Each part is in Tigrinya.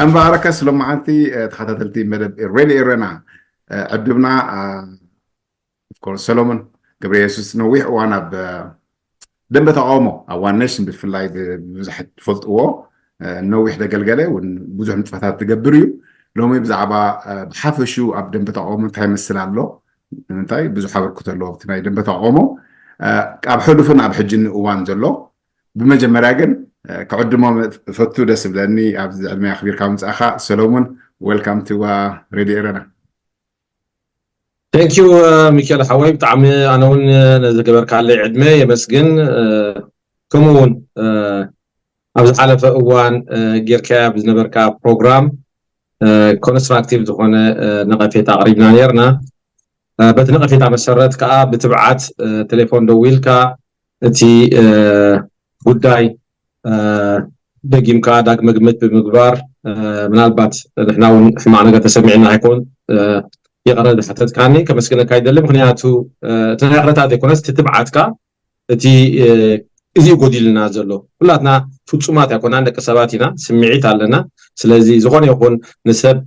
ኣንባረከስ ሎማዓንቲ ተኸታተልቲ መደብ ሬድዮ ኤረና ዕድምና ኦፍኮርስ ሰሎሞን ገብረ የሱስ ነዊሕ እዋን ኣብ ደንበ ተቃውሞ ኣብ ዋን ኔሽን ብፍላይ ብዙሕ ትፈልጥዎ ነዊሕ ዘገልገለ እውን ብዙሕ ንጥፈታት ትገብር እዩ። ሎሚ ብዛዕባ ብሓፈሹ ኣብ ደንበ ተቃውሞ እንታይ ይመስል ኣሎ፣ እንታይ ብዙሕ ኣበርክቶ ኣለዎ ኣብቲ ናይ ደንበ ተቃውሞ ኣብ ሕሉፍን ኣብ ሕጂ እዋን ዘሎ። ብመጀመርያ ግን ክዕድሞም ፈቱ ደስ ብለኒ ኣብዚ ዕድመ ኣኽቢርካ ምምፃእካ ሰሎሙን። Welcome to Radio ኤረና። Thank you ሚካኤል ሓወይ፣ ብጣዕሚ ኣነ እውን ነዝገበርካለይ ዕድመ የመስግን። ከምኡ እውን ኣብ ዝሓለፈ እዋን ጌርካያ ብዝነበርካ ፕሮግራም ኮንስትራክቲቭ ዝኾነ ነቐፌታ ኣቕሪብና ነርና። በቲ ነቐፌታ መሰረት ከዓ ብትብዓት ቴሌፎን ደዊልካ እቲ ጉዳይ ደጊምካ ዳግመ ግምት ብምግባር ምናልባት ንሕና እውን ሕማቕ ነገር ተሰሚዕና ኣይኮን ይቕረ ዝሓተትካኒ ከመስግነካ ይደሊ። ምክንያቱ እቲ ናይ ይቕረታ ዘይኮነስ እቲ ትብዓትካ እቲ እዚኡ ጎዲልና ዘሎ። ኩላትና ፍጹማት ኣይኮናን፣ ደቂ ሰባት ኢና፣ ስምዒት ኣለና። ስለዚ ዝኾነ ይኹን ንሰብ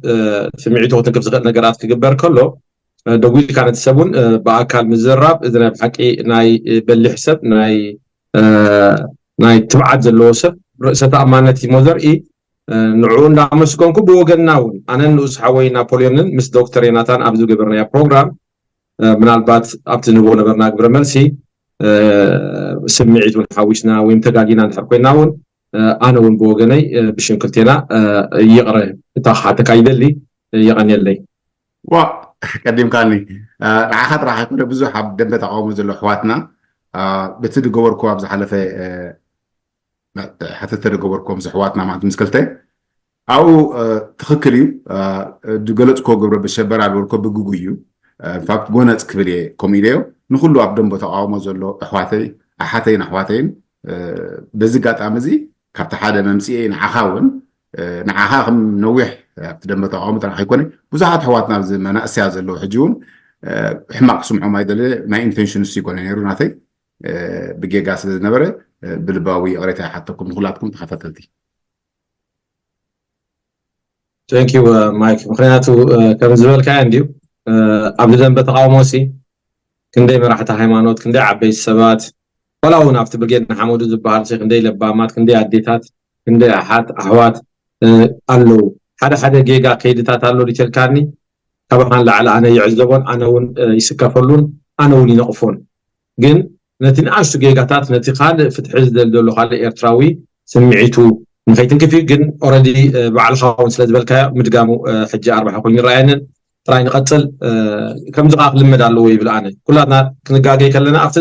ስምዒቱ ክትንክፍ ዝኽእል ነገራት ክግበር ከሎ ደዊልካ ነቲ ሰብ እውን ብኣካል ምዝራብ እዚ ናይ ብሓቂ ናይ በሊሕ ሰብ ናይ ናይ ትብዓት ዘለዎ ሰብ ርእሰ ተኣማንነት እሞ ዘርኢ ንዕኡ እንዳመስገንኩ ብወገንና እውን ኣነን ንኡስ ሓወይ ናፖልዮንን ምስ ዶክተር ዮናታን ኣብ ዝገበርናዮ ፕሮግራም ምናልባት ኣብቲ ንህቦ ነበርና ግብረ መልሲ ስምዒት እውን ሓዊስና ወይም ተጋጊና እንድሕር ኮይና እውን ኣነ እውን ብወገነይ ብሽም ክልቴና ይቕረ እታ ክሓተካ ይደሊ። የቐንየለይ። ዋ ቀዲምካኒ ንዓኻ ጥራሕ ኣይኮነ ብዙሕ ኣብ ደንበ ተቃውሞ ዘሎ ኣሕዋትና በቲ ዝገበርኩ ኣብ ዝሓለፈ ሓተተ ዝገበርኩም ኣሕዋትና ማለት ምስ ክልተ ኣብኡ ትኽክል እዩ። ዝገለፅኮ ግብረ ብሸበራ ዝበልኮ ብግጉይ እዩ። ኢንፋክት ጎነፅ ክብል እየ ከምኡ ኢለዮ። ንኩሉ ኣብ ደንቦ ተቃውሞ ዘሎ ኣሕዋተይ ኣሓተይን ኣሕዋተይን በዚ ኣጋጣሚ እዚ ካብቲ ሓደ መምፅኤ ንዓኻ እውን ንዓኻ ከም ነዊሕ ኣብቲ ደንበ ተቃውሞ ጥራሕ ኣይኮነ ብዙሓት ኣሕዋትና ኣብዚ መናእሰያ ዘለዉ ሕጂ እውን ሕማቅ ክስምዖም ኣይደለ ናይ ኢንቴንሽን እሱ ይኮነ ነይሩ ናተይ ብጌጋ ስለ ዝነበረ ብልባዊ ይቕሬታ ይሓተኩም ንኩላትኩም ተኸታተልቲ። Thank you ማይክ፣ ምክንያቱ ከም ዝበልካዮ እንድዩ ኣብዚ ደንበ ተቃውሞ ሲ ክንደይ መራሕቲ ሃይማኖት ክንደይ ዓበይቲ ሰባት ዋላ እውን ኣብቲ ብርጌድ ንሓመዱ ዝበሃል ሲ ክንደይ ለባማት ክንደይ ኣዴታት ክንደይ ኣሓት ኣሕዋት ኣለዉ። ሓደ ሓደ ጌጋ ከይድታት ኣሎ ዲተልካኒ ካባኻ ንላዕሊ ኣነ ይዕዘቦን ኣነ እውን ይስከፈሉን ኣነ እውን ይነቕፎን። ግን ነቲ ንኣሽቱ ጌጋታት ነቲ ካልእ ፍትሒ ዝደሊ ዘሎ ካልእ ኤርትራዊ ስምዒቱ ንኸይትንክፍ እዩ። ግን ኦረዲ ባዕልኻ እውን ስለ ዝበልካዮ ምድጋሙ ሕጂ ኣርባሒ ኮይኑ ይረኣየንን ጥራይ ንቐጽል። ከምዚ ከዓ ክልመድ ኣለዎ ይብል ኣነ። ኩላትና ክንጋገይ ከለና ኣብቲ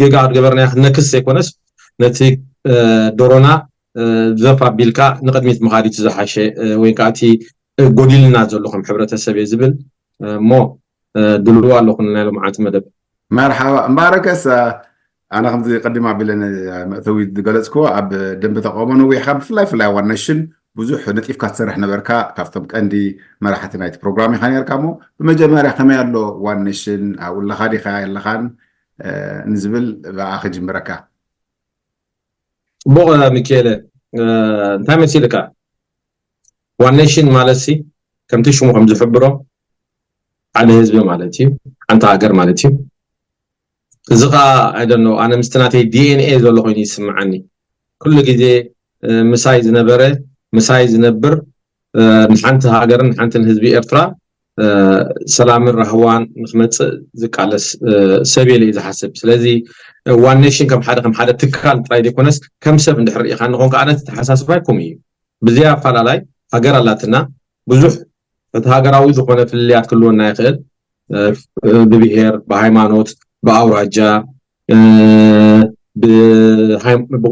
ጌጋ ዝገበርናዮ ክነክስ ዘይኮነስ ነቲ ዶሮና ዘፍ ኣቢልካ ንቕድሚት ምኻድ እቲ ዝሓሸ ወይ ከዓ እቲ ጎዲልና ዘሎ ከም ሕብረተሰብ እየ ዝብል እሞ ድልው ኣለኹ ናይ ሎምዓንቲ መደብ። መርሓባ እምበኣረከስ ኣነ ከምዚ ቀዲም ኣቢለ መእተዊ ዝገለፅክዎ ኣብ ደንበ ተቃውሞ ነዊሕካ ብፍላይ ፍላይ ዋን ኔሽን ብዙሕ ነጢፍካ ትሰርሕ ነበርካ ካብቶም ቀንዲ መራሕቲ ናይቲ ፕሮግራም ኢኻ ነርካ እሞ ብመጀመርያ ከመይ ኣሎ ዋን ኔሽን ኣብኡ ኣለኻ ዲኻ የለኻን ንዝብል ብኣ ክጅምረካ። ጽቡቕ ሚኪኤለ እንታይ መሲልካ ዋን ኔሽን ማለት ሲ ከምቲ ሽሙ ከም ዝሕብሮ ሓደ ህዝቢ ማለት እዩ ሓንቲ ሃገር ማለት እዩ እዚ ከዓ ኣይደኖ ኣነ ምስቲ ናተይ ዲኤንኤ ዘሎ ኮይኑ ይስምዓኒ ኩሉ ግዜ ምሳይ ዝነበረ ምሳይ ዝነብር ንሓንቲ ሃገርን ንሓንትን ህዝቢ ኤርትራ ሰላምን ራህዋን ንክመፅእ ዝቃለስ ሰብ የለ እዩ ዝሓስብ ስለዚ ዋን ኔሽን ከም ሓደ ከም ሓደ ትካል ጥራይ ዘይኮነስ ከም ሰብ እንድሕር ርኢኻ ንኾን ከዓ ነቲ ተሓሳስባይ ከምኡ እዩ ብዚያ ኣፋላላይ ሃገር ኣላትና ብዙሕ እቲ ሃገራዊ ዝኾነ ፍልልያት ክልወና ይኽእል ብብሄር ብሃይማኖት ብኣውራጃ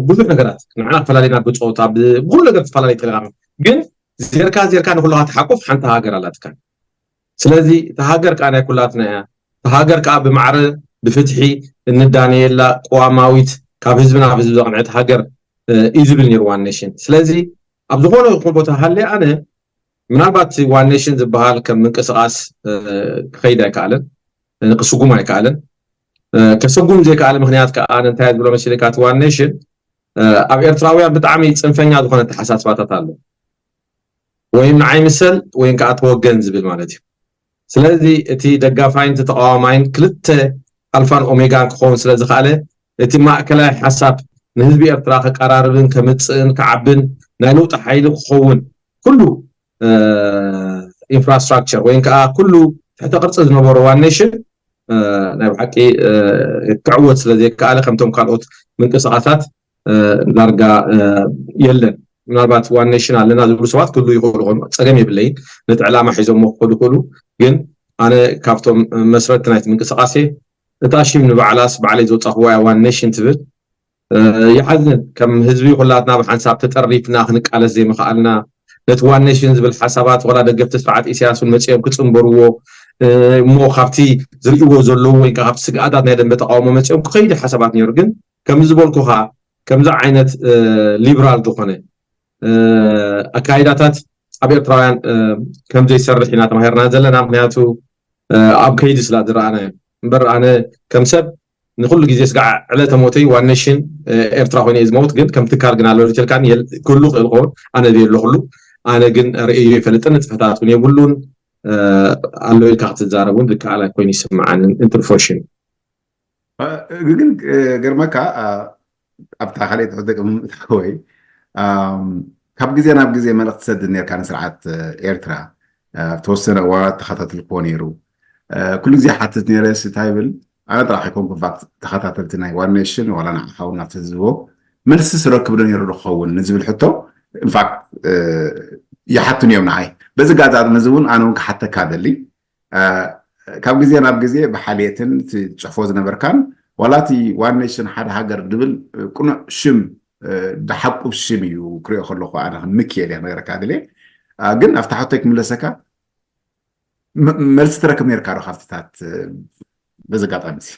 ብዙሕ ነገራት ንዓና ክፈላለና ብፆታ ብኩሉ ነገር ትፈላለይ ትኽእል ግን ዜርካ ዜርካ ንኩልካ ትሓቁፍ ሓንቲ ሃገር ኣላትካ ስለዚ እቲ ሃገር ከዓ ናይ ኩላትና እያ እቲ ሃገር ከዓ ብማዕረ ብፍትሒ እንዳነየላ ቅዋማዊት ካብ ህዝቢ ናብ ህዝቢ ዘቕንዐት ሃገር እዩ ዝብል ነይሩ ዋን ኔሽን ስለዚ ኣብ ዝኾነ ይኹን ቦታ ሃለ ኣነ ምናልባት ዋን ኔሽን ዝበሃል ከም ምንቅስቃስ ክኸይድ ኣይከኣለን ክስጉም ኣይከኣለን ከሰጉም ዘይከኣለ ምክንያት ከዓ እንታይ ዝብሎ መሲልካ እቲ ዋን ኔሽን ኣብ ኤርትራውያን ብጣዕሚ ፅንፈኛ ዝኾነ ተሓሳስባታት ኣሎ ወይም ንዓይ ምሰል ወይም ከዓ ተወገን ዝብል ማለት እዩ። ስለዚ እቲ ደጋፋይን እቲ ተቃዋማይን ክልተ ኣልፋን ኦሜጋን ክኸውን ስለ ዝኸኣለ፣ እቲ ማእከላይ ሓሳብ ንህዝቢ ኤርትራ ከቀራርብን ከምጽእን ክዓብን ናይ ለውጢ ሓይሊ ክኸውን ኩሉ ኢንፍራስትራክቸር ወይም ከዓ ኩሉ ትሕተ ቅርፂ ዝነበሮ ዋን ኔሽን ናይ ብሓቂ ክዕወት ስለ ዘይከኣለ ከምቶም ካልኦት ምንቅስቃሳት ዳርጋ የለን። ምናልባት ዋን ኔሽን ኣለና ዝብሉ ሰባት ክህሉ ይኽእሉ ኾኑ፣ ፀገም የብለይን። ነቲ ዕላማ ሒዞሞ ክኸዱ ይኽእሉ። ግን ኣነ ካብቶም መስረቲ ናይቲ ምንቅስቃሴ እታ ሽም ንባዕላስ ባዕለይ ዝወፃኽዋ እያ ዋን ኔሽን ትብል ይሓዝን። ከም ህዝቢ ኩላትና ብሓንሳብ ተጠሪፍና ክንቃለስ ዘይምኽኣልና፣ ነቲ ዋን ኔሽን ዝብል ሓሳባት ዋላ ደገፍቲ ስርዓት ኢሳያስ እውን መፂኦም ክፅንበርዎ እሞ ካብቲ ዝርእይዎ ዘለዉ ወይ ካብቲ ስግኣታት ናይ ደንበ ተቃውሞ መፂኦም ክኸይዱ ሓሳባት ነይሩ። ግን ከምዚ ዝበልኩኻ ከምዚ ዓይነት ሊብራል ዝኾነ ኣካይዳታት ኣብ ኤርትራውያን ከምዘይሰርሕ ኢና ተማሂርና ዘለና። ምክንያቱ ኣብ ከይዲ ስላ ዝረኣናዮ እምበር ኣነ ከም ሰብ ንኩሉ ግዜ ስጋዕ ዕለተ ሞተይ ዋን ኔሽን ኤርትራ ኮይነ እየ ዝመውት። ግን ከም ትካል ግን ኣሎ ልትልካን ክህሉ ክእል ኸውን ኣነ ዘየለኩሉ ኣነ ግን ርእዮ ይፈልጥን ንጥፈታት እውን የብሉን ኣሎ ኢልካ ክትዛረብ እውን ዝከኣል ኮይኑ ይስምዓንን። እንትን ፎሽን ግን ገርመካ ኣብታ ካልእ ትሕዝቶ ምእታወይ ካብ ግዜ ናብ ግዜ መልእክቲ ትሰድድ ነርካ ንስርዓት ኤርትራ ተወሰነ እዋናት ተኸታተልክዎ ነይሩ። ኩሉ ግዜ ሓትት ነይረ እንታይ ይብል ኣነ ጥራሕ ኣይኮንኩ ፋክት ተኸታተልቲ ናይ ዋን ኔሽን ዋላ ንዓኻ እውን ናብቲ ዝህቦ መልሲ ስረክብ ዶ ነይሩ ዶ ክኸውን ንዝብል ሕቶ ኢንፋክት ይሓቱን እዮም ንዓይ። በዚ ኣጋጣሚ እዚ እውን ኣነ እውን ክሓተካ ደሊ ካብ ግዜ ናብ ግዜ ብሓልየትን እቲ ትፅሕፎ ዝነበርካን ዋላ እቲ ዋን ኔሽን ሓደ ሃገር ድብል ቅኑዕ ሽም ድሓቁብ ሽም እዩ ክሪኦ ከለኹ ኣነ ከም ምክኤል እየ ክነገረካ ድልየ ግን ኣብቲ ሓቶይ ክምለሰካ መልሲ ትረክብ ነርካ ዶ ካብትታት በዚ ኣጋጣሚ እዚ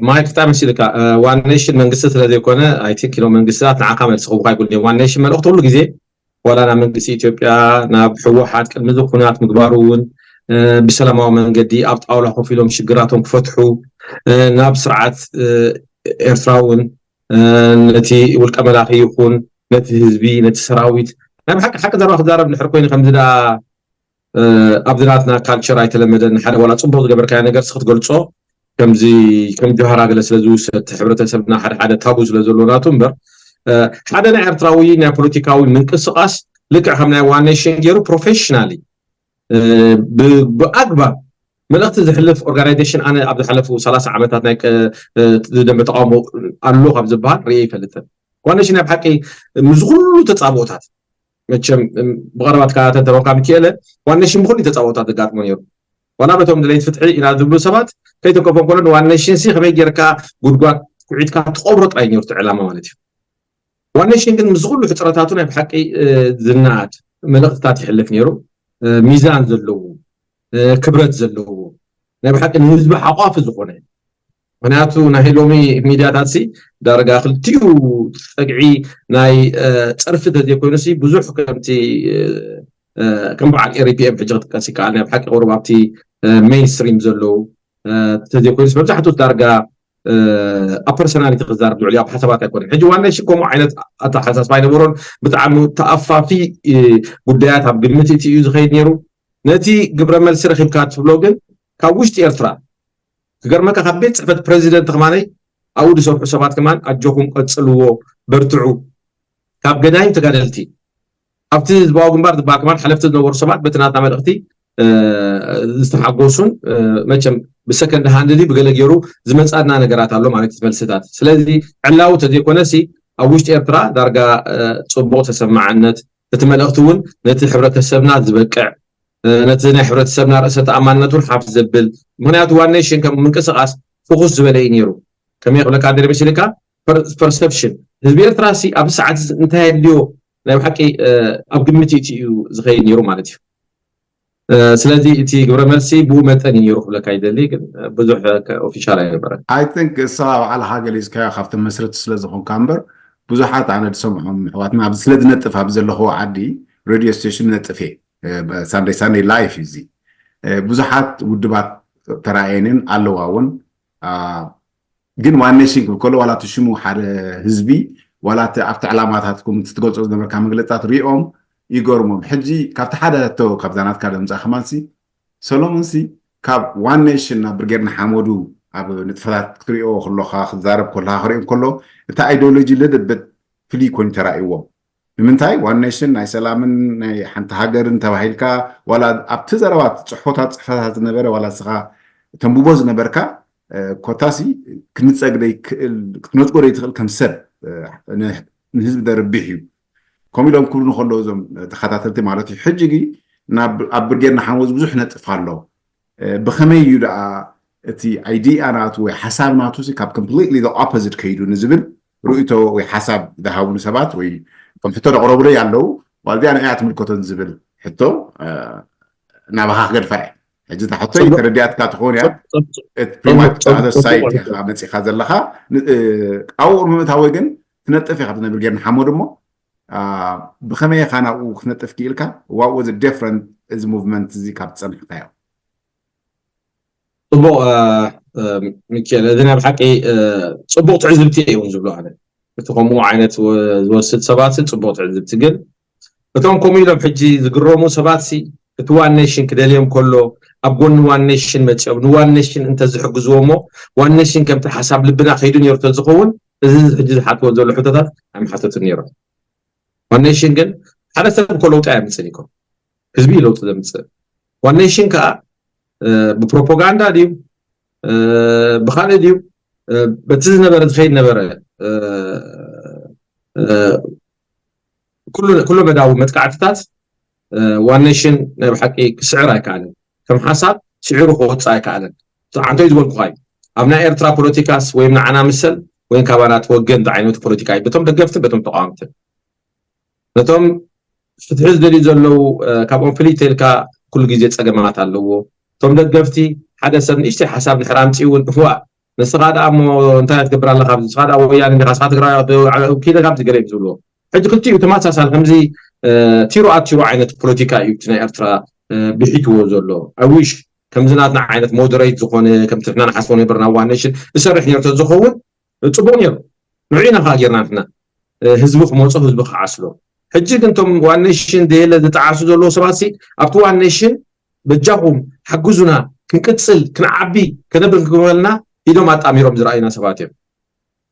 ማይክ ብጣዕሚ መሲልካ ዋን ኔሽን መንግስቲ ስለ ዘይኮነ ኣይ ቲንክ ኢሎም መንግስትታት ንዓካ መልሲ ክቡካ ይብሉ እዮም ዋን ኔሽን መልእክቲ ኩሉ ግዜ ዋላ ናብ መንግስቲ ኢትዮጵያ ናብ ህወሓት ቅድሚ እዚ ኩናት ምግባሩ እውን ብሰላማዊ መንገዲ ኣብ ጣውላ ኮፍ ኢሎም ሽግራቶም ክፈትሑ ናብ ስርዓት ኤርትራ እውን ነቲ ውልቀ መላኺ ይኹን ነቲ ህዝቢ ነቲ ሰራዊት ናይ ብሓቂ ሓቂ ዘረባ ክዛረብ ድሕር ኮይኑ ከምዚ ዳ ኣብዚ ናትና ካልቸር ኣይተለመደን ሓደ ዋላ ፅቡቅ ዝገበርካዮ ነገር ክትገልፆ ከምዚ ከም ጆሃራ ገለ ስለ ዝውሰድ ሕብረተሰብና ሓደ ሓደ ታቡ ስለ ዘሎ ናቱ እምበር ሓደ ናይ ኤርትራዊ ናይ ፖለቲካዊ ምንቅስቃስ ልክዕ ከም ናይ ዋን ኔሽን ገይሩ ፕሮፌሽናሊ ብኣግባብ መልእክቲ ዝሕልፍ ኦርጋናይዜሽን ኣነ ኣብ ዝሓለፉ ሰላሳ ዓመታት ናይ ደንበ ተቃውሞ ኣሎ ካብ ዝበሃል ርእ ይፈልጥን ዋን ኔሽን ናይ ብሓቂ ምስ ኩሉ ተፃብኦታት መቸም ብቐረባ ትከታተል ተረንካ ሚኪኤለ ዋን ኔሽን ብኩሉ ተፃብኦታት ዘጋጥሞ ነይሩ ዋላ በቶም ድሌት ፍትሒ ኢና ዝብሉ ሰባት ከይተንከፎም ከሎ ንዋን ኔሽን ሲ ከመይ ጌርካ ጉድጓድ ኩዒትካ ትቆብሮ ጥራይ ነይሩ ዕላማ ማለት እዩ ዋን ኔሽን ግን ምስ ኩሉ ሕፅረታቱ ናይ ብሓቂ ዝናኣድ መልእክትታት ይሕልፍ ነይሩ ሚዛን ዘለዎ ክብረት ዘለዎ ናይ ብሓቂ ንህዝቢ ሓቋፊ ዝኾነ ምክንያቱ ናይ ሎሚ ሚድያታት ሲ ዳርጋ ክልቲኡ ፀግዒ ናይ ፀርፊ ተዘይኮይኑ ሲ ብዙሕ ከምቲ ከም በዓል ኤሪፒኤም ሕጂ ክጥቀስ ይከኣል ናይ ብሓቂ ቁሩብ ኣብቲ ሜይንስትሪም ዘለዉ ተዘይኮይኑስ መብዛሕትኡ ዳርጋ ኣብ ፐርሶናሊቲ ክዛረብ ዝውዕል ኣብ ሓሳባት ኣይኮነን ሕጂ ዋና ሽኮሞ ዓይነት ኣተሓሳስባ ኣይነበሮን ብጣዕሚ ተኣፋፊ ጉዳያት ኣብ ግምት እቲ እዩ ዝኸይድ ነይሩ ነቲ ግብረ መልሲ ረኪብካ ትብሎ ግን ካብ ውሽጢ ኤርትራ ክገርመካ ካብ ቤት ፅሕፈት ፕሬዚደንት ከማነይ ኣብኡ ዝሰርሑ ሰባት ከማን ኣጆኹም ቀፅልዎ በርትዑ ካብ ገዳይም ተጋደልቲ ኣብቲ ህዝባዊ ግንባር ዝበሃል ከማን ሓለፍቲ ዝነበሩ ሰባት በቲ ናትና መልእክቲ ዝተሓጎሱን መቸም ብሰከንድ ሃንድ ድዩ ብገለ ገይሩ ዝመፃና ነገራት ኣሎ ማለት እዩ መልስታት ስለዚ ዕላዊ ተዘይኮነሲ ኣብ ውሽጢ ኤርትራ ዳርጋ ፅቡቅ ተሰማዓነት እቲ መልእክቲ እውን ነቲ ሕብረተሰብና ዝበቅዕ ነቲ ናይ ሕብረተሰብና ርእሰ ተኣማንነት እውን ሓፍ ዘብል ምክንያቱ ዋን ኔሽን ከም ምንቅስቃስ ፍኩስ ዝበለ እዩ ነይሩ ከመይ ክብለካ ደሪ መሲልካ ፐርሰፕሽን ህዝቢ ኤርትራ ሲ ኣብ ሰዓት እንታይ ኣድልዮ ናይ ብሓቂ ኣብ ግምት እቲ እዩ ዝኸይድ ነይሩ ማለት እዩ ስለዚ እቲ ግብረ መልሲ ብኡ መጠን እዩ ነይሩ ክብለካ ይደሊ ግን ብዙሕ ኦፊሻል ኣይነበረን ኣይ ቲንክ እሳ ባዕልካ ገሊዝካዮ ካብቶም መስረቲ ስለ ዝኾንካ እምበር ብዙሓት ኣነ ዝሰምዖም ኣሕዋትና ኣብዚ ስለ ዝነጥፍ ኣብ ዘለኹ ዓዲ ሬድዮ ስቴሽን ነጥፍ እየ ሳንደይ ሳንደይ ላይፍ እዩ እዚ ብዙሓት ውድባት ተራእየንን ኣለዋ እውን ግን ዋን ኔሽን ክብል ከሎ ዋላ እቲ ሽሙ ሓደ ህዝቢ ዋላ እቲ ኣብቲ ዕላማታትኩም እቲ ትገልፆ ዝነበርካ መግለፅታት ሪኦም ይገርሞም። ሕጂ ካብቲ ሓደ ሕቶ ካብዛ ናትካ ለምፃ ከማንሲ ሰሎሞንሲ ካብ ዋን ኔሽን ናብ ብርጌድ ንሓመዱ ኣብ ንጥፈታት ክትሪኦ ከለኻ ክዛረብ ከለኻ ክሪኦ ከሎ እቲ ኣይዲዮሎጂ ልድብት ፍልይ ኮይኑ ተራእይዎም። ንምንታይ ዋን ኔሽን ናይ ሰላምን ናይ ሓንቲ ሃገርን ተባሂልካ ዋላ ኣብቲ ዘረባ ጽሑፎታት ጽሕፈታት ዝነበረ ዋላ ንስኻ ተንብቦ ዝነበርካ ኮታሲ ክንጸግ ደይክእል ክትነጽጎ ደይትኽእል ከም ሰብ ንህዝቢ ደርብሕ እዩ። ከምኡ ኢሎም ክብሉ ከለዉ እዞም ተኸታተልቲ ማለት እዩ። ሕጂ ግን ኣብ ብርጌድ ንሓመዱ ብዙሕ ነጥፍ ኣሎ። ብኸመይ እዩ ደኣ እቲ ኣይዲያ ናቱ ወይ ሓሳብ ናቱ ካብ ኮምፕሊትሊ ኦፖዚት ከይዱ ንዝብል ርእይቶ ወይ ሓሳብ ዝሃቡኒ ሰባት ወይ ከም ሕቶ ዘቕረቡለይ ኣለዉ። ዋልዚኣ ንዕያ ትምልከቶን ዝብል ሕቶ ናባኻ ክገድፋ እየ። ሕጂ እታ ሕቶይ ተረዲኣትካ ትኸውን እያ። ፕሪማት ሳይት ኢኻ መፂኻ ዘለኻ ኣብኡ ንምእታወ ግን ትነጥፍ ኢኻ ብዝነብር ጌር ንሓመዱ እሞ ብኸመይ ኢኻ ናብኡ ክትነጥፍ ክኢልካ? What was different እዚ ሙቭመንት እዚ ካብ ዝፀንሕካዮ? ፅቡቕ ሚካኤል፣ እዚ ናይ ብሓቂ ፅቡቕ ትዕዝብቲ እዮም ዝብሎ ኣነ። እቲ ከምኡ ዓይነት ዝወስድ ሰባት ፅቡቕ ትዕዝብቲ ግን እቶም ከምኡ ኢሎም ሕጂ ዝግረሙ ሰባት ሲ እቲ ዋን ኔሽን ክደልዮም ከሎ ኣብ ጎኒ ዋን ኔሽን መፂኦም ንዋን ኔሽን እንተዝሕግዝዎ እሞ ዋን ኔሽን ከምቲ ሓሳብ ልብና ከይዱ ነይሩ ተዝኸውን እዚ ሕጂ ዝሓትዎ ዘሎ ሕቶታት ኣይምሓተቱን ነይሮም። ዋን ኔሽን ግን ሓደ ሰብ እኮ ለውጢ ኣየምፅን ይኮ ህዝቢ ለውጢ ዘምፅእ። ዋን ኔሽን ከዓ ብፕሮፓጋንዳ ድዩ ብካልእ ድዩ በቲ ዝነበረ ዝኸይድ ነበረ ኩሎ መዳዊ መጥቃዕትታት ዋን ኔሽን ናይ ብሓቂ ክስዕር ኣይከኣልን። ከም ሓሳብ ስዒሩ ክወፅእ ኣይከኣልን። ዓንተይ ዝበልኩኻ እዩ። ኣብ ናይ ኤርትራ ፖለቲካስ ወይም ንዓና ምሰል ወይም ካባና ትወገን ዝዓይነቱ ፖለቲካ እዩ። በቶም ደገፍትን በቶም ተቃወምትን ነቶም ፍትሒ ዝደልዩ ዘለዉ ካብኦም ፍልይ ተልካ ኩሉ ግዜ ፀገማት ኣለዎ። እቶም ደገፍቲ ሓደ ሰብ ንእሽተይ ሓሳብ ድሕር ኣምፅኡ እውን እዋ ንስኻ ደኣ እሞ እንታይ ትገብር ኣለኻ ንስኻ ደኣ ወያነ እንዲኻ ንስኻ ትግራይ ኪደ ካብዚ ገለ ዝብልዎ ሕጂ ክልቲኡ ተመሳሳል ከምዚ ቲሮ ኣቲሮ ዓይነት ፖለቲካ እዩ እቲ ናይ ኤርትራ ብሒትዎ ዘሎ ኣዊሽ ከምዚ ናትና ዓይነት ሞደሬት ዝኾነ ከምቲ ንሕና ንሓስቦ ነበር ናብ ዋን ኔሽን ዝሰርሕ ነርቶ ዝኸውን ፅቡቅ ነይሩ። ንዑ ኢና ከዓ ጌርና ንሕና ህዝቢ ክመፆ ህዝቢ ክዓስሎ። ሕጂ ግን እቶም ዋን ኔሽን ደየለ ዝጠዓሱ ዘለዎ ሰባት ሲ ኣብቲ ዋን ኔሽን በጃኹም ሓግዙና ክንቅፅል ክንዓቢ ከነብል ክበልና ኢዶም ኣጣሚሮም ዝረኣዩና ሰባት እዮም።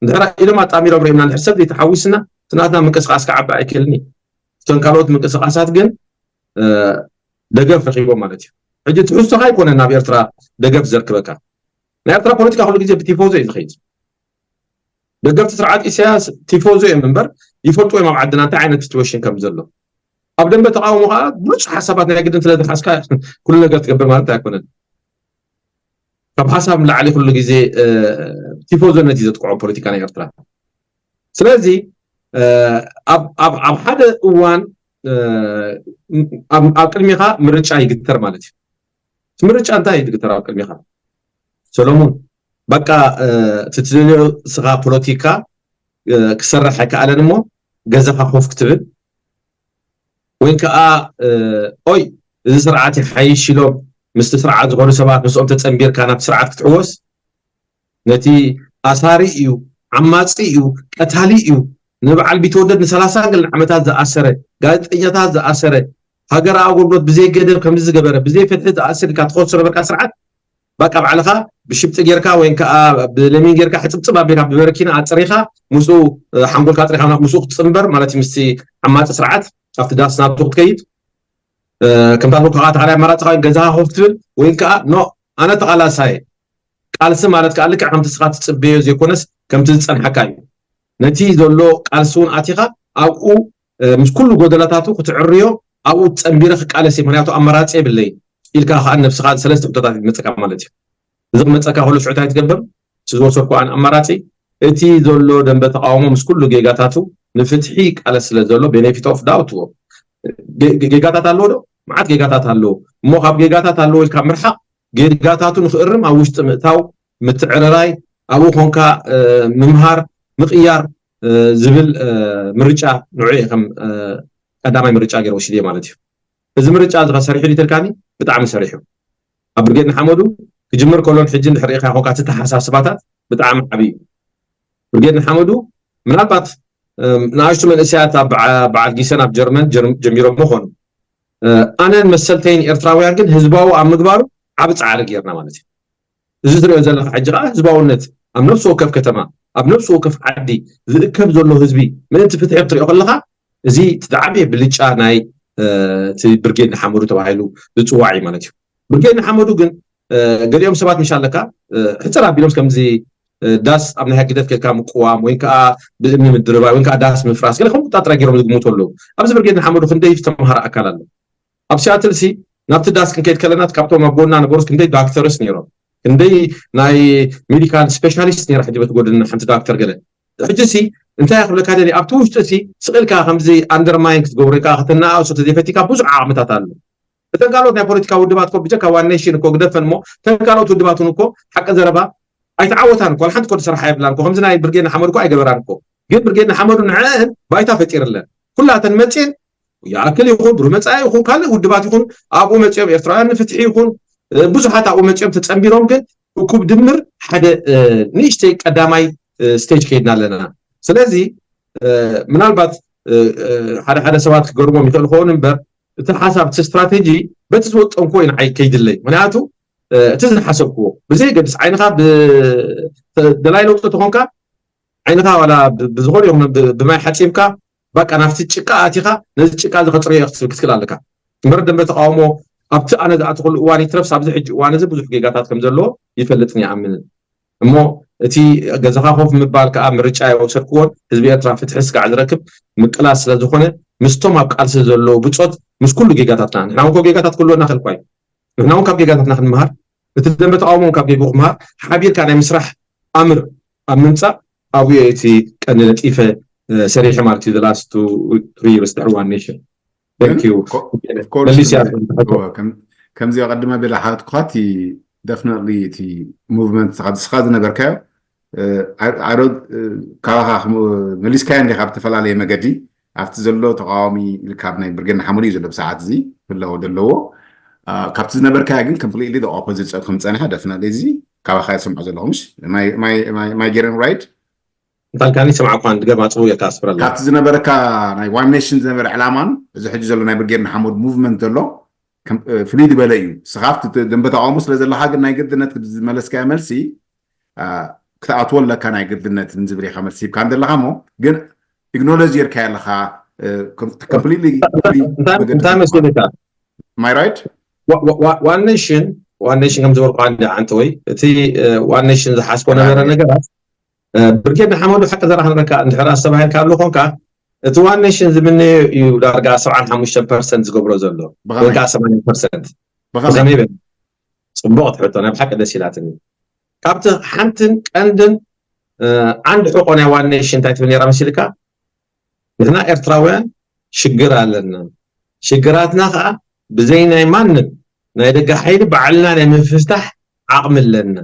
እንድሕር ኢዶም ኣጣሚሮም ርኢምና እንድሕር ሰብ ዘይተሓዊስና እቲ ናትና ምንቅስቃስ ክዓቢ ኣይክእልን እዩ። እቶም ካልኦት ምንቅስቃሳት ግን ደገፍ ረኪቦም ማለት እዩ። ሕጂ ትሕዝቶካ ኣይኮነን ናብ ኤርትራ ደገፍ ዘርክበካ። ናይ ኤርትራ ፖለቲካ ኩሉ ግዜ ብቲፎዞ እዩ ዝኸይድ። ደገፍቲ ስርዓት ኢሳያስ ቲፎዞ እዮም እምበር ይፈልጡ እዮም ኣብ ዓድና እንታይ ዓይነት ሲትዌሽን ከም ዘሎ። ኣብ ደንበ ተቃውሞ ከዓ ብሉፅ ሓሳባት ናይ ግድን ስለ ዝሓዝካ ኩሉ ነገር ትገብር ማለት ኣይኮነን። ካብ ሓሳብ ንላዕሊ ኩሉ ግዜ ቲፎዞነት እዩ ዘጥቅዖ ፖለቲካ ናይ ኤርትራ። ስለዚ ኣብ ሓደ እዋን ኣብ ቅድሚኻ ምርጫ ይግተር ማለት እዩ። ምርጫ እንታይ እዩ ዝግተር ኣብ ቅድሚኻ? ሰሎሙን በቃ እቲ ትደልዮ ስኻ ፖለቲካ ክሰርሕ ኣይከኣለን እሞ ገዛኻ ኮፍ ክትብል ወይ ከዓ ኦይ እዚ ስርዓት ይሓይሽ ኢሎም ምስቲ ስርዓት ዝኾኑ ሰባት ምስኦም ተፀንቢርካ ናብቲ ስርዓት ክትሕወስ ነቲ ኣሳሪ እዩ፣ ዓማፂ እዩ፣ ቀታሊ እዩ፣ ንበዓል ቢተወደድ ንሰላሳ ገለ ዓመታት ዝኣሰረ፣ ጋዜጠኛታት ዝኣሰረ፣ ሃገር ኣገልግሎት ብዘይ ገደብ ከምዚ ዝገበረ፣ ብዘይ ፍትሒ ተኣሲርካ ትኸሶ ነበርካ ስርዓት ባቃ ባዕልኻ ብሽብጢ ጌርካ ወይ ከዓ ብለሚን ጌርካ ሕፅብፅብ ኣቢልካ ብበረኪና ኣፅሪኻ ምስኡ ሓንጎልካ ኣፅሪኻ ምስኡ ክትፅንበር ማለት እዩ ምስቲ ዓማፂ ስርዓት ኣብቲ ዳስ ናብቱ ክትከይድ ከምታ ዝበልኩ ከዓ ተኻላይ ኣማራፂ ወይ ገዛኻ ኮፍ ትብል ወይ ከዓ ኖ ኣነ ተቓላሳየ ቃልሲ ማለት ከዓ ልክዕ ከምቲ ስኻ ትፅበዮ ዘይኮነስ ከምቲ ዝፀንሓካ እዩ ነቲ ዘሎ ቃልሲ እውን ኣቲኻ ኣብኡ ምስ ኩሉ ጎደላታቱ ክትዕርዮ ኣብኡ ፀንቢረ ክቃለስ እዩ ምክንያቱ ኣማራፂ የብለይ ኢልካ ከዓ ነብስኻ ሰለስተ ሕቶታት ይመፀካ ማለት እዩ እዚ ክመፀካ ከሎ ሽዑ እንታይ ትገብር እቲ ዝወሰድኩ ኣን ኣማራፂ እቲ ዘሎ ደንበ ተቃውሞ ምስ ኩሉ ጌጋታቱ ንፍትሒ ይቃለስ ስለ ዘሎ ቤኔፊት ኦፍ ዳውት ጌጋታት ኣለዎ ዶ መዓት ጌጋታት ኣለዎ እሞ ካብ ጌጋታት ኣለዎ ኢልካ ምርሓቅ ጌጋታቱ ንክእርም ኣብ ውሽጢ ምእታው ምትዕርራይ ኣብኡ ኮንካ ምምሃር ምቅያር ዝብል ምርጫ ንዑ ከም ቀዳማይ ምርጫ ገይረ ወሲድዮ ማለት እዩ እዚ ምርጫ እዚ ሰሪሑ ዲተልካኒ ብጣዕሚ ሰሪሑ ኣብ ብርጌድ ንሓመዱ ክጅምር ከሎን ሕጂ እንድሕር ሪኢኻ ኮንካ እቲ ተሓሳስባታት ብጣዕሚ ዓብዪ እዩ ብርጌድ ንሓመዱ ምናልባት ንኣሽቱ መንእሰያት ኣብ በዓል ጊሰን ኣብ ጀርመን ጀሚሮም ምኾኑ። ኣነን መሰልተይን ኤርትራውያን ግን ህዝባዊ ኣብ ምግባሩ ዓብ ፃዕሪ ጌርና ማለት እዩ። እዚ ትሪኦ ዘለካ ሕጂ ከዓ ህዝባውነት ኣብ ነፍሲ ወከፍ ከተማ ኣብ ነፍሲ ወከፍ ዓዲ ዝእከብ ዘሎ ህዝቢ ምእንቲ ፍትሒ ክትሪኦ ከለካ፣ እዚ እቲ ዝዓበየ ብልጫ ናይ እቲ ብርጌድ ንሓመዱ ተባሂሉ ዝፅዋዕ እዩ ማለት እዩ። ብርጌድ ንሓመዱ ግን ገሊኦም ሰባት ምሽ ኣለካ ሕፅር ኣቢሎም ከምዚ ዳስ ኣብ ናይ ህግደፍ ኬድካ ምቅዋም ወይ ከዓ ብእምኒ ምድርባይ ወይ ከዓ ዳስ ምፍራስ ገለ ከምኡ ጥራይ ገይሮም ዝግምቱ ኣለዉ። ኣብዚ ብርጌድ ንሓመዱ ክንደይ ዝተምሃረ ኣካል ኣሎ? ኣብ ሲያትል ሲ ናብቲ ዳስ ክንከይድ ከለና ካብቶም ኣብ ጎና ነበሩስ ክንደይ ዳክተርስ ነይሮም፣ ክንደይ ናይ ሜዲካል ስፔሻሊስት ነይራ። ሕጂ በቲ ጎድኒ ሓንቲ ዳክተር ገለ ሕጂ ሲ እንታይ ክብለካ ደሊ ኣብቲ ውሽጢ ሲ ስቕልካ ከምዚ ኣንደርማይን ክትገብሩ ወይ ከዓ ከተናኣእሶ ተዘይፈቲካ ብዙሕ ዓቕምታት ኣሎ። እተን ካልኦት ናይ ፖለቲካ ውድባት ኮ ብጀካ ዋን ኔሽን እኮ ግደፈን እሞ እተን ካልኦት ውድባት እውን እኮ ሓቂ ዘረባ ኣይተዓወታን እኮ፣ ሓንቲ እኮ ዝሰርሓ የብላን እኮ። ከምዚ ናይ ብርጌድ ንሓመዱ እኮ ኣይገበራን እኮ። ግን ብርጌድ ንሓመዱ ንዐአን ባይታ ፈጢርለን ኩላተን መፅን ይኣክል ይኹን ብሩህ መፃኢ ይኹን ካልእ ውድባት ይኹን ኣብኡ መፅኦም ኤርትራውያን ንፍትሒ ይኹን ብዙሓት ኣብኡ መፅኦም ተፀንቢሮም ግን እኩብ ድምር ሓደ ንእሽተይ ቀዳማይ ስቴጅ ከይድና ኣለና። ስለዚ ምናልባት ሓደ ሓደ ሰባት ክገርሞም ይኽእል ክኸውን እምበር እቲ ሓሳብ እቲ ስትራቴጂ በቲ ዝወጠንኩዎ እዩ ንዓይ ከይድለይ። ምክንያቱ እቲ ዝሓሰብክዎ ብዘይገድስ ዓይንኻ ደላይ ለውጢ ተኾንካ ዓይንኻ ዋላ ብዝኾነ ይኹን ብማይ ሓፂብካ ባቃ ናብቲ ጭቃ ኣቲኻ ነዚ ጭቃ እዚ ከፅርዮ ክትብል ክትክእል ኣለካ። እምበር ደንበ ተቃውሞ ኣብቲ ኣነ ዝኣተክሉ እዋን ይትረፍስ ኣብዚ ሕጂ እዋን እዚ ብዙሕ ጌጋታት ከም ዘለዎ ይፈልጥን ይኣምንን። እሞ እቲ ገዛኻ ኮፍ ምባል ከዓ ምርጫ የወሰድክዎን ህዝቢ ኤርትራ ፍትሒ ስጋዕ ዝረክብ ምቅላስ ስለ ዝኾነ ምስቶም ኣብ ቃልሲ ዘለዉ ብፆት ምስ ኩሉ ጌጋታትና ንሕና እውን ኮ ጌጋታት ክህልወና ክእል እኳ እዩ። ንሕና እውን ካብ ጌጋታትና ክንምሃር እቲ ደንበ ተቃውሞ እውን ካብ ጌግኡ ክምሃር ሓቢርካ ናይ ምስራሕ ኣምር ኣብ ምምፃእ ኣብኡ እየ እቲ ቀንዲ ነጢፈ ሰሪሐ ማለት እዩ። The last two three years ድሕሪ ዋን ኔሽን ከምዚ ቀድመ ቤላ ሓትኩካ እቲ ደፍነትሊ እቲ ሙቭመንት ስኻ ዝነበርካዮ ካባኻ መሊስካዮ እንዲኻ ብተፈላለየ መገዲ ኣብቲ ዘሎ ተቃዋሚ ካብ ናይ ብርጌድ ንሓመዱ እዩ ዘሎ ብሰዓት እዚ ክለዎ ዘለዎ ካብቲ ዝነበርካዮ ግን ኮምፕሊትሊ ኦፖዚት ጸ ከም ጸኒሓ ደፍነትሊ እዚ ካባኻ ይሰምዖ ዘለኹ ምሽ ማይ ጌረን ራይድ እንታልካኒ ሰማዕኳ ድገማ ጽው የካ ኣስፍረላ ካብቲ ዝነበረካ ናይ ዋን ኔሽን ዝነበረ ዕላማን እዚ ሕጂ ዘሎ ናይ ብርጌድ ንሓመዱ ሙቭመንት ዘሎ ፍልይ ዝበለ እዩ። ስኻ ኣብቲ ደንበ ተቃውሞ ስለ ዘለካ ግን ናይ ግድነት ዝመለስካዮ መልሲ ክትኣትዎ ኣለካ ናይ ግድነት ንዝብል ኢኻ መልሲ ሂብካ ዘለካ እሞ ግን ኢግኖሎጅ ጌርካዮ ኣለካ። እንታይ መሲልካ ማይ ራይት ዋን ኔሽን ዋን ኔሽን ከም ዝበልኩ ዓንተ ወይ እቲ ዋን ኔሽን ዝሓስቦ ነበረ ነገራት ብርጌድ ንሓመዱ ሓቂ ዘረኻ ንረካ እንድሕር ኣስተባሂልካ ኣሎ ኮንካ እቲ ዋን ኔሽን ዝምነዮ እዩ ዳርጋ ሰብዓን ሓሙሽተ ፐርሰንት ዝገብሮ ዘሎ ወይ ከዓ ሰማንያ ፐርሰንት ብኸመይ በል ጽቡቕ ትሕቶ ናይ ብሓቂ ደስ ኢላትኒ ካብቲ ሓንትን ቀንድን ዓንዲ ሕቆ ናይ ዋን ኔሽን እንታይ ትብል ነራ መሲልካ ንሕና ኤርትራውያን ሽግር ኣለና ሽግራትና ከዓ ብዘይ ናይ ማንም ናይ ደገ ሓይሊ ባዕልና ናይ ምፍታሕ ዓቕሚ ኣለና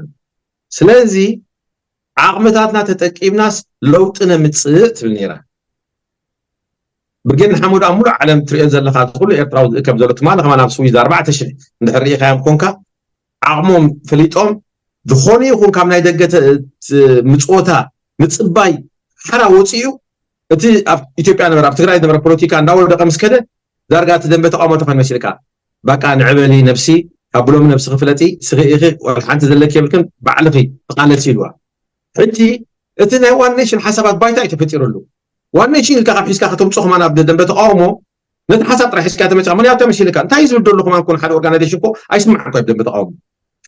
ስለዚ ዓቕምታትና ተጠቂምናስ ለውጢ ነምፅእ ትብል ነይራ። ብርጌድ ንሓመዱ ኣብ ሙሉእ ዓለም ትሪኦ ዘለካ እቲ ኩሉ ኤርትራዊ ዝእከብ ዘሎ ትማሊ ከማን ኣብ ስዊዝ ኣርባዕተ ሽሕ እንድሕር ርኢኻዮም ኮንካ ዓቕሞም ፈሊጦም ዝኾነ ይኹን ካብ ናይ ደገ ምፅወታ ምፅባይ ሓራ ወፂኡ እቲ ኣብ ኢትዮጵያ ነበረ ኣብ ትግራይ ዝነበረ ፖለቲካ እንዳወደቐ ምስ ከደ ዳርጋ እቲ ደንበ ተቃውሞ ተኾን መሲልካ ባቃ ንዕበሊ ነብሲ ካብ ብሎም ነብስኺ ፍለጢ ስኺ ኢኺ ወላ ሓንቲ ዘለኪ የብልክን ባዕልኺ ተቃለሲ ኢልዋ ሕጂ እቲ ናይ ዋን ኔሽን ሓሳባት ባይታ እዩ ተፈጢሩሉ ዋን ኔሽን ኢልካ ካብ ሒዝካ ከተምፅኦ ከማን ኣብ ደንበ ተቃውሞ ነቲ ሓሳብ ጥራሕ ሒዝካ ተመፅካ ምክንያቱ ተመሲልካ እንታይ ዝብል ደሎ ከማን ኮነ ሓደ ኦርጋናይዜሽን ኮ ኣይስማዕ እኳ ደንበ ተቃውሞ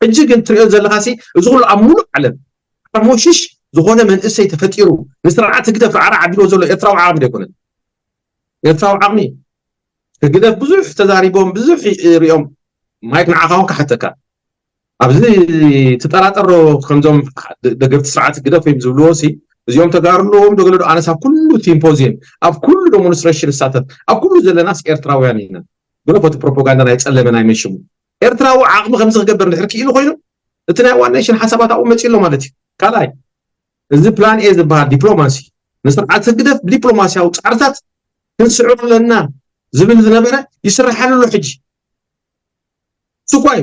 ሕጂ ግን ትሪኦ ዘለካ ሲ እዚ ኩሉ ኣብ ሙሉእ ዓለም ሓሞሽሽ ዝኾነ መንእሰይ ተፈጢሩ ንስርዓት ህግደፍ ራዕራዕ ኣቢልዎ ዘሎ ኤርትራዊ ዓቕሚ ዶ ኣይኮነን ኤርትራዊ ዓቕሚ ህግደፍ ብዙሕ ተዛሪቦም ብዙሕ ሪኦም ማይክ ንዓኻ እውን ክሓተካ ኣብዚ ትጠራጠሮ ከምዞም ደገፍቲ ስርዓት ህግደፍ ወይም ዝብልዎ ሲ እዚኦም ተጋሩ ኣለዎም ዶ ገለ ዶ ኣነስ ኣብ ኩሉ ሲምፖዚየም ኣብ ኩሉ ዶሞንስትሬሽን እሳተፍ ኣብ ኩሉ ዘለናስ ኤርትራውያን ኢና ብለፎ እቲ ፕሮፓጋንዳ ናይ ጸለመ ናይ መሽሙ ኤርትራዊ ዓቕሚ ከምዚ ክገብር እንድሕር ክኢሉ ኮይኑ እቲ ናይ ዋን ኔሽን ሓሳባት ኣብኡ መፂ ኣሎ ማለት እዩ ካልኣይ እዚ ፕላን ኤ ዝበሃል ዲፕሎማሲ ንስርዓት ህግደፍ ብዲፕሎማሲያዊ ፃዕርታት ክንስዕሮ ኣለና ዝብል ዝነበረ ይስርሓሉ ኣሎ ሕጂ ስኳይ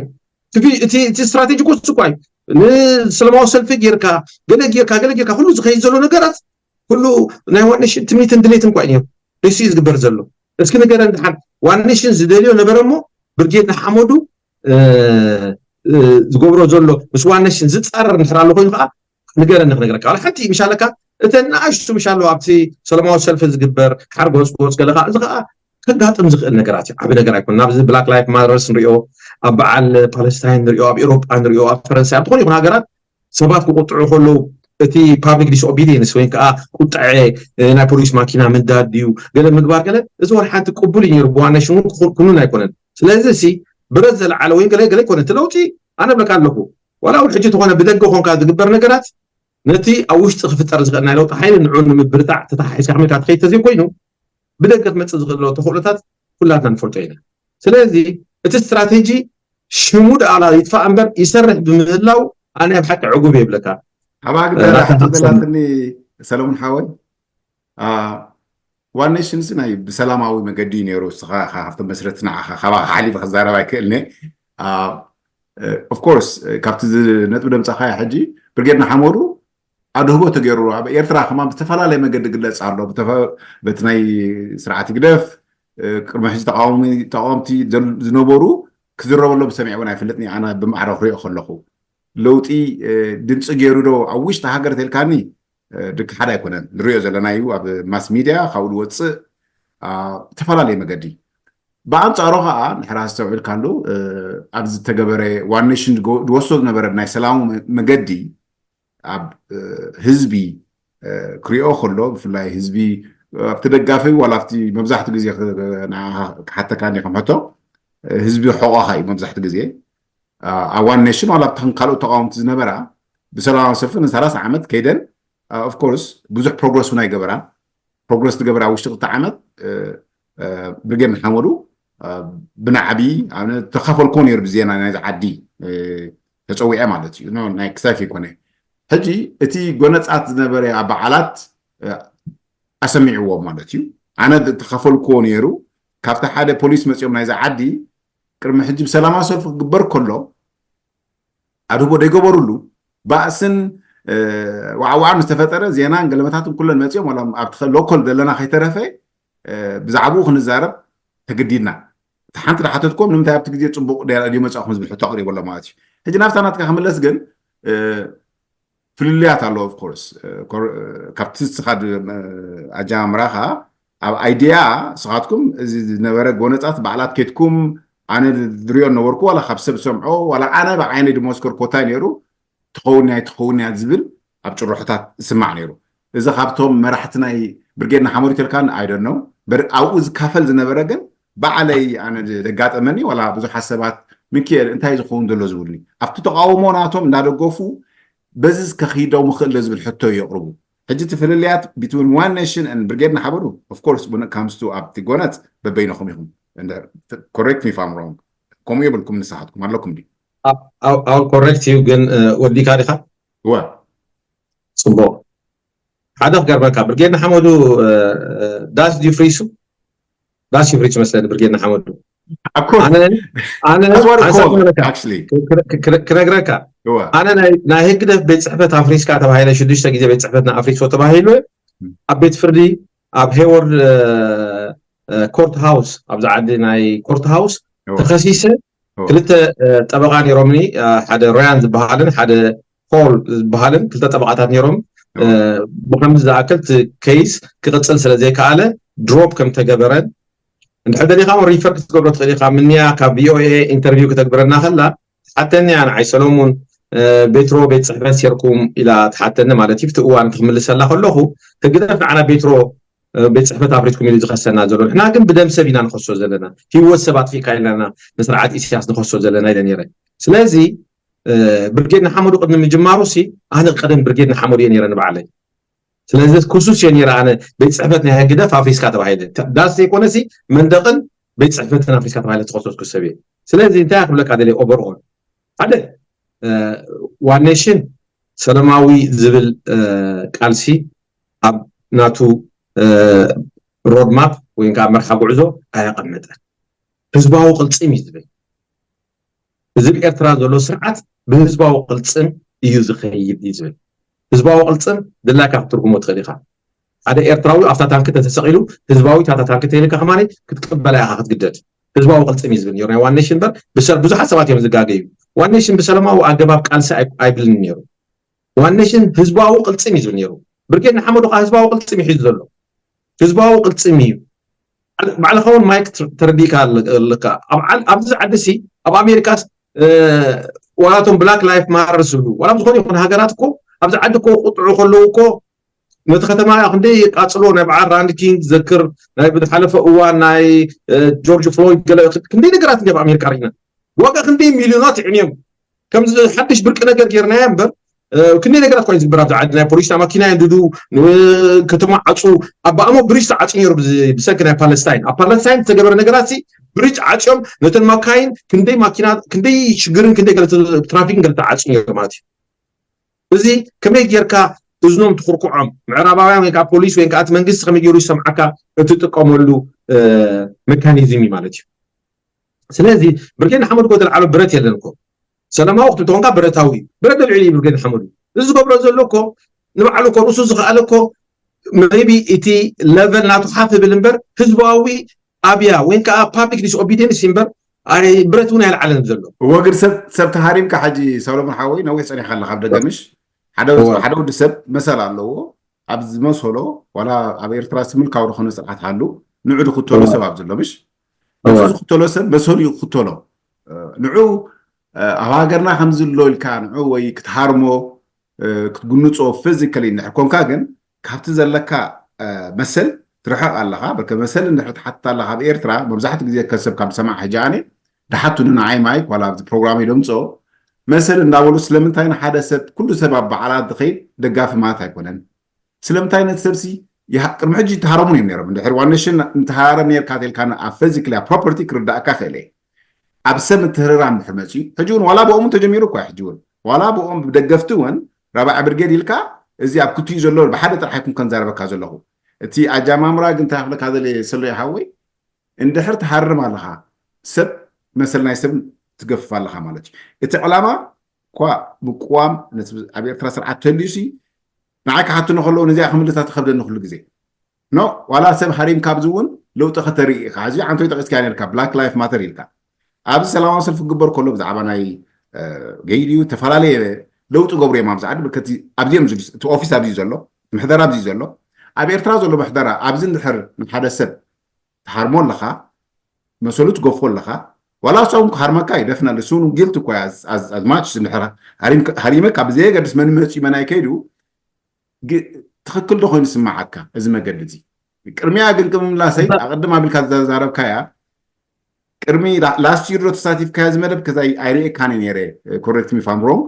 እቲ ስትራቴጂ ኮ ስኳይ ንሰላማዊ ሰልፊ ጌርካ ገለ ጌርካ ገለ ጌርካ ኩሉ ዝኸይድ ዘሎ ነገራት ኩሉ ናይ ዋን ኔሽን ትምኒትን ድሌትን እኳ እዩ ነይሩ። ንሱ እዩ ዝግበር ዘሎ። እስኪ ንገረን ድሓን ዋን ኔሽን ዝደልዮ ነበረ እሞ ብርጌድ ንሓመዱ ዝገብሮ ዘሎ ምስ ዋን ኔሽን ዝፃረር እንድሕር ኣሎ ኮይኑ ከዓ ንገረኒ ክነግረካ። ዋላ ሓንቲ ምሻለካ እተን ንኣሽቱ ምሻሎ ኣብቲ ሰላማዊ ሰልፊ ዝግበር ሓርጎፅ ጎፅ ገለ ከዓ እዚ ከዓ ከጋጥም ዝኽእል ነገራት እዩ። ዓብ ነገር ኣይኮን። ናብዚ ብላክ ላይፍ ማተርስ ንሪኦ፣ ኣብ በዓል ፓለስታይን ንሪኦ፣ ኣብ ኤሮጳ ንሪኦ፣ ኣብ ፈረንሳይ ኣብ ዝኾነ ይኹን ሃገራት ሰባት ክቁጥዑ ከለዉ እቲ ፓብሊክ ዲስኦቢዲየንስ ወይ ከዓ ቁጥዐ ናይ ፖሊስ ማኪና ምንዳድ ድዩ ገለ ምግባር ገለ እዚ ወላ ሓንቲ ቅቡል እዩ ነይሩ። ብዋና ሽሙ ክኑን ኣይኮነን። ስለዚ ሲ ብረት ዘለዓለ ወይ ገለ ገለ ይኮነ እቲ ለውጢ ኣነ ብለካ ኣለኹ። ዋላ እውን ሕጂ ተኾነ ብደገ ኮንካ ዝግበር ነገራት ነቲ ኣብ ውሽጢ ክፍጠር ዝኽእል ናይ ለውጢ ሓይሊ ንዑ ንምብርታዕ ተተሓሒዝካ ከመልካ ትኸይድ ተዘይኮይኑ ብደገ ክመፅእ ዝኽእል ተኽእሎታት ኩላትና ንፈልጦ ኢና። ስለዚ እቲ ስትራቴጂ ሽሙ ደኣ ይጥፋእ እምበር ይሰርሕ ብምህላው ኣነ ኣብ ሓቂ ዕጉብ የብለካ። ኣባግዳ ሓንቲ ዘላትኒ ሰለሙን ሓወይ ዋን ኔሽንስ ናይ ብሰላማዊ መገዲ እዩ ነይሩ። እስኻ ካብቶም መስረቲ ንዓኻ ካባኻ ሓሊፈ ክዛረብ ኣይክእልኒ። ኦፍኮርስ ካብቲ ነጥቢ ደምፃኻዮ ሕጂ ብርጌድ ንሓመዱ ኣድህቦ ተገይሩ ኣብ ኤርትራ ከማን ብዝተፈላለየ መገዲ ግለፅ ኣሎ። በቲ ናይ ስርዓት ይግደፍ ቅድሚ ሕጂ ተቃወምቲ ዝነበሩ ክዝረበሎም ሰሚዐ እውን ኣይፈልጥኒ። ኣነ ብማዕረ ክሪኦ ከለኹ ለውጢ ድምፂ ገይሩ ዶ ኣብ ውሽጢ ሃገር ተልካኒ ድክ ሓደ ኣይኮነን። ንሪኦ ዘለና እዩ ኣብ ማስ ሚድያ ካብኡ ዝወፅእ ዝተፈላለየ መገዲ። ብኣንፃሩ ከዓ ንሕራ ዝተውዕልካሉ ኣብ ዝተገበረ ዋን ኔሽን ዝወስዶ ዝነበረ ናይ ሰላሙ መገዲ ኣብ ህዝቢ ክሪኦ ከሎ ብፍላይ ህዝቢ ኣብቲ ደጋፊ ዋላ ኣብቲ መብዛሕትኡ ግዜ ክሓተካ እኒ ከም ሕቶ ህዝቢ ሕቆኻ እዩ መብዛሕትኡ ግዜ ኣብ ዋን ኔሽን ዋላ ኣብተን ካልኦት ተቃወምቲ ዝነበራ ብሰላማዊ ሰልፊ ንሰላሳ ዓመት ከይደን ኦፍኮርስ ብዙሕ ፕሮግረስ እውን ኣይገበራን። ፕሮግረስ ዝገበራ ውሽጢ ክልተ ዓመት ብርጌድ ንሓመዱ ብናዕቢ ተካፈልኮ ነይሩ ብዜና ናይዚ ዓዲ ተፀዊዐ ማለት እዩ። ናይ ክሳይፍ ይኮነ ሕጂ እቲ ጎነፃት ዝነበረ በዓላት ኣሰሚዕዎም ማለት እዩ። ኣነ ተካፈልኮ ነይሩ ካብቲ ሓደ ፖሊስ መፂኦም ናይዚ ዓዲ ቅድሚ ሕጂ ብሰላማዊ ሰልፊ ክግበር ከሎ ኣድህቦ ደይገበሩሉ ባእስን ዋዕዋዕን ዝተፈጠረ ዜናን ገለመታትን ኩለን መፂኦም ዋላ ኣብቲ ሎኮል ዘለና ከይተረፈ ብዛዕባኡ ክንዛረብ ተገዲድና። እቲ ሓንቲ ዝሓተትኩም ንምንታይ ኣብቲ ግዜ ፅቡቅ ድዩ መፃእኩም ዝብል ሕቶ ኣቅሪበሎ ማለት እዩ። ሕጂ ናብታ ናትካ ክምለስ ግን ፍልልያት ኣለዎ። ኦፍኮርስ ካብቲ ስኻ ኣጀማምራኻ ኣብ ኣይድያ ስኻትኩም እዚ ዝነበረ ጎነፃት በዓላት ኬድኩም ኣነ ዝሪኦ ነበርኩ ዋላ ካብ ሰብ ሰምዖ ዋላ ኣነ ብዓይነይ ዝመስከርኮ እንታይ ነይሩ ትኸውን እያ ኣይትኸውን እያ ዝብል ኣብ ጭርሖታት ዝስማዕ ነይሩ። እዚ ካብቶም መራሕቲ ናይ ብርጌድ ንሓመዱ ተልካን ኣይደኖ ኣብኡ ዝካፈል ዝነበረ ግን ባዕለይ ኣነ ዘጋጠመኒ ዋላ ብዙሓት ሰባት ሚኪኤል እንታይ ዝኸውን ዘሎ ዝብሉኒ ኣብቲ ተቃውሞ ናቶም እንዳደገፉ በዚ ከኺደው ምኽእል ዶ ዝብል ሕቶ የቕርቡ። ሕጂ እቲ ፍልልያት between one nation and ብርጌድ ንሓመዱ of course when it comes to ኣብቲ ጎነጽ በበይንኹም ኢኹም correct me if I'm wrong ከምኡ የብልኩም ንስኻትኩም ኣለኩም ድዩ? ኣው ኮሬክት እዩ ግን ወዲካ ዲኻ? እወ ፅቡቅ ሓደ ክገርመካ ብርጌድ ንሓመዱ ዳስ ድዩ ፍሪሱ ዳስ እዩ ፍሪሱ መስለኒ ብርጌድ ንሓመዱ ኣነ ኣነ ሓንሳብ ክነግረካ ክነግረካ ኣነ ናይ ህግደፍ ቤት ፅሕፈት ኣፍሪስካ ተባሂለ ሽዱሽተ ግዜ ቤት ፅሕፈትና ኣፍሪስዎ ተባሂሉ ኣብ ቤት ፍርዲ ኣብ ሄወርድ ኮርት ሃውስ ኣብዚ ዓዲ ናይ ኮርት ሃውስ ተኸሲሰ ክልተ ጠበቃ ነይሮምኒ ሓደ ሮያን ዝበሃልን ሓደ ፖል ዝበሃልን ክልተ ጠበቃታት ነይሮም ብከምዚ ዝኣክል እቲ ከይስ ክቅፅል ስለ ዘይከኣለ ድሮፕ ከም ተገበረን እንድሕር ደሊካ እውን ሪፈር ክትገብሮ ትኽእል ኢካ ምንያ ካብ ቪኦኤ ኢንተርቪው ክተግብረና ከላ ትሓተኒ እያ ንዓይ ሰሎሙን ቤትሮ ቤት ፅሕፈት ሴርኩም ኢላ ትሓተኒ ማለት እዩ ብቲ እዋን ክምልሰላ ከለኹ ህግደፍ ንዓና ቤትሮ ቤት ፅሕፈት ኣፍሪስኩም ኢሉ ዝኸሰና ዘሎ ንሕና ግን ብደም ሰብ ኢና ንኸሶ ዘለና ህይወት ሰብ ኣጥፊእካ ኢልና ንስርዓት ኢሳያስ ንኸሶ ዘለና ኢለ ነይረ ስለዚ ብርጌድ ንሓመዱ ቅድሚ ምጅማሩ ሲ ኣነ ቀደም ብርጌድ ንሓመዱ እየ ነይረ ንባዕለይ ስለዚ ክሱስ እየ ነይረ ኣነ ቤት ፅሕፈት ናይ ህግደፍ ኣፍሪስካ ተባሂለ ዳስ ዘይኮነ ሲ መንደቅን ቤት ፅሕፈትን ኣፍሪስካ ተባሂለ ተኸሰስኩ ሰብ እየ ስለዚ እንታይ ክብለካ ደልየ ኦቨርኦል ሓደ ዋን ኔሽን ሰላማዊ ዝብል ቃልሲ ኣብ ናቱ ሮድማፕ ወይ ከዓ መርሓ ጉዕዞ ኣየቐመጠን ህዝባዊ ቅልፅም እዩ ዝብል እዚ ብኤርትራ ዘሎ ስርዓት ብህዝባዊ ቅልፅም እዩ ዝኸይድ እዩ ዝብል ህዝባዊ ቅልፅም ድላይካ ክትርጉሞ ትኽእል ኢኻ ሓደ ኤርትራዊ ኣብታ ታንኪ ተተሰቒሉ፣ ህዝባዊ ታታ ታንኪ ተይልካ ከማኒ ክትቅበላ ኢኻ ክትግደድ። ህዝባዊ ቅልጽም እዩ ዝብል ነይሩ ናይ ዋን ኔሽን እምበር፣ ብሰ-፣ ብዙሓት ሰባት እዮም ዝጋገዩ። ዋን ኔሽን ብሰላማዊ ኣገባብ ቃልሲ ኣይ-፣ ኣይብልን ነይሩ። ዋን ኔሽን ህዝባዊ ቅልጽም እዩ ዝብል ነይሩ። ብርጌድ ንሓመዱ ከዓ ህዝባዊ ቅልጽም እዩ ሒዙ ዘሎ። ህዝባዊ ቅልጽም እዩ። ባዕልኻ እውን ማይክ ተረዲእካ ኣለካ። ኣብዚ ዓዲ ሲ፣ ኣብ ኣሜሪካስ ዋላቶም ብላክ ላይፍ ማተር ዝብሉ ዋላ ዝኾነ ይኹን ሃገራት እኮ ኣብዚ ዓዲ እኮ ቁጥዑ ከለዉ እኮ ነቲ ከተማ ክንደይ የቃፅሎ። ናይ በዓል ራንድ ኪንግ ዘክር፣ ናይ ብዝሓለፈ እዋን ናይ ጆርጅ ፍሎይድ ገለ ክንደይ ነገራት እንዲ ኣብ ኣሜሪካ ርኢና። ዋጋ ክንደይ ሚሊዮናት ይዕንዮም። ከምዚ ሓድሽ ብርቂ ነገር ጌርናዮ እምበር ክንደይ ነገራት ኮይኑ ዝግበር ኣብዚ ዓዲ። ናይ ፖሊስ ማኪና የንድዱ፣ ከተማ ዓፁ። ኣብ ኣሞ ብሪጅ ተዓፂ ነይሩ ብሰንኪ ናይ ፓለስታይን። ኣብ ፓለስታይን ዝተገበረ ነገራት ብሪጅ ዓፅዮም ነተን ማካይን ክንደይ ማኪና ክንደይ ሽግርን ክንደይ ገለ ትራፊክን ገለ ተዓፂ ነይሩ ማለት እዩ። እዚ ከመይ ጌርካ እዝኖም ትኹርኩዖም ምዕራባውያን ወይ ከዓ ፖሊስ ወይ ከዓ እቲ መንግስቲ ከመይ ገይሩ ይሰምዓካ እትጥቀመሉ መካኒዝም እዩ ማለት እዩ። ስለዚ ብርጌድ ንሓመዱ እኮ ዝለዓሎ ብረት የለን እኮ። ሰላማዊ ክትብል ተኾንካ ብረታዊ እዩ። ብረት ልዕሊ እዩ ብርጌድ ንሓመዱ። እዚ ዝገብሮ ዘሎ እኮ ንባዕሉ እኮ ርእሱ ዝኸኣለ እኮ maybe እቲ ለቨል ናቱ ሓፍ ብል እምበር ህዝባዊ ኣብያ ወይ ከዓ ፓብሊክ ዲስኦቢዲየንስ እምበር ኣይ ብረት እውን ኣይለዓለን ዘሎ። እወ ግን ሰብ ሰብ ተሃሪምካ ሕጂ ሰሎሞን ሓወይ ነዊሕ ፀኒኻ ኣለካ ኣብ ደገ ምሽ ሓደ ሓደ ወዲ ሰብ መሰል ኣለዎ ኣብ ዝመሰሎ ዋላ ኣብ ኤርትራ ምልካዊ ዝኾነ ስርዓት ሃሉ ንዑ ዝኽተሎ ሰብ ኣብ ዘሎ ምሽ ንዑ ዝኽተሎ ሰብ መሰሉ እዩ ክኽተሎ ንዑ ኣብ ሃገርና ከምዚ ኣሎ ኢልካ ንዑ ወይ ክትሃርሞ ክትጉንፆ ፊዚካሊ እንድሕር ኮንካ ግን ካብቲ ዘለካ መሰል ትርሕቕ ኣለኻ በርከ መሰል እንድሕር ትሓትት ኣለኻ ኣብ ኤርትራ መብዛሕትኡ ግዜ ከሰብ ካብ ዝሰማዕ ሕጂ ኣነ ድሓቱኒ ንዓይ ማይክ ዋላ ኣብዚ ፕሮግራም ኢሎም ምፅኦ መሰል እንዳበሉ ስለምንታይ ንሓደ ሰብ ኩሉ ሰብ ኣብ በዓላት ዝኸይድ ደጋፊ ማለት ኣይኮነን ስለምንታይ ነቲ ሰብሲ ቅድሚ ሕጂ ተሃረሙን እዮም ነይሮም እንድሕር ዋን ኔሽን እንተሃረም ነርካ ተልካ ኣብ ፈዚክሊ ኣብ ፕሮፐርቲ ክርዳእካ ክእል እየ ኣብ ሰብ ምትህርራም ድሕር መፅዩ ሕጂ እውን ዋላ ብኦም ተጀሚሩ እኳ ሕጂ እውን ዋላ ብኦም ደገፍቲ እውን ራብዓ ብርጌድ ኢልካ እዚ ኣብ ክትኡ ዘሎ ብሓደ ጥራሕ ኣይኩን ከንዛረበካ ዘለኹ እቲ ኣጃማምራ ግን እንታይ ክብለካ ዘለ ሰሎ ይሓወይ እንድሕር ትሃርም ኣለኻ ሰብ መሰል ናይ ሰብ ትገፍፍ ኣለኻ ማለት እዩ እቲ ዕላማ እኳ ምቅዋም ኣብ ኤርትራ ስርዓት ተልዩሲ ንዓይ ክሓትኖ ከለዉ ነዚኣ ክምልሳ ትኸብደኒ ኩሉ ግዜ ኖ ዋላ ሰብ ሃሪምካ ኣብዚ እውን ለውጢ ከተርኢ ኢኻ እዚ ዓንቶይ ጠቂስካ ነርካ ብላክ ላይፍ ማተር ኢልካ ኣብዚ ሰላማዊ ሰልፊ ክግበር ከሎ ብዛዕባ ናይ ገይድዩ ተፈላለየ ለውጢ ገብሩ እዮም ኣብዚ ዓዲ ብርከቲ ኣብዚ እዮም እቲ ኦፊስ ኣብዚ ዘሎ ምሕደራ ኣብዚ ዘሎ ኣብ ኤርትራ ዘሎ ምሕደራ ኣብዚ እንድሕር ንሓደ ሰብ ትሃርሞ ኣለኻ መሰሉ ትገፎ ኣለኻ ዋላ እሱ እውን ክሃርመካ እዩ ደፍና እሱ እውን ጊልት እኮ ኣዝማች እንድሕር ሃሪመካ ብዘየገድስ መን መፅዩ መናይ ከይዱ ትኽክል ዶ ኮይኑ ስማዓካ እዚ መገዲ እዚ ቅድሚያ ግን ቅድሚ ምላሰይ ኣቐድም ኣቢልካ ዝተዛረብካያ ቅድሚ ላስት ይር ዶ ተሳቲፍካያ እዚ መደብ ከዛ ኣይርእየካን ነረ ኮረክት ሚ ፋም ሮንግ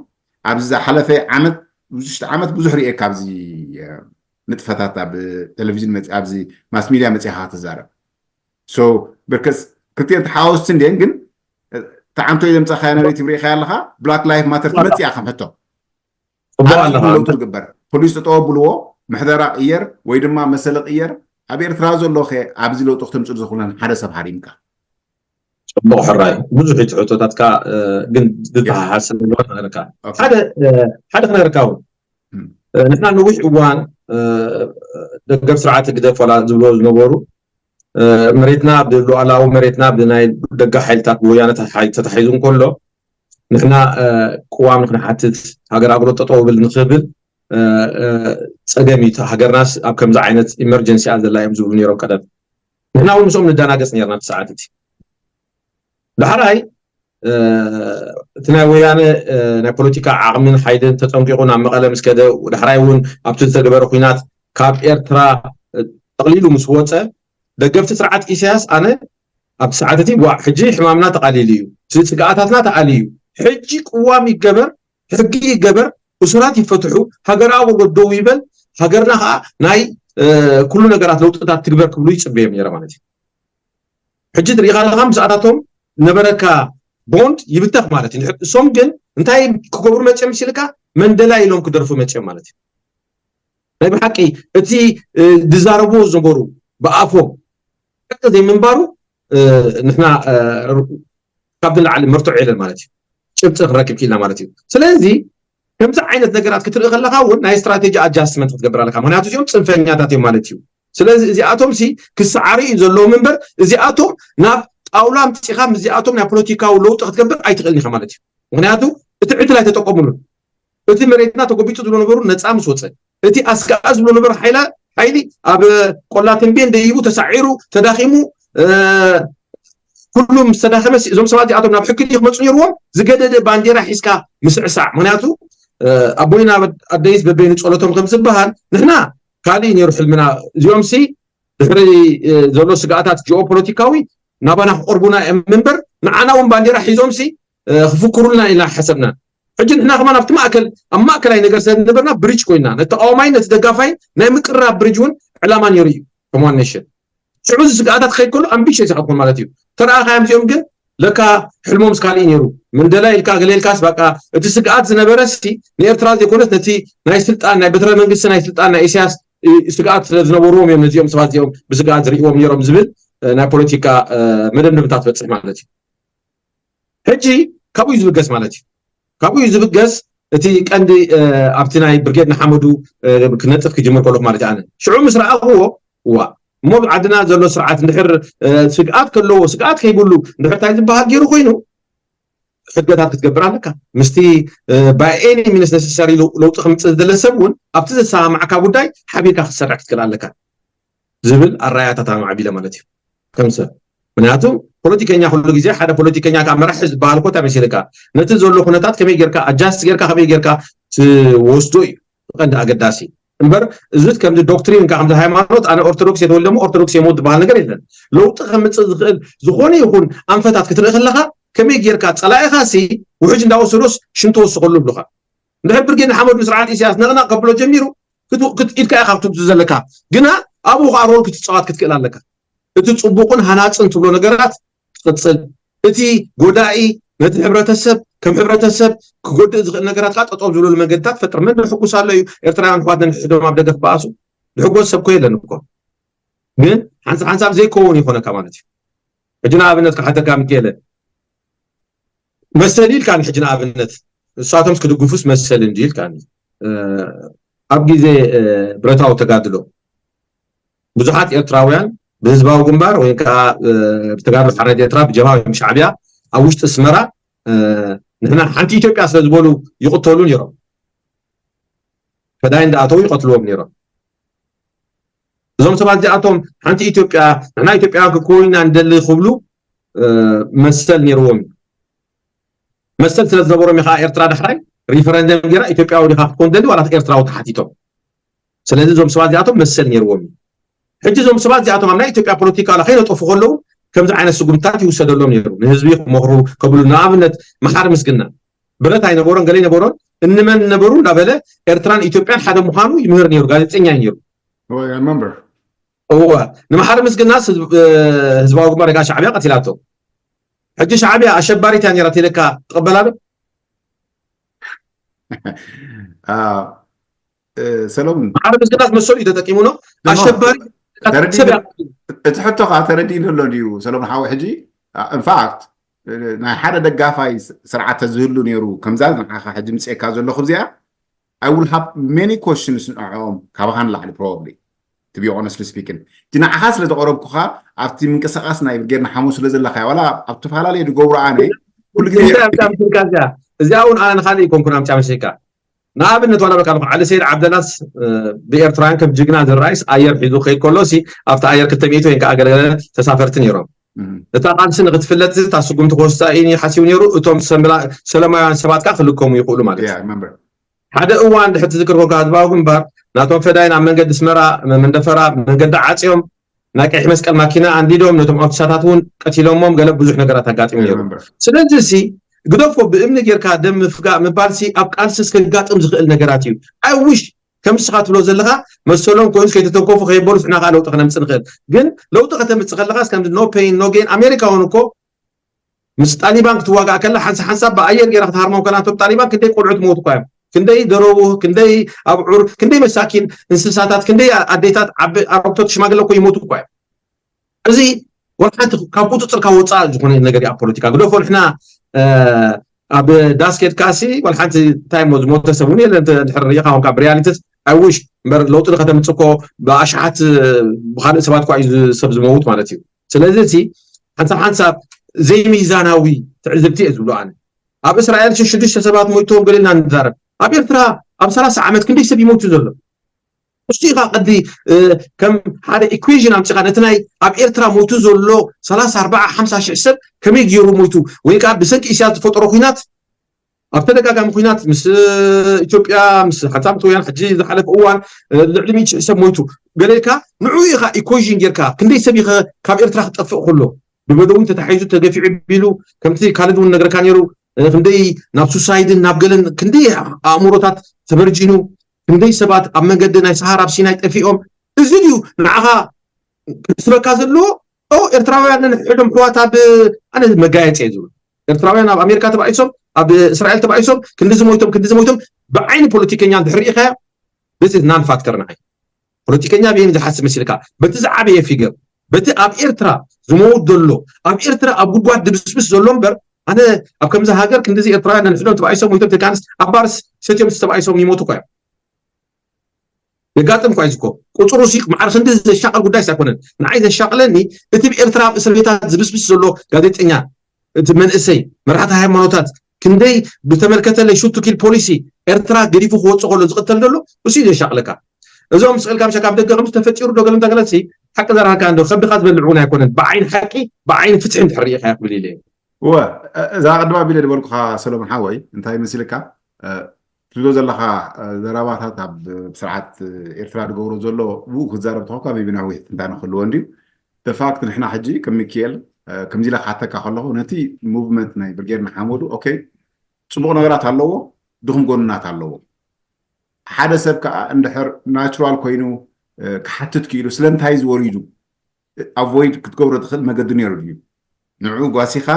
ኣብዚ ዝሓለፈ ዓመት ውሽጢ ዓመት ብዙሕ ርእየካ ኣብዚ ንጥፈታት ኣብ ቴሌቪዥን መፂ ኣብዚ ማስ ሚድያ መፂኻ ክትዛረብ ሶ ብርከስ ክልቲኤን ተሓወስቲ እንድየን ግን ተዓንቶ ዘምፀኻያ ነሬቲቭ ርኢኻያ ኣለኻ ብላክ ላይፍ ማተር ትመፅእ እያ ከም ሕቶ ጽቡቅ ኣለኻ ለውጡ ዝግበር ፖሊስ ጠጠው ኣብልዎ ምሕደራ ቅየር ወይ ድማ መሰለ ቅየር ኣብ ኤርትራ ዘሎ ከ ኣብዚ ለውጢ ክተምፅሉ ዝኽእለን ሓደ ሰብ ሃሪምካ ጽቡቅ ሕራይ ብዙሕ እቲ ሕቶታትካ ግን ዝተሓሓዝ ስለ ዝኾነ ክነግረካ ሓደ ሓደ ክነግረካ እውን ንሕና ነዊሕ እዋን ደገፍ ስርዓት ህግደፍ ዋላ ዝብሎ ዝነበሩ መሬትና ብሉኣላዊ መሬትና ብናይ ደጋ ሓይልታት ብወያነ ተታሒዙ እንከሎ ንሕና ቅዋም ንክንሓትት ሃገር ኣግሎ ጠጠው ብል ንክብል ፀገም እዩ ሃገርናስ ኣብ ከምዚ ዓይነት ኢመርጀንሲ እያ ዘላ እዮም ዝብሉ ነይሮም ቀደም ንሕና እውን ምስኦም ንደናገፅ ነርና እቲ ሰዓት እቲ ዳሕራይ እቲ ናይ ወያነ ናይ ፖለቲካ ዓቕምን ሓይልን ተፀንቂቑ ናብ መቐለ ምስ ከደ ዳሕራይ እውን ኣብቲ ዝተገበረ ኩናት ካብ ኤርትራ ጠቕሊሉ ምስ ወፀ ደገፍቲ ስርዓት ኢሳያስ ኣነ ኣብቲ ሰዓት እቲ ዋ ሕጂ ሕማምና ተቓሊሉ እዩ ስግኣታትና ተኣልዩ እዩ ሕጂ ቅዋም ይገበር ሕጊ ይገበር እሱራት ይፈትሑ ሃገር ኣገልግሎት ደው ይበል ሃገርና ከዓ ናይ ኩሉ ነገራት ለውጥታት ትግበር ክብሉ ይፅበዮም ነረ ማለት እዩ ሕጂ ትሪኢኻ ኣለካ ምስኣታቶም ነበረካ ቦንድ ይብተኽ ማለት እዩ እሶም ግን እንታይ ክገብሩ መፅኦም ሲልካ መንደላ ኢሎም ክደርፉ መፅኦም ማለት እዩ ናይ ብሓቂ እቲ ዝዛረብዎ ዝነበሩ ብኣፎም ዘይምንባሩ ንሕና ካብ ንላዕሊ መርትዖ የለን ማለት እዩ ጭብጢ ክንረክብ ክኢልና ማለት እዩ ስለዚ ከምዚ ዓይነት ነገራት ክትርኢ ከለካ እውን ናይ ስትራቴጂ ኣጃስትመንት ክትገብር ኣለካ። ምክንያቱ እዚኦም ፅንፈኛታት እዮም ማለት እዩ። ስለዚ እዚኣቶም ሲ ክሰዓሩ እዩ ዘለዎም እምበር እዚኣቶም ናብ ጣውላ ኣምፂኻ ምስዚኣቶም ናይ ፖለቲካዊ ለውጢ ክትገብር ኣይትኽእልን ኢኻ ማለት እዩ። ምክንያቱ እቲ ዕድል ኣይተጠቀሙሉን። እቲ መሬትና ተጎቢጡ ዝብሎ ነበሩ ነፃ ምስ ወፀ፣ እቲ ኣስጋኣ ዝብሎ ነበሩ ሓይላ ሓይሊ ኣብ ቆላ ተንቤን ደይቡ ተሳዒሩ ተዳኺሙ ኩሉ ምስ ተዳኸመ እዞም ሰባት እዚኣቶም ናብ ሕጊ ክመፁ ነርዎም። ዝገደደ ባንዴራ ሒዝካ ምስዕሳዕ። ምክንያቱ ኣቦይና ኣደይስ በበይኑ ፀሎቶም ከም ዝበሃል ንሕና ካልእ ነይሩ ሕልምና። እዚኦም ሲ ድሕሪ ዘሎ ስጋኣታት ጂኦፖለቲካዊ ናባና ክቀርቡና እዮም እምበር ንዓና እውን ባንዴራ ሒዞም ሲ ክፍክሩልና ኢና ሓሰብና። ሕጂ ንሕና ከማን ኣብቲ ማእከል ኣብ ማእከላይ ነገር ስለ ዝነበርና ብሪጅ ኮይና ነቲ ተቃዋማይ ነቲ ደጋፋይ ናይ ምቅራብ ብሪጅ እውን ዕላማ ነይሩ እዩ። ከም ዋን ኔሽን ሽዑ እዚ ስግኣታት ክኸይድ ከሎ ኣምቢሽየስ ኢኻ ትኾን ማለት እዩ። ተረኣኻዮም እዚኦም ግን ለካ ሕልሞም ስካልእ ነይሩ። መንደላ ኢልካ ገለ ኢልካስ በቃ እቲ ስግኣት ዝነበረ ሲ ንኤርትራ ዘይኮነስ ነቲ ናይ ስልጣን ናይ በትረ መንግስቲ ናይ ስልጣን ናይ ኢሳያስ ስግኣት ስለ ዝነበርዎም እዮም ነዚኦም ሰባት እዚኦም ብስግኣት ዝርእዎም ነይሮም ዝብል ናይ ፖለቲካ መደምደምታ ትበፅሕ ማለት እዩ። ሕጂ ካብኡ እዩ ዝብገስ ማለት እዩ። ካብኡ እዩ ዝብገስ እቲ ቀንዲ ኣብቲ ናይ ብርጌድ ንሓመዱ ክነጥፍ ክጅምር ከለኹ ማለት ኣነ ሽዑ ምስ ረኣኽዎ ዋ እሞ ዓድና ዘሎ ስርዓት እንድሕር ስግኣት ከለዎ ስግኣት ከይብሉ እንድሕር እንታይ ዝበሃል ገይሩ ኮይኑ ሕገታት ክትገብር ኣለካ። ምስቲ by any means necessary ለውጢ ክምፅእ ዝደለ ሰብ እውን ኣብቲ ዘሰማማዕካ ጉዳይ ሓቢርካ ክትሰርሕ ክትክእል ኣለካ ዝብል ኣራያታት ኣማዕቢለ ማለት እዩ። ከም ሰብ ምክንያቱ ፖለቲከኛ ኩሉ ግዜ ሓደ ፖለቲከኛ ካብ መራሒ ዝበሃል ኮታ መሲልካ ነቲ ዘሎ ኩነታት ከመይ ጌርካ ኣጃስት ጌርካ ከመይ ጌርካ ትወስዶ እዩ ቀንዲ ኣገዳሲ እምበር እዚ ከምዚ ዶክትሪን ካ ከምዚ ሃይማኖት ኣነ ኦርቶዶክስ የተወለሙ ኦርቶዶክስ የመውት ዝበሃል ነገር የለን። ለውጢ ከምፅእ ዝኽእል ዝኾነ ይኹን ኣንፈታት ክትርኢ ከለካ ከመይ ጌርካ ፀላኢኻ ሲ ውሕጅ እንዳወሰዶስ ሽንቶ ወስኸሉ ይብሉካ። እንድሕር ብርጌድ ንሓመዱ ስርዓት ኢሳያስ ነቕናቕ ከብሎ ጀሚሩ ኢድካ ኢኻ ክትብቱ ዘለካ ግና ኣብኡ ከዓ ሮል ክትፃዋት ክትክእል ኣለካ። እቲ ፅቡቅን ሃናፅን ትብሎ ነገራት ትቕፅል። እቲ ጎዳኢ ነቲ ሕብረተሰብ ከም ሕብረተሰብ ክጎድእ ዝኽእል ነገራት ከዓ ጠጠው ዝብለሉ መንገድታት ፈጥር። መን ሕጉስ ኣሎ እዩ? ኤርትራውያን ኣሕዋት ነንሕድሕዶም ኣብ ደገ ክበኣሱ ዝሕጎስ ሰብ ኮ የለን እኮ። ግን ሓንሳብ ሓንሳብ ዘይከውን ይኾነካ ማለት እዩ። ሕጂ ንኣብነት ክሓተካ ምክኤለ መሰል ኢልካ ሕጂ ንኣብነት እሳቶምስ ክድግፉስ መሰል እንዲ ኢልካ ኣብ ግዜ ብረታዊ ተጋድሎ ብዙሓት ኤርትራውያን ብህዝባዊ ግንባር ወይ ከዓ ብተጋድሎ ሓርነት ኤርትራ ብጀብሃ ወይ ሻዕብያ ኣብ ውሽጢ ኣስመራ ንሕና ሓንቲ ኢትዮጵያ ስለ ዝበሉ ይቕተሉ ነይሮም። ፈዳይ እንዳኣተው ይቐትልዎም ነይሮም። እዞም ሰባት እዚኣቶም ሓንቲ ኢትዮጵያ ንሕና ኢትዮጵያውያን ክኮንና ንደሊ ክብሉ መሰል ነይርዎም እዩ። መሰል ስለ ዝነበሮም ከዓ ኤርትራ ዳሕራይ ሪፈረንደም ጌራ ኢትዮጵያዊ ዲኻ ክትኮን ደሊ ዋላ ኤርትራዊ ተሓቲቶም። ስለዚ እዞም ሰባት እዚኣቶም መሰል ነይርዎም እዩ። ሕጂ እዞም ሰባት እዚኣቶም ኣብ ናይ ኢትዮጵያ ፖለቲካ ዋላ ከይነጠፉ ከለዉ ከምዚ ዓይነት ስጉምታት ይውሰደሎም ነይሩ። ንህዝቢ ክመኽሩ ከብሉ ንኣብነት መሓሪ ምስግና ብረት ኣይነበሮን ገለ ኣይነበሮን እንመን ነበሩ እንዳበለ ኤርትራን ኢትዮጵያን ሓደ ምዃኑ ይምህር ነይሩ። ጋዜጠኛ እዩ ነይሩ። እወ ንመሓሪ ምስግናስ ህዝባዊ ግንባር ጋ ሻዕብያ ቀቲላቶ። ሕጂ ሻዕብያ ኣሸባሪት እያ ነይራ ተይለካ ትቐበላ ዶ? ሰሎሙን መሓሪ ምስግናስ መሰሉ እዩ ተጠቂሙ ነው ኣሸባሪ እቲ ሕቶ ከዓ ተረዲእኒ ኣሎ ድዩ ሰሎሙን ሓወይ? ሕጂ ኢንፋክት ናይ ሓደ ደጋፋይ ስርዓት ተዝህሉ ነይሩ ከምዛ ንዓኻ ሕጂ ምፅኤካ ዘለኹ እዚኣ I will have many questions ንዕኦም ካባኻ ንላዕሊ probably to be honestly speaking እቲ ንዓኻ ስለ ዘቐረብኩኻ ኣብቲ ምንቅስቃስ ናይ ብርጌድ ንሓሙ ስለ ዘለኻ ዋላ ኣብ ተፈላለየ ዝገብሩ ኣነ ኩሉ ግዜ እዚኣ እውን ኣነ ንካልእ ይኮንኩን ኣምጫ መሲልካ ንኣብነት ዋላ በቃ ዓሊ ሰይድ ዓብደላስ ብኤርትራውያን ከም ጅግና ዝረኣይስ ኣየር ሒዙ ከይድ ከሎ ሲ ኣብቲ ኣየር ክልተ ሚእቲ ወይ ከዓ ገለገለ ተሳፈርቲ ነይሮም እታ ቃልሲ ንክትፍለጥ እታ ስጉምቲ ክወስዳ እዩ ሓሲቡ ነይሩ እቶም ሰላማውያን ሰባት ከዓ ክልከሙ ይኽእሉ ማለት እዩ ሓደ እዋን ድሕር ትዝክር ኮንካ ህዝባዊ ግንባር ናቶም ፈዳይን ኣብ መንገዲ ስመራ መንደፈራ መንገዲ ዓፅዮም ናይ ቀይሕ መስቀል ማኪና ኣንዲዶም ነቶም ኣውቲሳታት እውን ቀቲሎሞም ገለ ብዙሕ ነገራት ኣጋጢሙ ነይሩ ስለዚ ሲ ግደፎ ብእምኒ ጌርካ ደም ምፍጋእ ምባል ሲ ኣብ ቃልሲ እስከጋጥም ዝኽእል ነገራት እዩ I wish ከም ንስኻ ትብሎ ዘለኻ መሰሎም ኮይኑ ከይተተንከፉ ከይበሉ ንሕና ከዓ ለውጢ ከነምፅእ ንኽእል ግን ለውጢ ከተምፅእ ከለኻስ ከምዚ no pain no gain ኣሜሪካ እውን እኮ ምስ ጣሊባን ክትዋጋእ ከላ ሓንሳ ሓንሳብ ብኣየር ጌራ ክትሃርሞም ከላ እቶም ጣሊባን ክንደይ ቆልዑ ትመውቱ እኳ እዮም ክንደይ ደረቡ ክንደይ ኣብዑር ክንደይ መሳኪን እንስሳታት ክንደይ ኣዴታት ዓቢ ኣረግቶት ሽማግለ እኮ ይሞቱ እኳ እዮም እዚ ወላ ሓንቲ ካብ ቁፅፅርካ ወፃእ ዝኾነ ነገር ኣብ ፖለቲካ ግደፎ ንሕና ኣብ ዳስ ኬድካ ሲ ዋላ ሓንቲ እንታይ እሞ ዝሞተ ሰብ እውን የለን። እንተ ድሕር ርኢኻ ኮንካ ብሪያሊትስ ኣይውሽ እምበር ለውጢ ከተምፅእ እኮ ብኣሽሓት ብካልእ ሰባት እኳ እዩ ሰብ ዝመውት ማለት እዩ። ስለዚ እቲ ሓንሳብ ሓንሳብ ዘይሚዛናዊ ትዕዝብቲ እየ ዝብሎ ኣነ። ኣብ እስራኤል ሽዱሽተ ሰባት ሞይቶም ገለ ኢና ንዛረብ። ኣብ ኤርትራ ኣብ ሰላሳ ዓመት ክንደይ ሰብ ይሞቱ ዘሎ? እስቲ ኢኻ ቅዲ ከም ሓደ ኢኩዌዥን ኣምፂኻ ነቲ ናይ ኣብ ኤርትራ ሞይቱ ዘሎ ሰላሳ ኣርባዓ ሓምሳ ሽሕ ሰብ ከመይ ገይሩ ሞይቱ ወይ ከዓ ብሰንኪ ኢሳያስ ዝፈጠሮ ኩናት ኣብ ተደጋጋሚ ኩናት ምስ ኢትዮጵያ ምስ ሓንሳብ ወያነ ሕጂ ዝሓለፈ እዋን ልዕሊ ሚእቲ ሽሕ ሰብ ሞይቱ ገለ ኢልካ ንዑ ኢኻ ኢኮይዥን ጌርካ ክንደይ ሰብ ኢኸ ካብ ኤርትራ ክጠፍእ ከሎ ብበደዊን ተታሒዙ ተገፊዑ ቢሉ ከምቲ ካልድ እውን ነገርካ ነይሩ ክንደይ ናብ ሱሳይድን ናብ ገለን ክንደይ ኣእምሮታት ተበርጂኑ ክንደይ ሰባት ኣብ መንገዲ ናይ ሰሃራ ኣብ ሲናይ ጠፊኦም እዚ ድዩ ንዓኻ ክስበካ ዘለዎ ኤርትራውያን ሕዶም ሕዋት ኣብ ኣነ መጋየፂ እየ ዝብል ኤርትራውያን ኣብ ኣሜሪካ ተባኢሶም ኣብ እስራኤል ተባኢሶም ክንዲ ዝሞይቶም ክንዲ ዝሞይቶም ብዓይኒ ፖለቲከኛ እንድሕር ርኢኻዮ this is non factor ንዓይ ፖለቲከኛ ብየን ዝሓስብ መሲልካ በቲ ዝዓበየ ፊገር በቲ ኣብ ኤርትራ ዝመውት ዘሎ ኣብ ኤርትራ ኣብ ጉድጓድ ድብስብስ ዘሎ እምበር ኣነ ኣብ ከምዚ ሃገር ክንዲዚ ኤርትራውያን ነንሕዶም ተባኢሶም ሞይቶም ተካንስ ኣብ ባርስ ሰትዮም ዝተባኢሶም ይሞቱ እኮ እዮም የጋጥም እኳ እዩ ዝኮ ቁፅሩ ሲ ማዕረ ክንዲ ዘሻቀል ጉዳይ ኣይኮነን ንዓይ ዘሻቅለኒ እቲ ብኤርትራ ኣብ እስር ቤታት ዝብስብስ ዘሎ ጋዜጠኛ እቲ መንእሰይ መራሕቲ ሃይማኖታት ክንደይ ብተመልከተለይ ሹቱ ኪል ፖሊሲ ኤርትራ ገዲፉ ክወፅእ ከሎ ዝቅተል ዘሎ እሱ እዩ ዘሻቅለካ እዞም ስእልካ ምሸ ካብ ደገ ከምዚ ተፈጢሩ ዶ ገለ እንተገለሲ ሓቂ ዘራካ እንዶ ከብድካ ዝበልዕ እውን ኣይኮነን ብዓይኒ ሓቂ ብዓይኒ ፍትሒ እንድሕር ርኢካ ክብል ኢለ እወ እዛ ቅድማ ቢለ ዝበልኩካ ሰሎሞን ሓወይ እንታይ መሲልካ ትብሎ ዘለኻ ዘረባታት ኣብ ስርዓት ኤርትራ ዝገብሮ ዘሎ ብኡ ክዛረብ ተኾንካ maybe ነዊሕ ትንታነ ክህልዎ እንድዩ the fact ንሕና ሕጂ ከም ሚኪኤል ከምዚ ኢለ ክሓተካ ከለኹ ነቲ movement ናይ ብርጌድ ንሓመዱ okay ፅቡቕ ነገራት ኣለዎ ድኹም ጎንናት ኣለዎ ሓደ ሰብ ከዓ እንድሕር natural ኮይኑ ክሓትት ክኢሉ ስለምንታይ ዝወሪዱ avoid ክትገብሮ ትኽእል መገዲ ነይሩ ድዩ ንዑ ጓሲኻ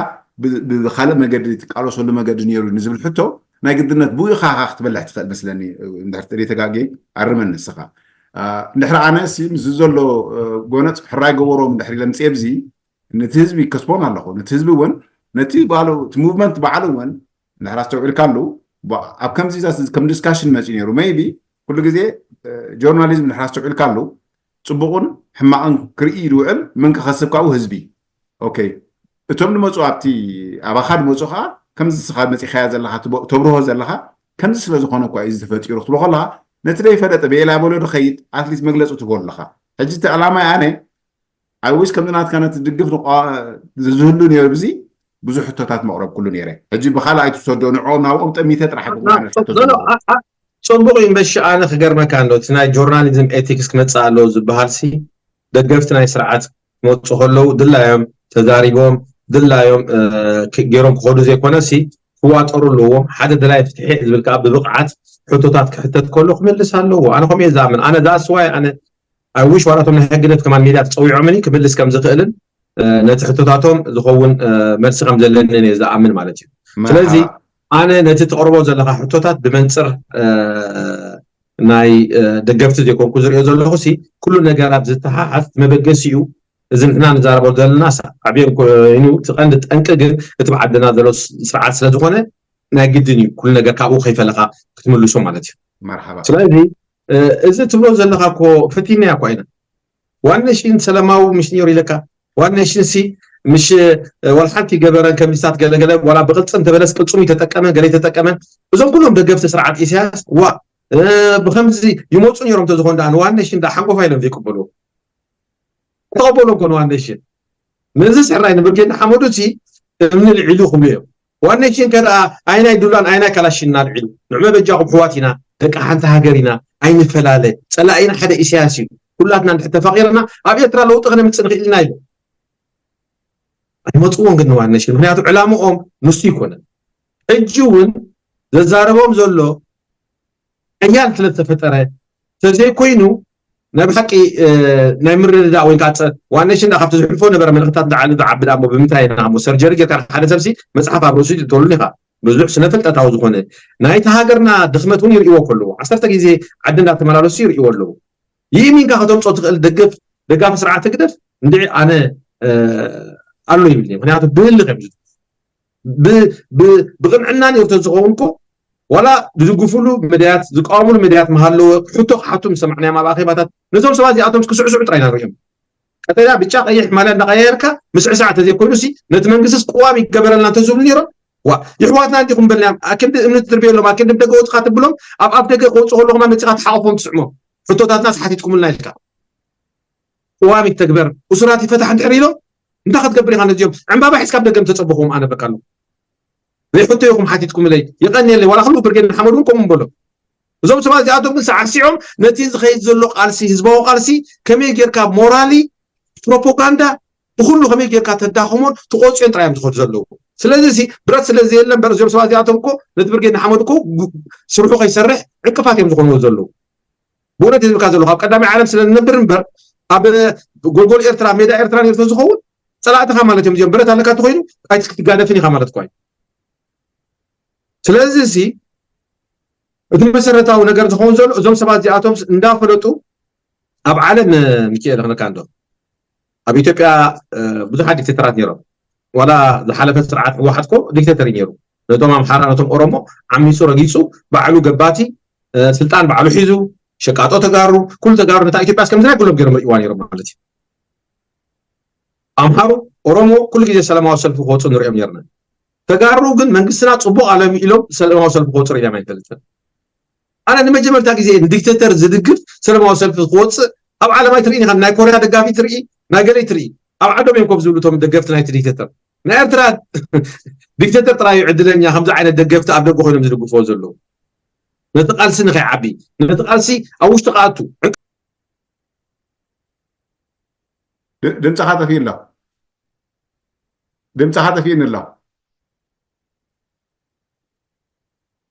ብካልእ መገዲ ትቃለሰሉ መገዲ ነይሩ ንዝብል ሕቶ ናይ ግድነት ብኡ ኢኻ ክትበልሕ ትኽእል መስለኒ እንድሕር ተጋጌ ኣርመን ንስኻ እንድሕር ኣነ ምስ ዘሎ ጎነፅ ሕራይ ገበሮም እንድሕር ኢለ ምፅኤ ብዚ ነቲ ህዝቢ ከስቦን ኣለኹ ነቲ ህዝቢ እውን ነቲ ባሉ እቲ movement ባዕሉ እውን እንድሕር ኣስተውዒልካሉ ኣብ ከምዚ ከም discussion መፂኡ ነይሩ maybe ኩሉ ግዜ journalism እንድሕር ኣስተውዒልካሉ ፅቡቕን ሕማቕን ክርኢ ዝውዕል መን ክኸስብ ካብኡ ህዝቢ okay እቶም ዝመፁ ኣብቲ ኣባኻ ዝመፁ ከዓ ከምዚ ስኻ መፂኻያ ዘለኻ ተብርሆ ዘለኻ ከምዚ ስለ ዝኾነ እኳ እዩ ዝተፈጢሩ ክትብሎ ከለኻ ነቲ ዘይፈለጠ ብኤላ በሎ ድኸይድ ኣትሊት መግለፂ ትቦ ኣለኻ ሕጂ እቲ ዕላማ ኣነ I wish ከምዚ ናትካ ነቲ ድግፍ ዝህሉ ነይሩ ብዚ ብዙሕ ሕቶታት መቕረብ ኩሉ ነይረ ሕጂ ብካልእ ኣይትሰዶ ንዕኦም ናብኦም ጠሚተ ጥራሕ ፅቡቕ እዩ በሺ ኣነ ክገርመካ ኣሎ እቲ ናይ ጆርናሊዝም ኤቲክስ ክመፅእ ኣለዎ ዝበሃል ሲ ደገፍቲ ናይ ስርዓት ክመፁ ከለዉ ድላዮም ተዛሪቦም ድላዮም ገይሮም ክኸዱ ዘይኮነ ሲ ክዋጠሩ ኣለዎም ሓደ ደላይ ፍትሒ ዝብል ከዓ ብብቕዓት ሕቶታት ክሕተት ከሎ ክመልስ ኣለዎ ኣነ ከምኡ እየ ዝኣምን ኣነ that's why ኣነ I wish ዋላቶም ናይ ሕግደፍ ከማን ሜድያ ተፀዊዖምኒ ክምልስ ከም ዝኽእልን ነቲ ሕቶታቶም ዝኸውን መልሲ ከም ዘለንን እየ ዝኣምን ማለት እዩ ስለዚ ኣነ ነቲ ተቕርቦ ዘለካ ሕቶታት ብመንፅር ናይ ደገፍቲ ዘይኮንኩ ዝሪኦ ዘለኹ ሲ ኩሉ ነገራት ዝተሓሓዝ መበገሲኡ እዚ ንሕና ንዛረቦ ዘለና ዓብዮም ኮይኑ እቲ ቀንዲ ጠንቂ ግን እቲ ብዓድና ዘሎ ስርዓት ስለ ዝኾነ ናይ ግድን እዩ ኩሉ ነገር ካብኡ ከይፈለካ ክትምልሶ ማለት እዩ ስለዚ እዚ ትብሎ ዘለካ እኮ ፈቲና እኳ ኢና ዋን ኔሽን ሰላማዊ ምሽ ነይሩ ኢለካ ዋን ኔሽን ሲ ምሽ ዋላ ሓንቲ ገበረን ከሚስታት ገለገለ ዋላ ብቅልፅም ተበለስ ቅልፅሙ ይተጠቀመን ገለ ይተጠቀመን እዞም ኩሎም ደገፍቲ ስርዓት ኢሳያስ ዋ ብከምዚ ይመፁ ነይሮም ተዝኾን ደኣ ንዋን ኔሽን ደኣ ሓንጎፋ ኢሎም ዘይቅበልዎ ተቐበሎ እኮ ንዋን ኔሽን ነዚ ስዕራይ ንብርጌድ ንሓመዱ ሲ እምኒ ልዒሉ ክብሉ እዮም ዋን ኔሽን ከደኣ ኣይናይ ዱላን ኣይናይ ካላሽን እናልዒሉ ንዕመ በጃኹም ሕዋት ኢና ደቂ ሓንቲ ሃገር ኢና ኣይንፈላለ ፀላኢና ሓደ ኢሳያስ እዩ ኩላትና እንድሕር ተፋቂርና ኣብ ኤርትራ ለውጢ ክነምፅእ ንኽእል ኢና ኢሉ ኣይመፅዎም ግን ንዋን ኔሽን ምክንያቱ ዕላምኦም ንሱ ይኮነን ሕጂ እውን ዘዛረቦም ዘሎ ሓያል ስለ ዝተፈጠረ ተዘይኮይኑ ናይ ብሓቂ ናይ ምርድዳእ ወይ ከዓ ዋን ኔሽን ካብቲ ዝሕልፎ ነበረ መልእክታት ንዓሊ ዝዓቢ ዳሞ ብምንታይ ኢና ሞ ሰርጀሪ ጌርካ ሓደ ሰብሲ መፅሓፍ ኣብ ርእሱ ትተሉን ኢኻ ብዙሕ ስነ ፍልጠታዊ ዝኾነ ናይቲ ሃገርና ድኽመት እውን ይርእዎ ከለዎ ዓሰርተ ግዜ ዓዲ እንዳተመላለሱ ይርእዎ ኣለዉ ይእሚንካ ከተምፆ ትኽእል ደገፍ ደጋፊ ስርዓት ህግደፍ እንድዒ ኣነ ኣሎ ይብል ምክንያቱ ብህሊ ከም ብቕንዕና ነርተ ዝኸውን እኮ ዋላ ዝድግፉሉ መድያት ዝቃወሙሉ መድያት መሃለወ ሕቶ ክሓቱ ዝሰማዕናዮም ኣብ ኣኼባታት ነዞም ሰባት እዚኣቶም ክስዕስዑ ጥራይ ኢና ንሪኦም። ቀጠልያ ብጫ ቀይሕ ማልያ እንዳቀያየርካ ምስዕሳዕ ተዘይኮይኑ ሲ ነቲ መንግስቲስ ቅዋም ይገበረልና እንተዝብሉ ነይሮም ዋ ይሕዋትና እንዲኹም በልናዮም። ኣክንዲ እምኒ ትድርብየሎም ኣክንዲ ደገ ወፅኻ ትብሎም ኣብ ኣፍ ደገ ክወፁ ከለኹማ መፂኻ ትሓቆፎም ትስዕሞም ሕቶታትናስ ሓቲትኩምልና ኢልካ ቅዋም ይተግበር እሱራት ይፈታሕ እንድሕር ኢሎም እንታይ ክትገብር ኢኻ ነዚኦም ዕምባባ ሒዝካ ኣብ ደገ ምተፀበኹም ኣነ በቃ ኣለኹ ዘይሕቶ ኢኹም ሓቲትኩምለይ የቐንየለይ ዋላ ክሉ ብርጌድ ንሓመድ እውን ከምኡ በሎ እዞም ሰባት እዚኣቶም ግን ሳዕሲዖም ነቲ ዝኸይድ ዘሎ ቃልሲ ህዝባዊ ቃልሲ ከመይ ጌርካ ሞራሊ ፕሮፓጋንዳ ብኩሉ ከመይ ጌርካ ተዳኽሞን ትቆፅዮን ጥራዮም ዝኸዱ ዘለዉ ስለዚ እዚ ብረት ስለ ዘየለ እምበር እዚኦም ሰባት እዚኣቶም እኮ ነቲ ብርጌድ ንሓመድ እኮ ስርሑ ከይሰርሕ ዕንቅፋት እዮም ዝኾንዎ ዘለዉ ብእውነት ዝብልካ ዘለኹ ኣብ ቀዳማይ ዓለም ስለ ንነብር እምበር ኣብ ጎልጎል ኤርትራ ሜዳ ኤርትራ ነርቶ ዝኸውን ፀላእትኻ ማለት እዮም እዚኦም ብረት ኣለካ ተኮይኑ ኣይትክትጋደፍን ኢኻ ማለት እኳ እዩ ስለዚ እዚ እቲ መሰረታዊ ነገር ዝኸውን ዘሎ እዞም ሰባት እዚኣቶም እንዳፈለጡ ኣብ ዓለም ሚካኤል ክነካ እንዶ ኣብ ኢትዮጵያ ብዙሓት ዲክቴተራት ነይሮም ዋላ ዝሓለፈ ስርዓት ህወሓት ኮ ዲክቴተር እዩ ነይሩ ነቶም ኣምሓራ ነቶም ኦሮሞ ዓሚፁ ረጊፁ ባዕሉ ገባቲ ስልጣን ባዕሉ ሒዙ ሸቃጦ ተጋሩ ኩሉ ተጋሩ ነታ ኢትዮጵያ እስከምዚ ናይ ኩሎም ገይሮም ርእዋ ነይሮም ማለት እዩ ኣምሓሩ ኦሮሞ ኩሉ ግዜ ሰላማዊ ሰልፊ ክወፁ ንሪኦም ነርና ተጋሩ ግን መንግስትና ፅቡቅ ኣለም ኢሎም ሰላማዊ ሰልፊ ክወፁ ርኢና ኣይፈልጥን ኣነ ንመጀመርታ ግዜ ንዲክተተር ዝድግፍ ሰላማዊ ሰልፊ ክወፅእ ኣብ ዓለም ኣይትርኢ ኢኻ ናይ ኮርያ ደጋፊ ትርኢ ናይ ገለይ ትርኢ ኣብ ዓዶም እዮም ኮፍ ዝብሉ እቶም ደገፍቲ ናይቲ ዲክተተር ናይ ኤርትራ ዲክተተር ጥራዩ ዕድለኛ ከምዚ ዓይነት ደገፍቲ ኣብ ደገ ኮይኖም ዝድግፍዎ ዘለዉ ነቲ ቃልሲ ንኸይዓቢ ነቲ ቃልሲ ኣብ ውሽጢ ክኣቱ ድምፅኻ ጠፊኡ ኣሎ ድምፅኻ ጠፊኡኒ ኣሎ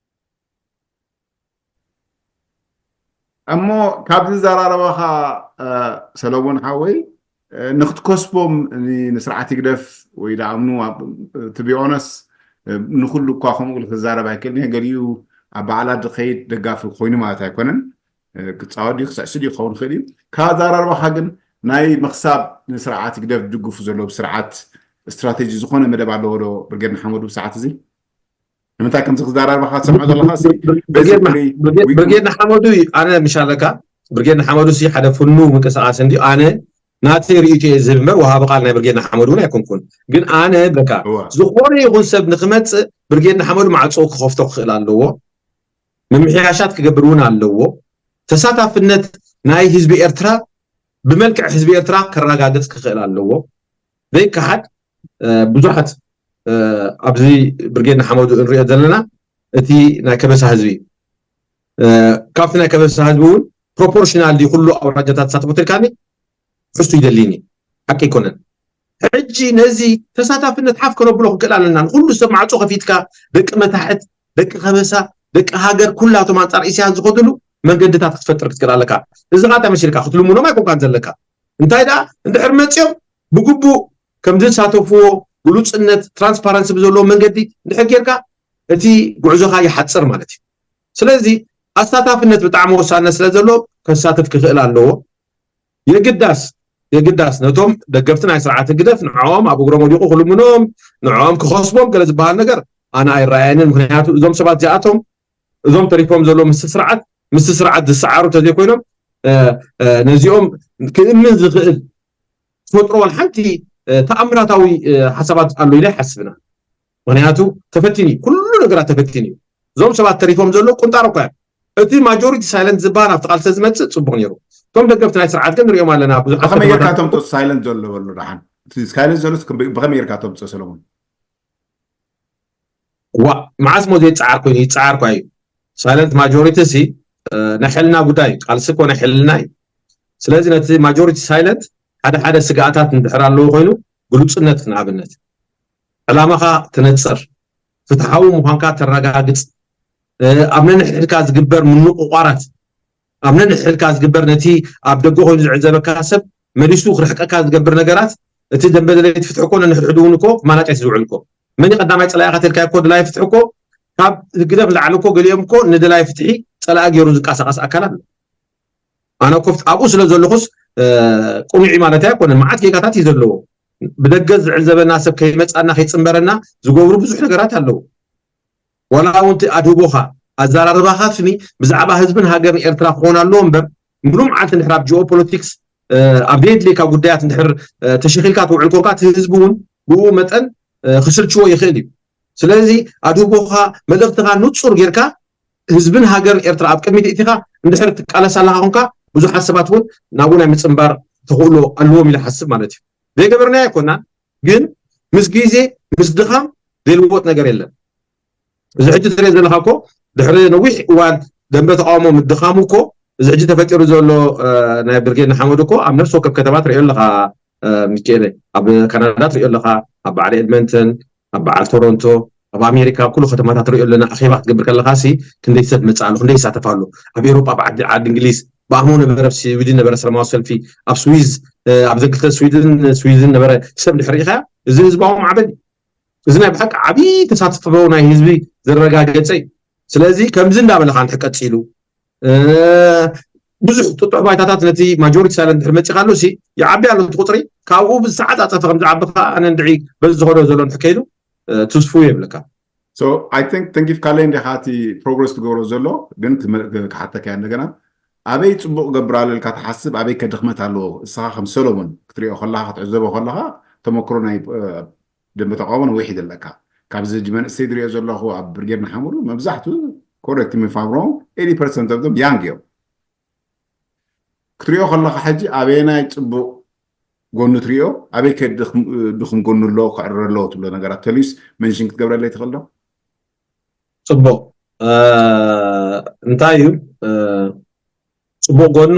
እሞ ካብዚ ዘራረባኻ ሰለሞን ሓወይ ንክትከስቦም ንስርዓት ይግደፍ ወይ ደኣምኑ ትቢኦነስ ንኩሉ እኳ ከምኡ ክዛረብ ኣይክእልን እየ ገሊኡ ኣብ በዓላት ዝኸይድ ደጋፊ ኮይኑ ማለት ኣይኮነን ክፃወት ድዩ ክስዕስዕ ድዩ ክኸውን ይኽእል እዩ ካብ ኣዘራርባኻ ግን ናይ ምኽሳብ ንስርዓት ይግደፍ ዝድግፉ ዘለዉ ስርዓት ስትራቴጂ ዝኾነ መደብ ኣለዎ ዶ ብርጌድ ንሓመዱ ብሰዓት እዚ ንምንታይ ከምዚ ክዘራርባኻ ትሰምዖ ዘለኻ ብርጌድ ንሓመዱ ኣነ ምሻለካ ብርጌድ ንሓመዱ ሲ ሓደ ፍኑ ምንቅስቃስ እንዲ ኣነ ናተይ ርእይቶ እየ ዝህብ እምበር ወሃቢ ቃል ናይ ብርጌድ ንሓመዱ እውን ኣይኮንኩን ግን ኣነ በቃ ዝኾነ ይኹን ሰብ ንክመፅእ ብርጌድ ንሓመዱ ማዕፅኡ ክኸፍቶ ክኽእል ኣለዎ ምምሕያሻት ክገብር እውን ኣለዎ ተሳታፍነት ናይ ህዝቢ ኤርትራ ብመልክዕ ህዝቢ ኤርትራ ከረጋግፅ ክኽእል ኣለዎ ዘይከሓድ ብዙሓት ኣብዚ ብርጌድ ንሓመዱ እንሪኦ ዘለና እቲ ናይ ከበሳ ህዝቢ ካብቲ ናይ ከበሳ ህዝቢ እውን ፕሮፖርሽናል ኩሉ ኣውራጃታት ተሳትፎ ትልካኒ ሕስቱ ይደሊኒ ሓቂ ኣይኮነን ሕጂ ነዚ ተሳታፍነት ሓፍ ከነብሎ ክንክእል ኣለና ንኩሉ ሰብ ማዕፆ ከፊትካ ደቂ መታሕት ደቂ ከበሳ ደቂ ሃገር ኩላቶም ኣንፃር ኢሳያስ ዝኸድሉ መንገድታት ክትፈጥር ክትክእል ኣለካ እዚ ካ እንታይ መሲልካ ክትልምኖም ኣይኮንካን ዘለካ እንታይ ደኣ እንድሕር መፅኦም ብግቡእ ከም ዝሳተፍዎ ግሉፅነት ትራንስፓረንሲ ብዘለዎ መንገዲ እንድሕር ጌርካ እቲ ጉዕዞኻ ይሓፅር ማለት እዩ ስለዚ ኣሳታፍነት ብጣዕሚ ወሳነት ስለ ዘሎ ከሳትፍ ክኽእል ኣለዎ የግዳስ የግዳስ ነቶም ደገፍቲ ናይ ስርዓት ህግደፍ ንዕኦም ኣብ እግሮም ወዲቑ ክልምኖም ንዕኦም ክኸስቦም ገለ ዝበሃል ነገር ኣነ ኣይረኣየንን ምክንያቱ እዞም ሰባት እዚኣቶም እዞም ተሪፎም ዘለዉ ምስቲ ስርዓት ምስቲ ስርዓት ዝሰዓሩ ተዘይኮይኖም ነዚኦም ክእምን ዝኽእል ዝፈጥሮ ዋላ ሓንቲ ተኣምራታዊ ሓሳባት ኣሎ ኢለ ይሓስብና ምክንያቱ ተፈቲን እዩ ኩሉ ነገራት ተፈቲን እዩ እዞም ሰባት ተሪፎም ዘለዉ ቁንጣሮ እኳ እዮም እቲ ማጆሪቲ ሳይለንት ዝበሃል ኣብቲ ቃልሲ ዝመፅእ ፅቡቅ ነይሩ እቶም ደገፍቲ ናይ ስርዓት ግን ንሪኦም ኣለና ብዙሓት ብኸመይ ጌርካ ከተምፅኦ ሳይለንት ዘሎ በሉ ደሓን እቲ ሳይለንት ዘሎ ብኸመይ ጌርካ ተምፅኦ ሰለሞን ዋ መዓስ ሞ ዘይፀዓር ኮይኑ ይፀዓር ኳ እዩ ሳይለንት ማጆሪቲ ሲ ናይ ሕልና ጉዳይ እዩ ቃልሲ እኮ ናይ ሕልና እዩ ስለዚ ነቲ ማጆሪቲ ሳይለንት ሓደ ሓደ ስግኣታት እንድሕር ኣለዎ ኮይኑ ግሉፅነት ንኣብነት ዕላማኻ ትነፅር ፍትሓዊ ምዃንካ ተረጋግፅ ኣብ ነንሕድሕድካ ዝግበር ምንቁቋራት ኣብ ነንሕድሕድካ ዝግበር ነቲ ኣብ ደገ ኮይኑ ዝዕዘበካ ሰብ መሊሱ ክርሕቀካ ዝገብር ነገራት እቲ ደንበ ደለይቲ ፍትሒ እኮ ነንሕድሕዱ እውን እኮ ማናጨት ዝውዕል እኮ መን ቀዳማይ ፀላኢኻ ተልካ እኮ ድላይ ፍትሒ እኮ ካብ ህግደፍ ላዕሊ እኮ ገሊኦም እኮ ንድላይ ፍትሒ ፀላኢ ገይሩ ዝንቀሳቀስ ኣካል ኣሎ ኣነ ኮፍት ኣብኡ ስለ ዘለኹስ ቁኑዒ ማለት ኣይኮነን መዓት ጌጋታት እዩ ዘለዎ ብደገ ዝዕዘበና ሰብ ከይመፃና ከይፅንበረና ዝገብሩ ብዙሕ ነገራት ኣለዉ። ዋላ እውን እቲ ኣድህቦኻ ኣዘራርባኻ ስኒ ብዛዕባ ህዝብን ሃገርን ኤርትራ ክኾን ኣለዎ እምበር፣ ሙሉእ መዓልቲ እንድሕር ኣብ ጂኦፖለቲክስ ኣብ ዘየድልየካ ጉዳያት እንድሕር ተሸኺልካ ትውዕል ኮንካ፣ እቲ ህዝቢ እውን ብኡ መጠን ክስልችዎ ይኽእል እዩ። ስለዚ ኣድህቦኻ፣ መልእኽትኻ ንፁር ጌርካ ህዝብን ሃገርን ኤርትራ ኣብ ቅድሚት እቲኻ እንድሕር ትቃለስ ኣለኻ ኮንካ፣ ብዙሓት ሰባት እውን ናብኡ ናይ ምፅንባር ተኽእሎ ኣለዎም ኢለ ሓስብ ማለት እዩ። ዘይገበርናዮ ኣይኮናን፣ ግን ምስ ግዜ ምስ ድኻም ዘይልወጥ ነገር የለን። እዚ ሕጂ ትሪኦ ዘለኻ እኮ ድሕሪ ነዊሕ እዋን ደንበ ተቃውሞ ምድኻሙ እኮ፣ እዚ ሕጂ ተፈጢሩ ዘሎ ናይ ብርጌድ ንሓመዱ እኮ ኣብ ነፍሲ ወከፍ ከተማ ትሪኦ ኣለኻ። ሚካኤለ፣ ኣብ ካናዳ ትሪኦ ኣለኻ፣ ኣብ በዓል ኤድመንተን፣ ኣብ በዓል ቶሮንቶ፣ ኣብ ኣሜሪካ ኩሉ ከተማታት ትሪኦ ኣለና። ኣኼባ ክትገብር ከለኻ ሲ ክንደይ ሰብ መፅእ ኣሎ፣ ክንደይ ይሳተፍ ኣሎ። ኣብ ኤውሮጳ፣ ኣብ ዓዲ ዓዲ እንግሊዝ ብኣሞ ነበረ፣ ኣብ ስዊድን ነበረ ሰላማዊ ሰልፊ፣ ኣብ ስዊዝ ኣብ ዘግተ ስዊድን ስዊድን ነበረ ሰብ ድሕር ኢኻ። እዚ ህዝባዊ ማዕበል እዩ። እዚ ናይ ብሓቂ ዓብዪ ተሳትፎ ናይ ህዝቢ ዘረጋገፀ እዩ። ስለዚ ከምዚ እንዳበለኻ እንድሕር ቀፂሉ፣ ብዙሕ ጥጡሕ ባይታታት ነቲ ማጆሪቲ ሳይለንት ድሕር መፂኻ ኣሎ ሲ ይዓቢ ኣሎ እቲ ቁፅሪ። ካብኡ ብዝተዓፃፀፈ ከም ዝዓቢ ከዓ ኣነ እንድዒ በዚ ዝኸዶ ዘሎ እንድሕር ከይዱ ትስፉ የብለካ። So I think ተንኪፍካለይ እንዲኻ እቲ ፕሮግረስ ትገብሮ ዘሎ። ግን ክሓተካ እንደገና፣ ኣበይ ፅቡቅ ገብር ኣሎ ኢልካ ትሓስብ፣ ኣበይ ከድኽመት ኣለዎ? እስኻ ከም ሰሎሞን ክትሪኦ ከለኻ፣ ክትዕዘቦ ከለኻ፣ ተመክሮ ናይ ደንበ ተቃውሞ ነዊሕ እዩ ዘለካ። ካብዚ ሕጂ መንእሰይ ዝሪኦ ዘለኹ ኣብ ብርጌድ ንሓመዱ መብዛሕቱ፣ correct me if I'm wrong, eighty percent of them young እዮም። ክትሪኦ ከለኻ ሕጂ ኣበየናይ ፅቡቅ ጎኑ ትሪኦ፣ ኣበይ ከ ድኹም ጎኑ ኣሎ፣ ክዕረ ኣለዎ ትብሎ ነገራት ተልዩስ መንሽን ክትገብረለይ ትኽእል ዶ? ፅቡቅ። እንታይ እዩ ፅቡቅ ጎኑ?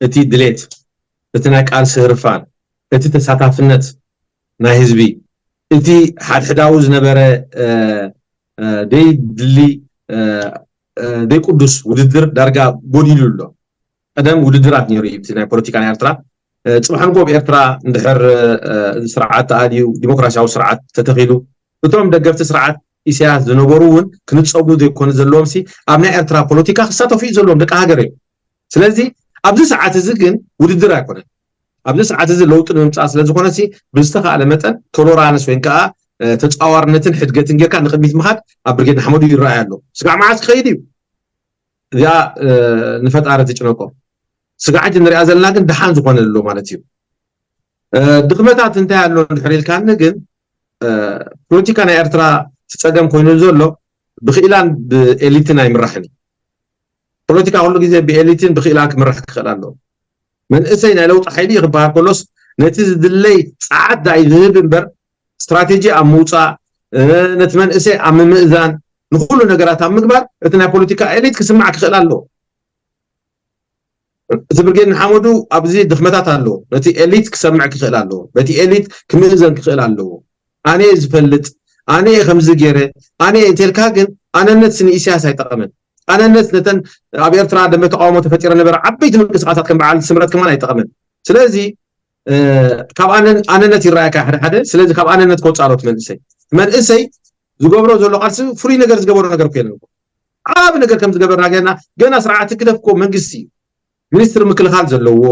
እቲ ድሌት፣ እቲ ናይ ቃልሲ ህርፋን፣ እቲ ተሳታፍነት ናይ ህዝቢ፣ እቲ ሓድሕዳዊ ዝነበረ ደይ ድሊ ደይ ቅዱስ ውድድር ዳርጋ ጎዲሉ ኣሎ። ቀደም ውድድራት ነይሩ እዩ እቲ ናይ ፖለቲካ ናይ ኤርትራ። ፅባሕ ንጎ ኣብ ኤርትራ እንድሕር ስርዓት ተኣልዩ፣ ዲሞክራሲያዊ ስርዓት ተተኺሉ፣ እቶም ደገፍቲ ስርዓት ኢሳያስ ዝነበሩ እውን ክንፀጉ ዘይኮነ ዘለዎም ሲ ኣብ ናይ ኤርትራ ፖለቲካ ክሳተፉ እዩ ዘለዎም፣ ደቂ ሃገር እዮም። ስለዚ ኣብዚ ሰዓት እዚ ግን ውድድር ኣይኮነን። ኣብዚ ሰዓት እዚ ለውጢ ንምምፃእ ስለ ዝኾነ ሲ ብዝተኻእለ መጠን ቶሎራንስ ወይ ከዓ ተፃዋርነትን ሕድገትን ጌርካ ንቅድሚት ምኻድ ኣብ ብርጌድ ንሓመዱ ይረኣይ ኣሎ። ስጋዕ መዓስ ክኸይድ እዩ? እዚኣ ንፈጣሪ ትጭነቆ። ስጋዕ ሕጂ ንሪኣ ዘለና ግን ደሓን ዝኾነ ኣሎ ማለት እዩ። ድኽመታት እንታይ ኣሎ እንድሕር ኢልካኒ ግን፣ ፖለቲካ ናይ ኤርትራ እቲ ፀገም ኮይኑ ዘሎ ብክኢላን ብኤሊትን ኣይምራሕን እዩ። ፖለቲካ ኩሉ ግዜ ብኤሊትን ብክኢላን ክምራሕ ክኽእል ኣለዎ። መንእሰይ ናይ ለውጢ ሓይሊ እዩ ክበሃል ከሎስ፣ ነቲ ዝድለይ ፀዓት ዳይ ዝህብ እምበር፣ ስትራቴጂ ኣብ ምውፃእ፣ ነቲ መንእሰይ ኣብ ምምእዛን፣ ንኩሉ ነገራት ኣብ ምግባር እቲ ናይ ፖለቲካ ኤሊት ክስማዕ ክኽእል ኣለዎ። እቲ ብርጌድ ንሓመዱ ኣብዚ ድኽመታት ኣለዎ። ነቲ ኤሊት ክሰምዕ ክኽእል ኣለዎ። በቲ ኤሊት ክምእዘን ክኽእል ኣለዎ። ኣነ እየ ዝፈልጥ፣ ኣነ እየ ከምዚ ገይረ፣ ኣነ እየ እንተልካ ግን ኣነነት ንኢሳያስ ኣይጠቐመን። ኣነነት ነተን ኣብ ኤርትራ ደንበ ተቃውሞ ተፈጢረ ነበረ ዓበይቲ ምንቅስቃሳት ከም በዓል ስምረት ከማን ኣይጠቐመን። ስለዚ ካብ ኣነነት ይረኣየካ ሓደ ሓደ። ስለዚ ካብ ኣነነት ከወፅእ ኣለዎ እቲ መንእሰይ። መንእሰይ ዝገብሮ ዘሎ ቃልሲ ፍሉይ ነገር ዝገበሮ ነገር እኮ የለን። ዓብ ነገር ከም ዝገበርና ገና ገና ስርዓት ህግደፍ እኮ መንግስቲ እዩ። ሚኒስትሪ ምክልኻል ዘለዎ፣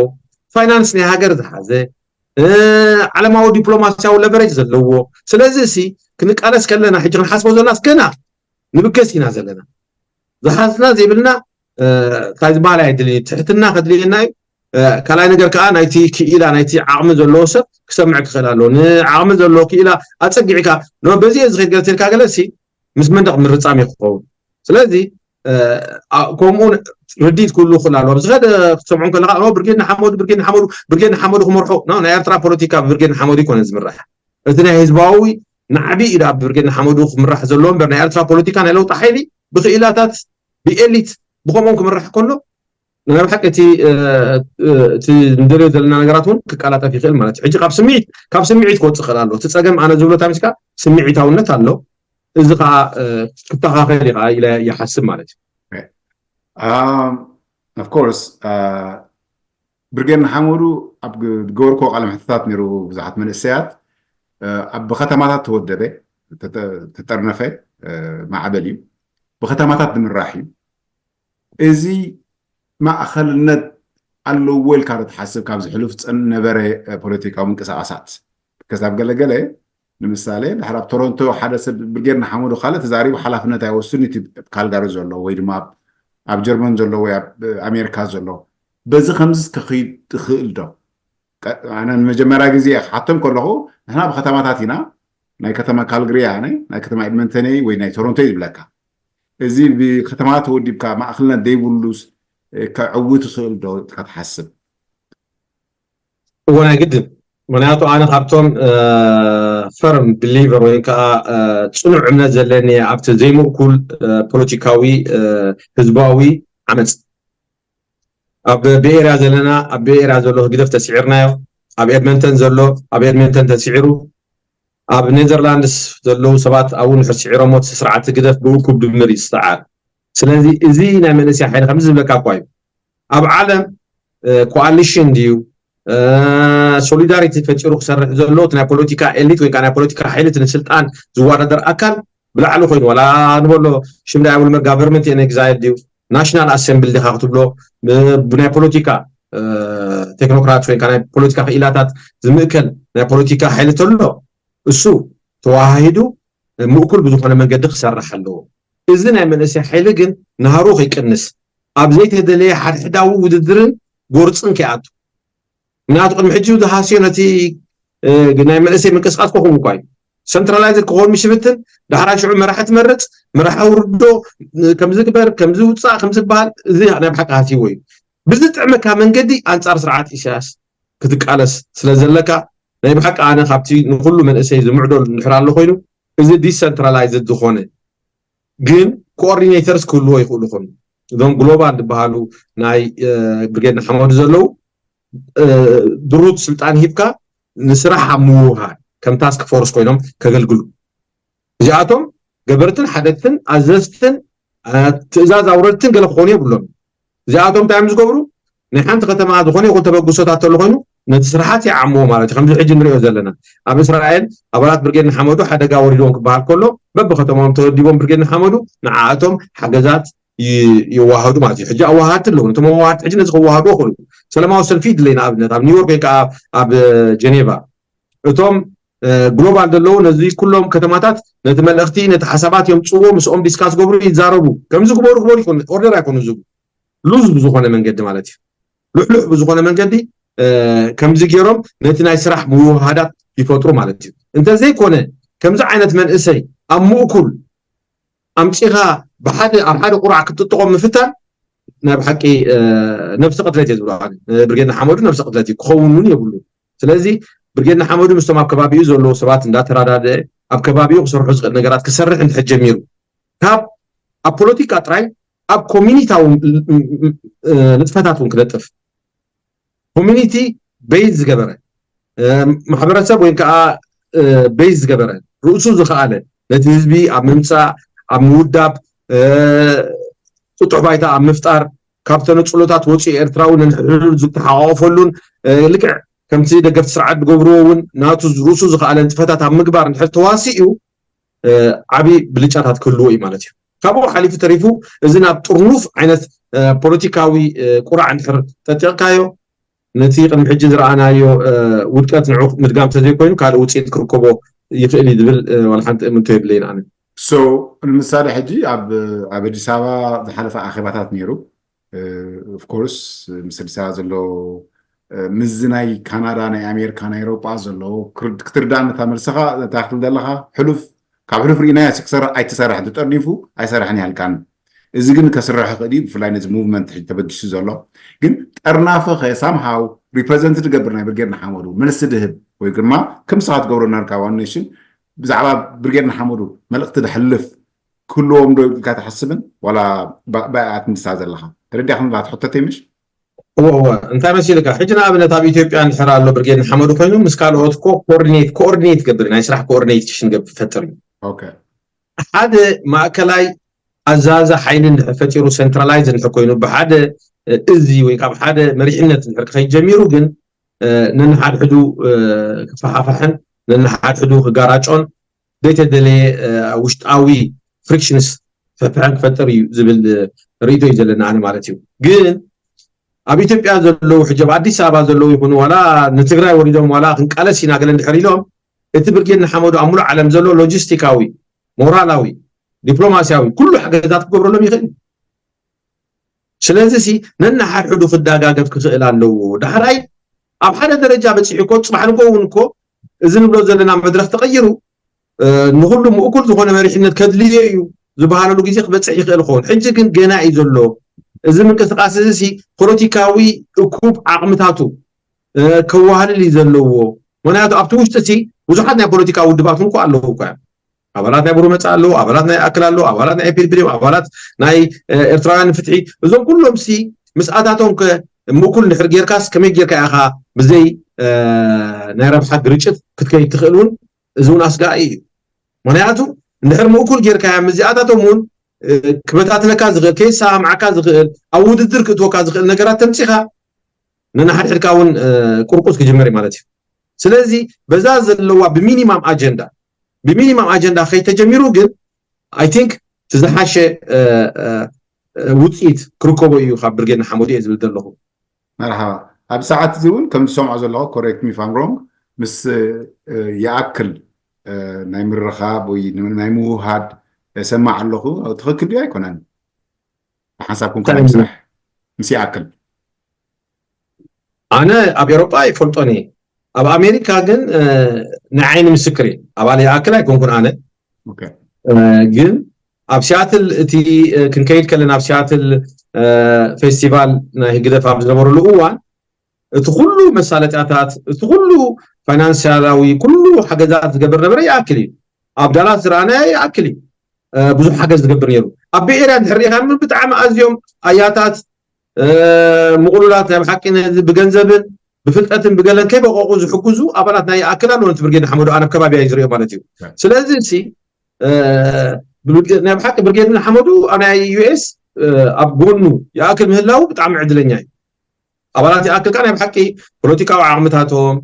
ፋይናንስ ናይ ሃገር ዝሓዘ፣ ዓለማዊ ዲፕሎማሲያዊ ለቨሬጅ ዘለዎ። ስለዚ እሲ ክንቃለስ ከለና ሕጂ ክንሓስቦ ዘለናስ ገና ንብገስ ኢና ዘለና። ዝሓዝና ዘይብልና እንታይ ዝበሃል ኣይድልን እዩ። ትሕትና ከድልየና እዩ። ካልኣይ ነገር ከዓ ናይቲ ክኢላ ናይቲ ዓቕሚ ዘለዎ ሰብ ክሰምዕ ክኽእል ኣለዎ። ንዓቕሚ ዘለዎ ክኢላ ኣፀጊዕካ በዚ እየ ዝኸይድ ገለ ተልካ ገለ ሲ ምስ መንደቕ ምርፃም እዩ ክኸውን። ስለዚ ከምኡ ርዲት ክህሉ ክኽእል ኣለዎ። ኣብዚ ኸደ ክትሰምዑ ከለካ ብርጌድ ንሓመዱ ብርጌድ ንሓመዱ ብርጌድ ንሓመዱ ክመርሖ ናይ ኤርትራ ፖለቲካ ብብርጌድ ንሓመዱ ይኮነን ዝምራሕ። እቲ ናይ ህዝባዊ ናዕቢ እዩ ብርጌድ ንሓመዱ ክምራሕ ዘለዎ እምበር ናይ ኤርትራ ፖለቲካ ናይ ለውጢ ሓይሊ ብክኢላታት ብኤሊት ብከምኦም ክምራሕ ከሎ ናይ ብሓቂ እቲ እቲ ንደልዮ ዘለና ነገራት እውን ክቀላጠፍ ይኽእል ማለት እዩ። ሕጂ ካብ ስምዒት ካብ ስምዒት ክወፅእ ክእል ኣሎ። እቲ ፀገም ኣነ ዝብሎ ታሚስካ ስምዒታውነት ኣሎ። እዚ ከዓ ክተኻኸል እዩ ከዓ ኢለ ይሓስብ ማለት እዩ። Of course ብርጌድ ንሓመዱ ኣብ ዝገበርክዎ ቃለ መሕትታት ነይሩ። ብዙሓት መንእሰያት ኣብ ብከተማታት ተወደበ ተጠርነፈ ማዕበል እዩ። ብከተማታት ዝምራሕ እዩ። እዚ ማእኸልነት ኣለዎ ኢልካ ዶ ትሓስብ? ካብዚ ሕሉፍ ዝፀን ነበረ ፖለቲካዊ ምንቅስቃሳት ከሳብ ገለገለ ንምሳሌ ድሕር ኣብ ቶሮንቶ ሓደ ሰብ ብርጌድ ንሓመዱ ካልእ ተዛሪቡ ሓላፍነት ኣይወስድን እቲ ካልጋሪ ዘሎ ወይ ድማ ኣብ ጀርመን ዘሎ ወይ ኣብ ኣሜሪካ ዘሎ። በዚ ከምዚ ከኽይድ ትኽእል ዶ? ኣነ ንመጀመርያ ግዜ ክሓቶም ከለኹ ንሕና ብከተማታት ኢና፣ ናይ ከተማ ካልግሪ ኣነ ናይ ከተማ ኤድመንተነይ ወይ ናይ ቶሮንቶ ይብለካ። እዚ ብከተማ ተወዲብካ ማእክልነት ዘይብሉስ ከዕውት ይኽእል ዶ ኢልካ ትሓስብ? እዎ ናይ ግድን። ምክንያቱ ኣነ ካብቶም ፈርም ብሊቨር ወይ ከዓ ፅኑዕ እምነት ዘለኒ ኣብቲ ዘይምእኩል ፖለቲካዊ ህዝባዊ ዓመፅ ኣብ ቤኤርያ ዘለና ኣብ ቤኤርያ ዘሎ ህግደፍ ተስዒርናዮ። ኣብ ኤድመንተን ዘሎ ኣብ ኤድመንተን ተስዒሩ። ኣብ ኔዘርላንድስ ዘለዉ ሰባት ኣብኡ ንሕር ስዒሮሞ እቲ ስርዓት ህግደፍ ብእኩብ ድምር እዩ ዝሰዓር። ስለዚ እዚ ናይ መንእሰይ ሓይሊ ከምዚ ዝብለካ እኳ እዩ። ኣብ ዓለም ኮኣሊሽን ድዩ ሶሊዳሪቲ ፈጢሩ ክሰርሕ ዘሎ እቲ ናይ ፖለቲካ ኤሊት ወይ ከዓ ናይ ፖለቲካ ሓይሊ እቲ ንስልጣን ዝወዳደር ኣካል ብላዕሊ ኮይኑ ዋላ ንበሎ ሽም ዳያብል መጋቨርመንት ኤን ኤግዛይል ድዩ ናሽናል ኣሰምብል ዲኻ ክትብሎ ብናይ ፖለቲካ ቴክኖክራት ወይ ናይ ፖለቲካ ክኢላታት ዝምእከል ናይ ፖለቲካ ሓይሊ ተሎ እሱ ተዋሃሂዱ ምእኩል ብዝኾነ መንገዲ ክሰርሕ ኣለዎ። እዚ ናይ መንእሰይ ሓይሊ ግን ናህሩ ከይቅንስ ኣብ ዘይተደለየ ሓድሕዳዊ ውድድርን ጎርፅን ከይኣቱ ምክንያቱ ቅድሚ ሕጂ ዝሃስዮ ነቲ ናይ መንእሰይ ምንቅስቃስ ከኹም እኳ እዩ ሰንትራላይዝድ ክኸውን ምሽ ብትን ዳሕራይ ሽዑ መራሒ ትመርፅ መራሒ ውርዶ ከምዝግበር ከምዝውፃእ ከምዝበሃል እዚ ናይ ብሓቂ ሃስይዎ እዩ። ብዝጥዕመካ መንገዲ ኣንፃር ስርዓት ኢሳያስ ክትቃለስ ስለ ዘለካ ናይ ብሓቂ ኣነ ካብቲ ንኩሉ መንእሰይ ዝምዕዶ እንድሕር ኣሎ ኮይኑ እዚ ዲሰንትራላይዝድ ዝኾነ ግን ኮኦርዲኔተርስ ክህልዎ ይኽእሉ ይኾኑ እዞም ግሎባል ዝበሃሉ ናይ ብርጌድ ንሓመዱ ዘለዉ ድሩት ስልጣን ሂብካ ንስራሕ ኣብ ምውሃድ ከም ታስክ ፎርስ ኮይኖም ከገልግሉ እዚኣቶም ገበርትን ሓደግትን ኣዘዝትን ትእዛዝ ኣውረድትን ገለ ክኾኑ የብሎም እዚኣቶም እንታይ እዮም ዝገብሩ ናይ ሓንቲ ከተማ ዝኾነ ይኹን ተበግሶታት ተሎ ኮይኑ ነቲ ስርሓት ይዓምዎ ማለት እዩ ከምዚ ሕጂ ንሪኦ ዘለና ኣብ እስራኤል ኣባላት ብርጌድ ንሓመዱ ሓደጋ ወሪድዎም ክበሃል ከሎ በብከተማኦም ተወዲቦም ብርጌድ ንሓመዱ ንዓኣቶም ሓገዛት ይዋሃዱ ማለት እዩ ሕጂ ኣዋሃድቲ ኣለዉ ነቶም ኣዋሃድቲ ሕጂ ነዚ ክዋሃዱ ክሉ ሰላማዊ ሰልፊ ይድለይ ንኣብነት ኣብ ኒውዮርክ ወይ ከዓ ኣብ ጀኔቫ እቶም ግሎባል ዘለዉ ነዚ ኩሎም ከተማታት ነቲ መልእኽቲ ነቲ ሓሳባት እዮም ፅዎ ምስኦም ዲስካስ ገብሩ ይዛረቡ ከምዚ ግበሩ ግበሩ ይኮኑ ኦርደር ኣይኮኑ ዝቡ ሉዝ ብዝኾነ መንገዲ ማለት እዩ ልሕሉሕ ብዝኾነ መንገዲ ከምዚ ገይሮም ነቲ ናይ ስራሕ ምውሃዳት ይፈጥሩ ማለት እዩ እንተዘይኮነ ከምዚ ዓይነት መንእሰይ ኣብ ምእኩል ኣምፂኻ ብሓደ ኣብ ሓደ ቁራዕ ክትጥቆም ምፍታን ናይ ብሓቂ ነብሲ ቅትለት እየ ዝብሎ ብርጌድ ንሓመዱ ነብሲ ቅትለት እዩ ክኸውን እውን የብሉ ስለዚ ብርጌድ ንሓመዱ ምስቶም ኣብ ከባቢኡ ዘለዉ ሰባት እንዳተረዳደአ ኣብ ከባቢኡ ክሰርሑ ዝኽእል ነገራት ክሰርሕ እንድሕር ጀሚሩ ካብ ኣብ ፖለቲካ ጥራይ ኣብ ኮሚኒታዊ ንጥፈታት እውን ክነጥፍ ኮሚኒቲ ቤዝ ዝገበረ ማሕበረሰብ ወይ ከዓ ቤዝ ዝገበረ ርእሱ ዝኸኣለ ነቲ ህዝቢ ኣብ ምምፃእ ኣብ ምውዳብ ጥጡሕ ባይታ ኣብ ምፍጣር ካብ ተነፅሎታት ወፂኡ ኤርትራዊ ንንሕድሕዱ ዝተሓቋቆፈሉን ልክዕ ከምቲ ደገፍቲ ስርዓት ዝገብርዎ እውን ናቱ ርእሱ ዝኸኣለ ንጥፈታት ኣብ ምግባር እንድሕር ተዋሲኡ ዓብዪ ብልጫታት ክህልዎ እዩ ማለት እዩ። ካብኡ ሓሊፉ ተሪፉ እዚ ናብ ጥርኑፍ ዓይነት ፖለቲካዊ ቁራዕ እንድሕር ጠጢቕካዮ ነቲ ቅድሚ ሕጂ ዝረኣናዮ ውድቀት ንዑ ምድጋም ተዘይኮይኑ ካልእ ውፅኢት ክርከቦ ይኽእል እዩ ዝብል ዋላ ሓንቲ እምንቶ የብለይን ኣነ። So ንምሳሌ ሕጂ ኣብ ኣብ ኣዲስ ኣበባ ዝሓለፈ ኣኼባታት ነይሩ። Of course ምስ ኣዲስ ኣበባ ዘሎ ምስዚ ናይ ካናዳ ናይ ኣሜሪካ ናይ ኤውሮጳ ዘሎ ክትርዳእ ነታ መልስኻ እታ ክትብል ዘለኻ ሕሉፍ ካብ ሕሉፍ ርኢናዮ ክሰርሕ ኣይትሰርሕ ተጠርኒፉ ኣይሰርሕን ያልካን እዚ ግን ከስርሕ ክእል ብፍላይ ነዚ movement ሕጂ ተበጊሱ ዘሎ ግን ጠርናፈ ከ somehow represent ዝገብር ናይ ብርጌድ ንሓመዱ መልሲ ድህብ ወይ ድማ ከም ንስኻ ትገብሮ እናርካ one nation ብዛዕባ ብርጌድ ንሓመዱ መልእኽቲ ድሕልፍ ክህልዎም ዶ ኢልካ ትሓስብን ዋላ ብኣያት ምሳ ዘለኻ ተረዲእካ ንላ ትሕተተይ ምሽ እወ እወ እንታይ መሲልካ ሕጂ ንኣብነት ኣብ ኢትዮጵያ እንድሕር ኣሎ ብርጌድ ንሓመዱ ኮይኑ ምስ ካልኦት ኮ ኮኦርዲኔት ኮኦርዲኔት ገብር ናይ ስራሕ ኮኦርዲኔሽን ገብር ፈጥር እዩ ሓደ ማእከላይ ኣዛዚ ሓይሊ እንድሕር ፈጢሩ centralize እንድሕር ኮይኑ ብሓደ እዚ ወይ ካብ ሓደ መሪሕነት እንድሕር ክኸይድ ጀሚሩ ግን ነንሓድሕዱ ክፈሓፋሕን ነንሓድሕዱ ክጋራጮን ዘይተደለየ ውሽጣዊ frictions ፍሕፍሐን ክፈጥር እዩ ዝብል ርእይቶ እዩ ዘለና ኣነ ማለት እዩ ግን ኣብ ኢትዮጵያ ዘለዉ ሕጂ ኣብ ኣዲስ ኣበባ ዘለዉ ይኹኑ ዋላ ንትግራይ ወሪዶም ዋላ ክንቃለስ ኢና ገለ እንድሕር ኢሎም እቲ ብርጌድ ንሓመዱ ኣብ ሙሉእ ዓለም ዘሎ ሎጂስቲካዊ፣ ሞራላዊ፣ ዲፕሎማሲያዊ ኩሉ ሓገዛት ክገብረሎም ይኽእል እዩ። ስለዚ ሲ ነናሓድሕዱ ክዳጋገፍ ክኽእል ኣለዎ። ዳሕራይ ኣብ ሓደ ደረጃ በፂሑ እኮ ፅባሕ ንጎ እውን እኮ እዚ ንብሎ ዘለና መድረክ ተቐይሩ ንኩሉ ምእኩል ዝኾነ መሪሕነት ከድልዮ እዩ ዝበሃለሉ ግዜ ክበፅሕ ይኽእል ይኸውን። ሕጂ ግን ገና እዩ ዘሎ። እዚ ምንቅስቃስ እዚ ሲ ፖለቲካዊ እኩብ ዓቕምታቱ ከዋህልል እዩ ዘለዎ። ምክንያቱ ኣብቲ ውሽጢ ሲ ብዙሓት ናይ ፖለቲካ ውድባት እውን እኮ ኣለዉ እኮ እዮም። ኣባላት ናይ ብሩመፃ ኣለዉ፣ ኣባላት ናይ ኣክል ኣለዉ፣ ኣባላት ናይ ኤፒድብሊም፣ ኣባላት ናይ ኤርትራውያን ፍትሒ፣ እዞም ኩሎም ሲ ምስኣታቶም ምእኩል እንድሕር ጌርካስ ከመይ ጌርካ ኢኻ ብዘይ ናይ ረብሓ ግርጭት ክትከይድ ትኽእል እውን? እዚ እውን ኣስጋኢ እዩ። ምክንያቱ እንድሕር ምእኩል ጌርካያ ምስዚኣታቶም እውን ክበታትነካ ዝኽእል፣ ከይሰማምዓካ ዝኽእል፣ ኣብ ውድድር ክእትወካ ዝኽእል ነገራት ተምፂኻ ነናሓድሕድካ እውን ቁርቁስ ክጅመር እዩ ማለት እዩ። ስለዚ በዛ ዘለዋ ብሚኒማም ኣጀንዳ ብሚኒማም ኣጀንዳ ከይተጀሚሩ ግን ኣይ ቲንክ እቲ ዝሓሸ ውፅኢት ክርከቦ እዩ ካብ ብርጌድ ንሓመዱ እየ ዝብል ዘለኹ። መርሓባ። ኣብ ሰዓት እዚ እውን ከም ዝሰምዖ ዘለኹ፣ ኮሬክት ሚ ፋም ሮንግ፣ ምስ ይኣክል ናይ ምርኻብ ወይ ናይ ምውሃድ ሰማዕ ኣለኹ። ትኽክል ድዩ ኣይኮነን? ሓንሳብ ኮንካ ናይ ምስራሕ ምስ ይኣክል። ኣነ ኣብ ኤሮጳ ኣይፈልጦን እየ። ኣብ ኣሜሪካ ግን ንዓይኒ ምስክር እየ። ኣባል ይኣክል ኣይኮንኩን ኣነ። ግን ኣብ ሲያትል እቲ ክንከይድ ከለና ኣብ ሲያትል ፌስቲቫል ናይ ህግደፍ ኣብ ዝነበረሉ እዋን እቲ ኩሉ መሳለጥያታት፣ እቲ ኩሉ ፋይናንስያላዊ ኩሉ ሓገዛት ዝገብር ነበረ ይኣክል እዩ። ኣብ ዳላስ ዝረኣናዮ ይኣክል እዩ። ብዙሕ ሓገዝ ዝገብር ነይሩ። ኣብ ቤኤርያ እንድሕር ሪኢኻ ብጣዕሚ ኣዝዮም ኣያታት ምቕሉላት ናይ ብሓቂ ነዚ ብገንዘብን ብፍልጠትን ብገለን ከይበቐቑ ዝሕግዙ ኣባላት ናይ ይኣክል ኣለዉ። ነቲ ብርጌድ ንሓመዱ ኣነ ኣብ ከባቢ እየ ዝሪኦ ማለት እዩ። ስለዚ እሲ ናይ ብሓቂ ብርጌድ ንሓመዱ ናይ ዩ ኤስ ኣብ ጎኑ ይኣክል ምህላው ብጣዕሚ ዕድለኛ እዩ። ኣባላት ይኣክል ከዓ ናይ ብሓቂ ፖለቲካዊ ዓቕምታቶም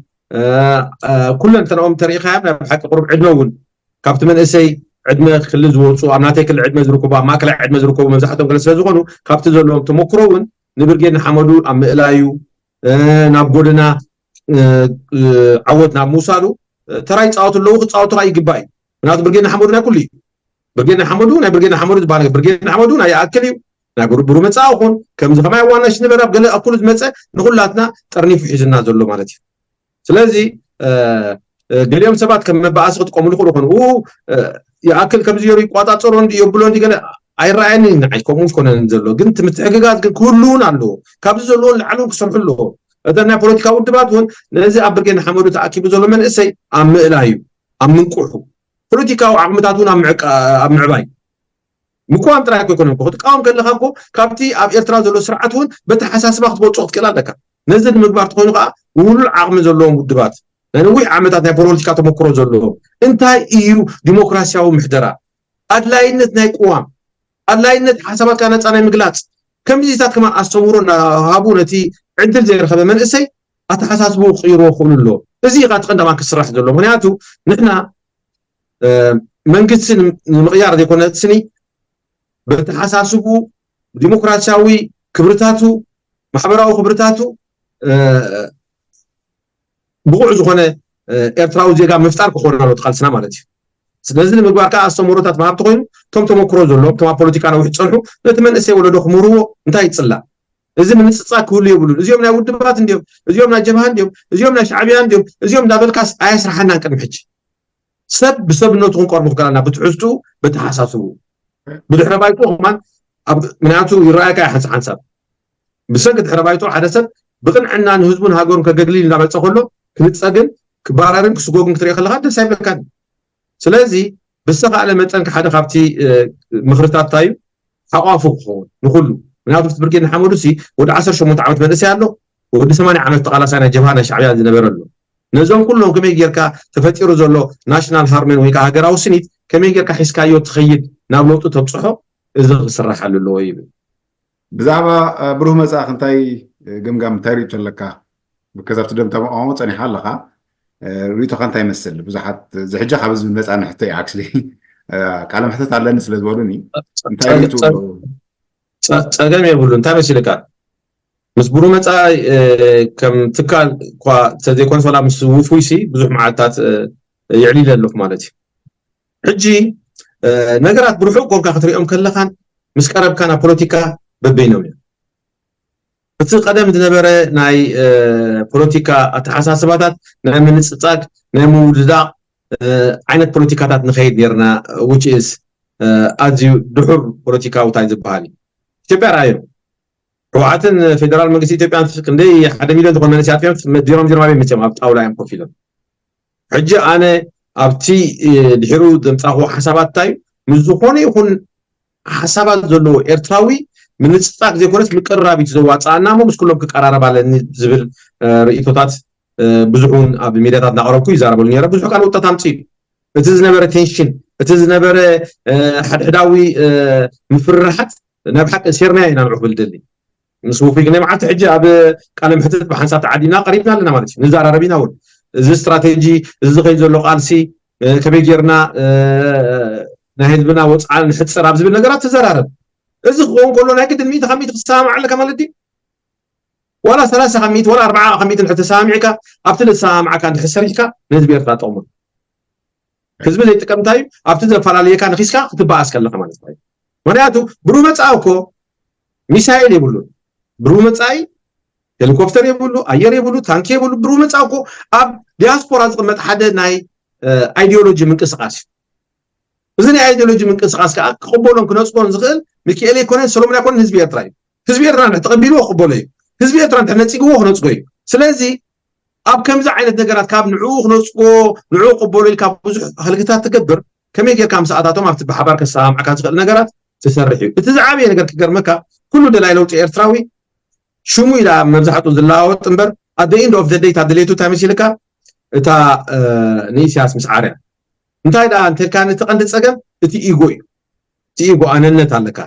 ኩለንተናኦም ተሪኢኻዮም ናይ ብሓቂ ቁሩብ ዕድመ እውን ካብቲ መንእሰይ ዕድመ ክሊ ዝወፁ ኣብ ናተይ ክሊ ዕድመ ዝርከቡ ኣብ ማእከላይ ዕድመ ዝርከቡ መብዛሕትኦም ገለ ስለ ዝኾኑ ካብቲ ዘለዎም ተመክሮ እውን ንብርጌድ ንሓመዱ ኣብ ምእላዩ ናብ ጎደና ዓወት ናብ ምውሳዱ ተራ ይፃወቱ ኣለዉ። ክፃወቱ ከዓ ይግባእ እዩ። ምክንያቱ ብርጌድ ንሓመዱ ናይ ኩሉ እዩ። ብርጌድ ንሓመዱ ናይ ብርጌድ ንሓመዱ ዝበሃል ነገር ብርጌድ ንሓመዱ ናይ ይኣክል እዩ። ናይ ብሩመፃ ይኹን ከምዚ ከማይ ዋናሽ ንበራብ ገለ ኣብ ኩሉ ዝመፀ ንኩላትና ጠርኒፉ ሒዝና ዘሎ ማለት እዩ። ስለዚ ገሊኦም ሰባት ከም መባኣሲ ክጥቀምሉ ይኽእሉ ይኾኑ። ይኣክል ከምዚ ገይሩ ይቋፃፀሮ እንዲ የብሎ እንዲ ገለ ኣይረኣየኒ ንዓይ ከምኡ ዝኮነን ዘሎ ግን እቲ ምትሕግጋዝ ግን ክህሉ እውን ኣለዎ። ካብዚ ዘለዎን ላዕሊ እውን ክሰርሑ ኣለዎ። እተን ናይ ፖለቲካ ውድባት እውን ነዚ ኣብ ብርጌድ ንሓመዱ ተኣኪቡ ዘሎ መንእሰይ ኣብ ምእላዩ ኣብ ምንቁሑ ፖለቲካዊ ዓቕምታት እውን ኣብ ምዕባይ ምቅዋም ጥራይ እኮ ይኮነ ክትቃወም ከለካ እኮ ካብቲ ኣብ ኤርትራ ዘሎ ስርዓት እውን በተሓሳስባ ክትወፅኦ ክትክእል ኣለካ። ነዚ ንምግባር ተኮይኑ ከዓ ውሉል ዓቕሚ ዘለዎም ውድባት ናይ ነዊሕ ዓመታት ናይ ፖለቲካ ተመክሮ ዘለዎም እንታይ እዩ ዲሞክራሲያዊ ምሕደራ ኣድላይነት ናይ ቅዋም ኣድላይነት ሓሳባትካ ነፃ ናይ ምግላፅ ከምዚታት ከማን ኣስተምህሮ እናሃቡ ነቲ ዕድል ዘይረኸበ መንእሰይ ኣተሓሳስቡ ክቅይሮ ክእሉ ኣሎ። እዚ ካ ትቀንዳማ ክስራሕ ዘሎ ምክንያቱ ንሕና መንግስቲ ንምቕያር ዘይኮነ ስኒ በተሓሳስቡ ዲሞክራሲያዊ ክብርታቱ ማሕበራዊ ክብርታቱ ብቑዕ ዝኾነ ኤርትራዊ ዜጋ ምፍጣር ክኾን ኣሎ ቃልስና ማለት እዩ። ስለዚ ንምግባር ከዓ ኣስተምህሮታት መሃብቲ ኮይኑ እቶም ተመክሮ ዘለዎም እቶም ኣብ ፖለቲካ ነዊሕ ዝፀንሑ ነቲ መንእሰይ ወለዶ ክምህርዎ እንታይ ይፅላእ? እዚ ምንፅፃ ክህሉ የብሉን። እዚኦም ናይ ውድባት እንዲዮም፣ እዚኦም ናይ ጀብሃ እንዲዮም፣ እዚኦም ናይ ሻዕብያ እንዲዮም፣ እዚኦም እንዳበልካስ ኣየስራሓናን ቅድሚ ሕጂ። ሰብ ብሰብነቱ ክንቀርቡ ክከኣልና ብትሕዝቱ ብተሓሳስቡ ብድሕረ ባይቱ ከማን ምክንያቱ ይረኣየካ ሓንሳ ሓንሳብ ብሰንኪ ድሕረ ባይቱ ሓደ ሰብ ብቅንዕና ንህዝቡን ሃገሩን ከገልግል እናመፀ ከሎ ክንፀግን ክባረርን ክስጎግን ክትሪኦ ከለካ ደስ ኣይብለካን። ስለዚ ብዝተኻእለ መጠን ሓደ ካብቲ ምኽርታት እንታይ እዩ ሓቋፉ ክኸውን ንኩሉ ምክንያቱ ብርጌድ ንሓመዱ ሲ ወዲ ዓሰርተ ሸሞንተ ዓመት መንእሰይ ኣሎ ወዲ ሰማንያ ዓመት ተቓላሳይ ናይ ጀብሃ ናይ ሻዕብያ ዝነበረ ኣሎ ነዞም ኩሎም ከመይ ጌርካ ተፈጢሩ ዘሎ ናሽናል ሃርመን ወይ ከዓ ሃገራዊ ስኒት ከመይ ጌርካ ሒዝካዮ ትኸይድ ናብ ለውጢ ተብፅሖ እዚ ክስራሓሉ ኣለዎ ይብል። ብዛዕባ ብሩህ መፃእኽ እንታይ ገምጋም እንታይ ሪእቶ ኣለካ? ብከዛብቲ ደም ተመቃወሞ ፀኒሓ ኣለካ ሪእቶካ እንታይ ይመስል? ብዙሓት ዝሕጃ ካብ ህዝቢ መፃ ንሕቶ እዩ ኣክሊ ቃለ መሕተት ኣለኒ ስለ ዝበሉኒ እንታይ ሪእቶ ፀገም የብሉ እንታይ መሲልካ ምስ ብሩህ መፃ ከም ትካል እኳ ተዘይኮንስ ዋላ ምስ ውፉይ ሲ ብዙሕ መዓልታት የዕሊለ ኣለኹ ማለት እዩ። ሕጂ ነገራት ብርሑቕ ኮንካ ክትሪኦም ከለኻን ምስ ቀረብካ ናብ ፖለቲካ በበይኖም እዮም። እቲ ቀደም ዝነበረ ናይ ፖለቲካ ኣተሓሳስባታት ናይ ምንፅፃግ ናይ ምውድዳቕ ዓይነት ፖለቲካታት ንኸይድ ነርና፣ which is ኣዝዩ ድሑር ፖለቲካዊ እንታይ ዝበሃል እዩ። ኢትዮጵያ ረኣዮም። ህወሓትን ፌደራል መንግስቲ ኢትዮጵያን ክንደይ ሓደ ሚሊዮን ዝኾኑ መንእሰያት እዮም ዲሮም ዲሮም ኣበይ መፅዮም ኣብ ጣውላ እዮም ኮፍ ኢሎም። ሕጂ ኣነ ኣብቲ ድሒሩ ዘምፃኹ ሓሳባት እንታይ እዩ? ምስ ዝኾነ ይኹን ሓሳባት ዘለዎ ኤርትራዊ ምንፅፃግ ዘይኮነስ ምቅርራብ እዩ ዘዋፅኣና እሞ ምስ ኩሎም ክቀራረብ ኣለኒ ዝብል ርእይቶታት ብዙሕ እውን ኣብ ሚዲያታት እናቐረብኩ ይዛረበሉ ነረ። ብዙሕ ካልእ ውጣት ኣምፅኡ። እቲ ዝነበረ ቴንሽን፣ እቲ ዝነበረ ሓድሕዳዊ ምፍርራሓት ናብ ሓቂ ሴርናዮ ኢና ንዑ ክብል ደሊ ምስ ውፉይ ግን መዓልቲ ሕጂ ኣብ ቃለ ምሕትት ብሓንሳብ ተዓዲና ቀሪብና ኣለና ማለት እዩ። ንዛራረብ ኢና እውን እዚ ስትራቴጂ እዚ ዝኸይድ ዘሎ ቃልሲ ከመይ ጌርና ናይ ህዝብና ወፅዓ ንሕፅር ኣብ ዝብል ነገራት ትዘራረብ። እዚ ክኸውን ከሎ ናይ ግድን ሚእቲ ካብ ሚእቲ ክሰማማዕ ኣለካ ማለት ድዩ? ዋላ ሰላሳ ካብ ሚእቲ ዋላ ኣርባዓ ካብ ሚእቲ እንድሕር ተሰማሚዕካ ኣብቲ ዘሰማማዕካ እንድሕር ሰሪሕካ ንህዝቢ ኤርትራ ጠቕሙ። ህዝቢ ዘይጥቀም እንታይ እዩ? ኣብቲ ዘፈላለየካ ንኺስካ ክትበኣስ ከለኻ ማለት እዩ። ምክንያቱ ብሩህ መጻኢ እኮ ሚሳይል የብሉን። ብሩህ መጻኢ ሄሊኮፕተር የብሉ፣ ኣየር የብሉ፣ ታንኪ የብሉ። ብሩህ መጻኢ እኮ ኣብ ዲያስፖራ ዝቕመጥ ሓደ ናይ ኣይዲዮሎጂ ምንቅስቃስ እዩ። እዚ ናይ ኣይዲዮሎጂ ምንቅስቃስ ከዓ ክቕበሎን ክነፅጎን ዝኽእል ሚካኤል ኣይኮነን፣ ሰሎሞን ኣይኮነን፣ ህዝቢ ኤርትራ እዩ። ህዝቢ ኤርትራ እንድሕር ተቐቢልዎ ክቕበሎ እዩ። ህዝቢ ኤርትራ እንድሕር ነፂግዎ ክነፅጎ እዩ። ስለዚ ኣብ ከምዚ ዓይነት ነገራት ካብ ንዕኡ ክነፅጎ ንዕኡ ቅበሎ ኢልካ ብዙሕ ህልክታት ትገብር፣ ከመይ ጌርካ ምስኣታቶም ኣብቲ ብሓባር ከሰማምዓካ ዝኽእል ነገራት ትሰርሕ እዩ። እቲ ዝዓበየ ነገር ክገርመካ ኩሉ ደላይ ለውጢ ኤርትራዊ ሽሙ ኢላ መብዛሕትኡ ዝለዋወጥ እምበር at the end of the day እታ ድሌቱ እንታይ መሲልካ እታ ንኢሳያስ ምስዓር እያ። እንታይ ደኣ እንተልካ ነቲ ቀንዲ ጸገም እቲ ኢጎ እዩ። እቲ ኢጎ ኣነነት ኣለካ።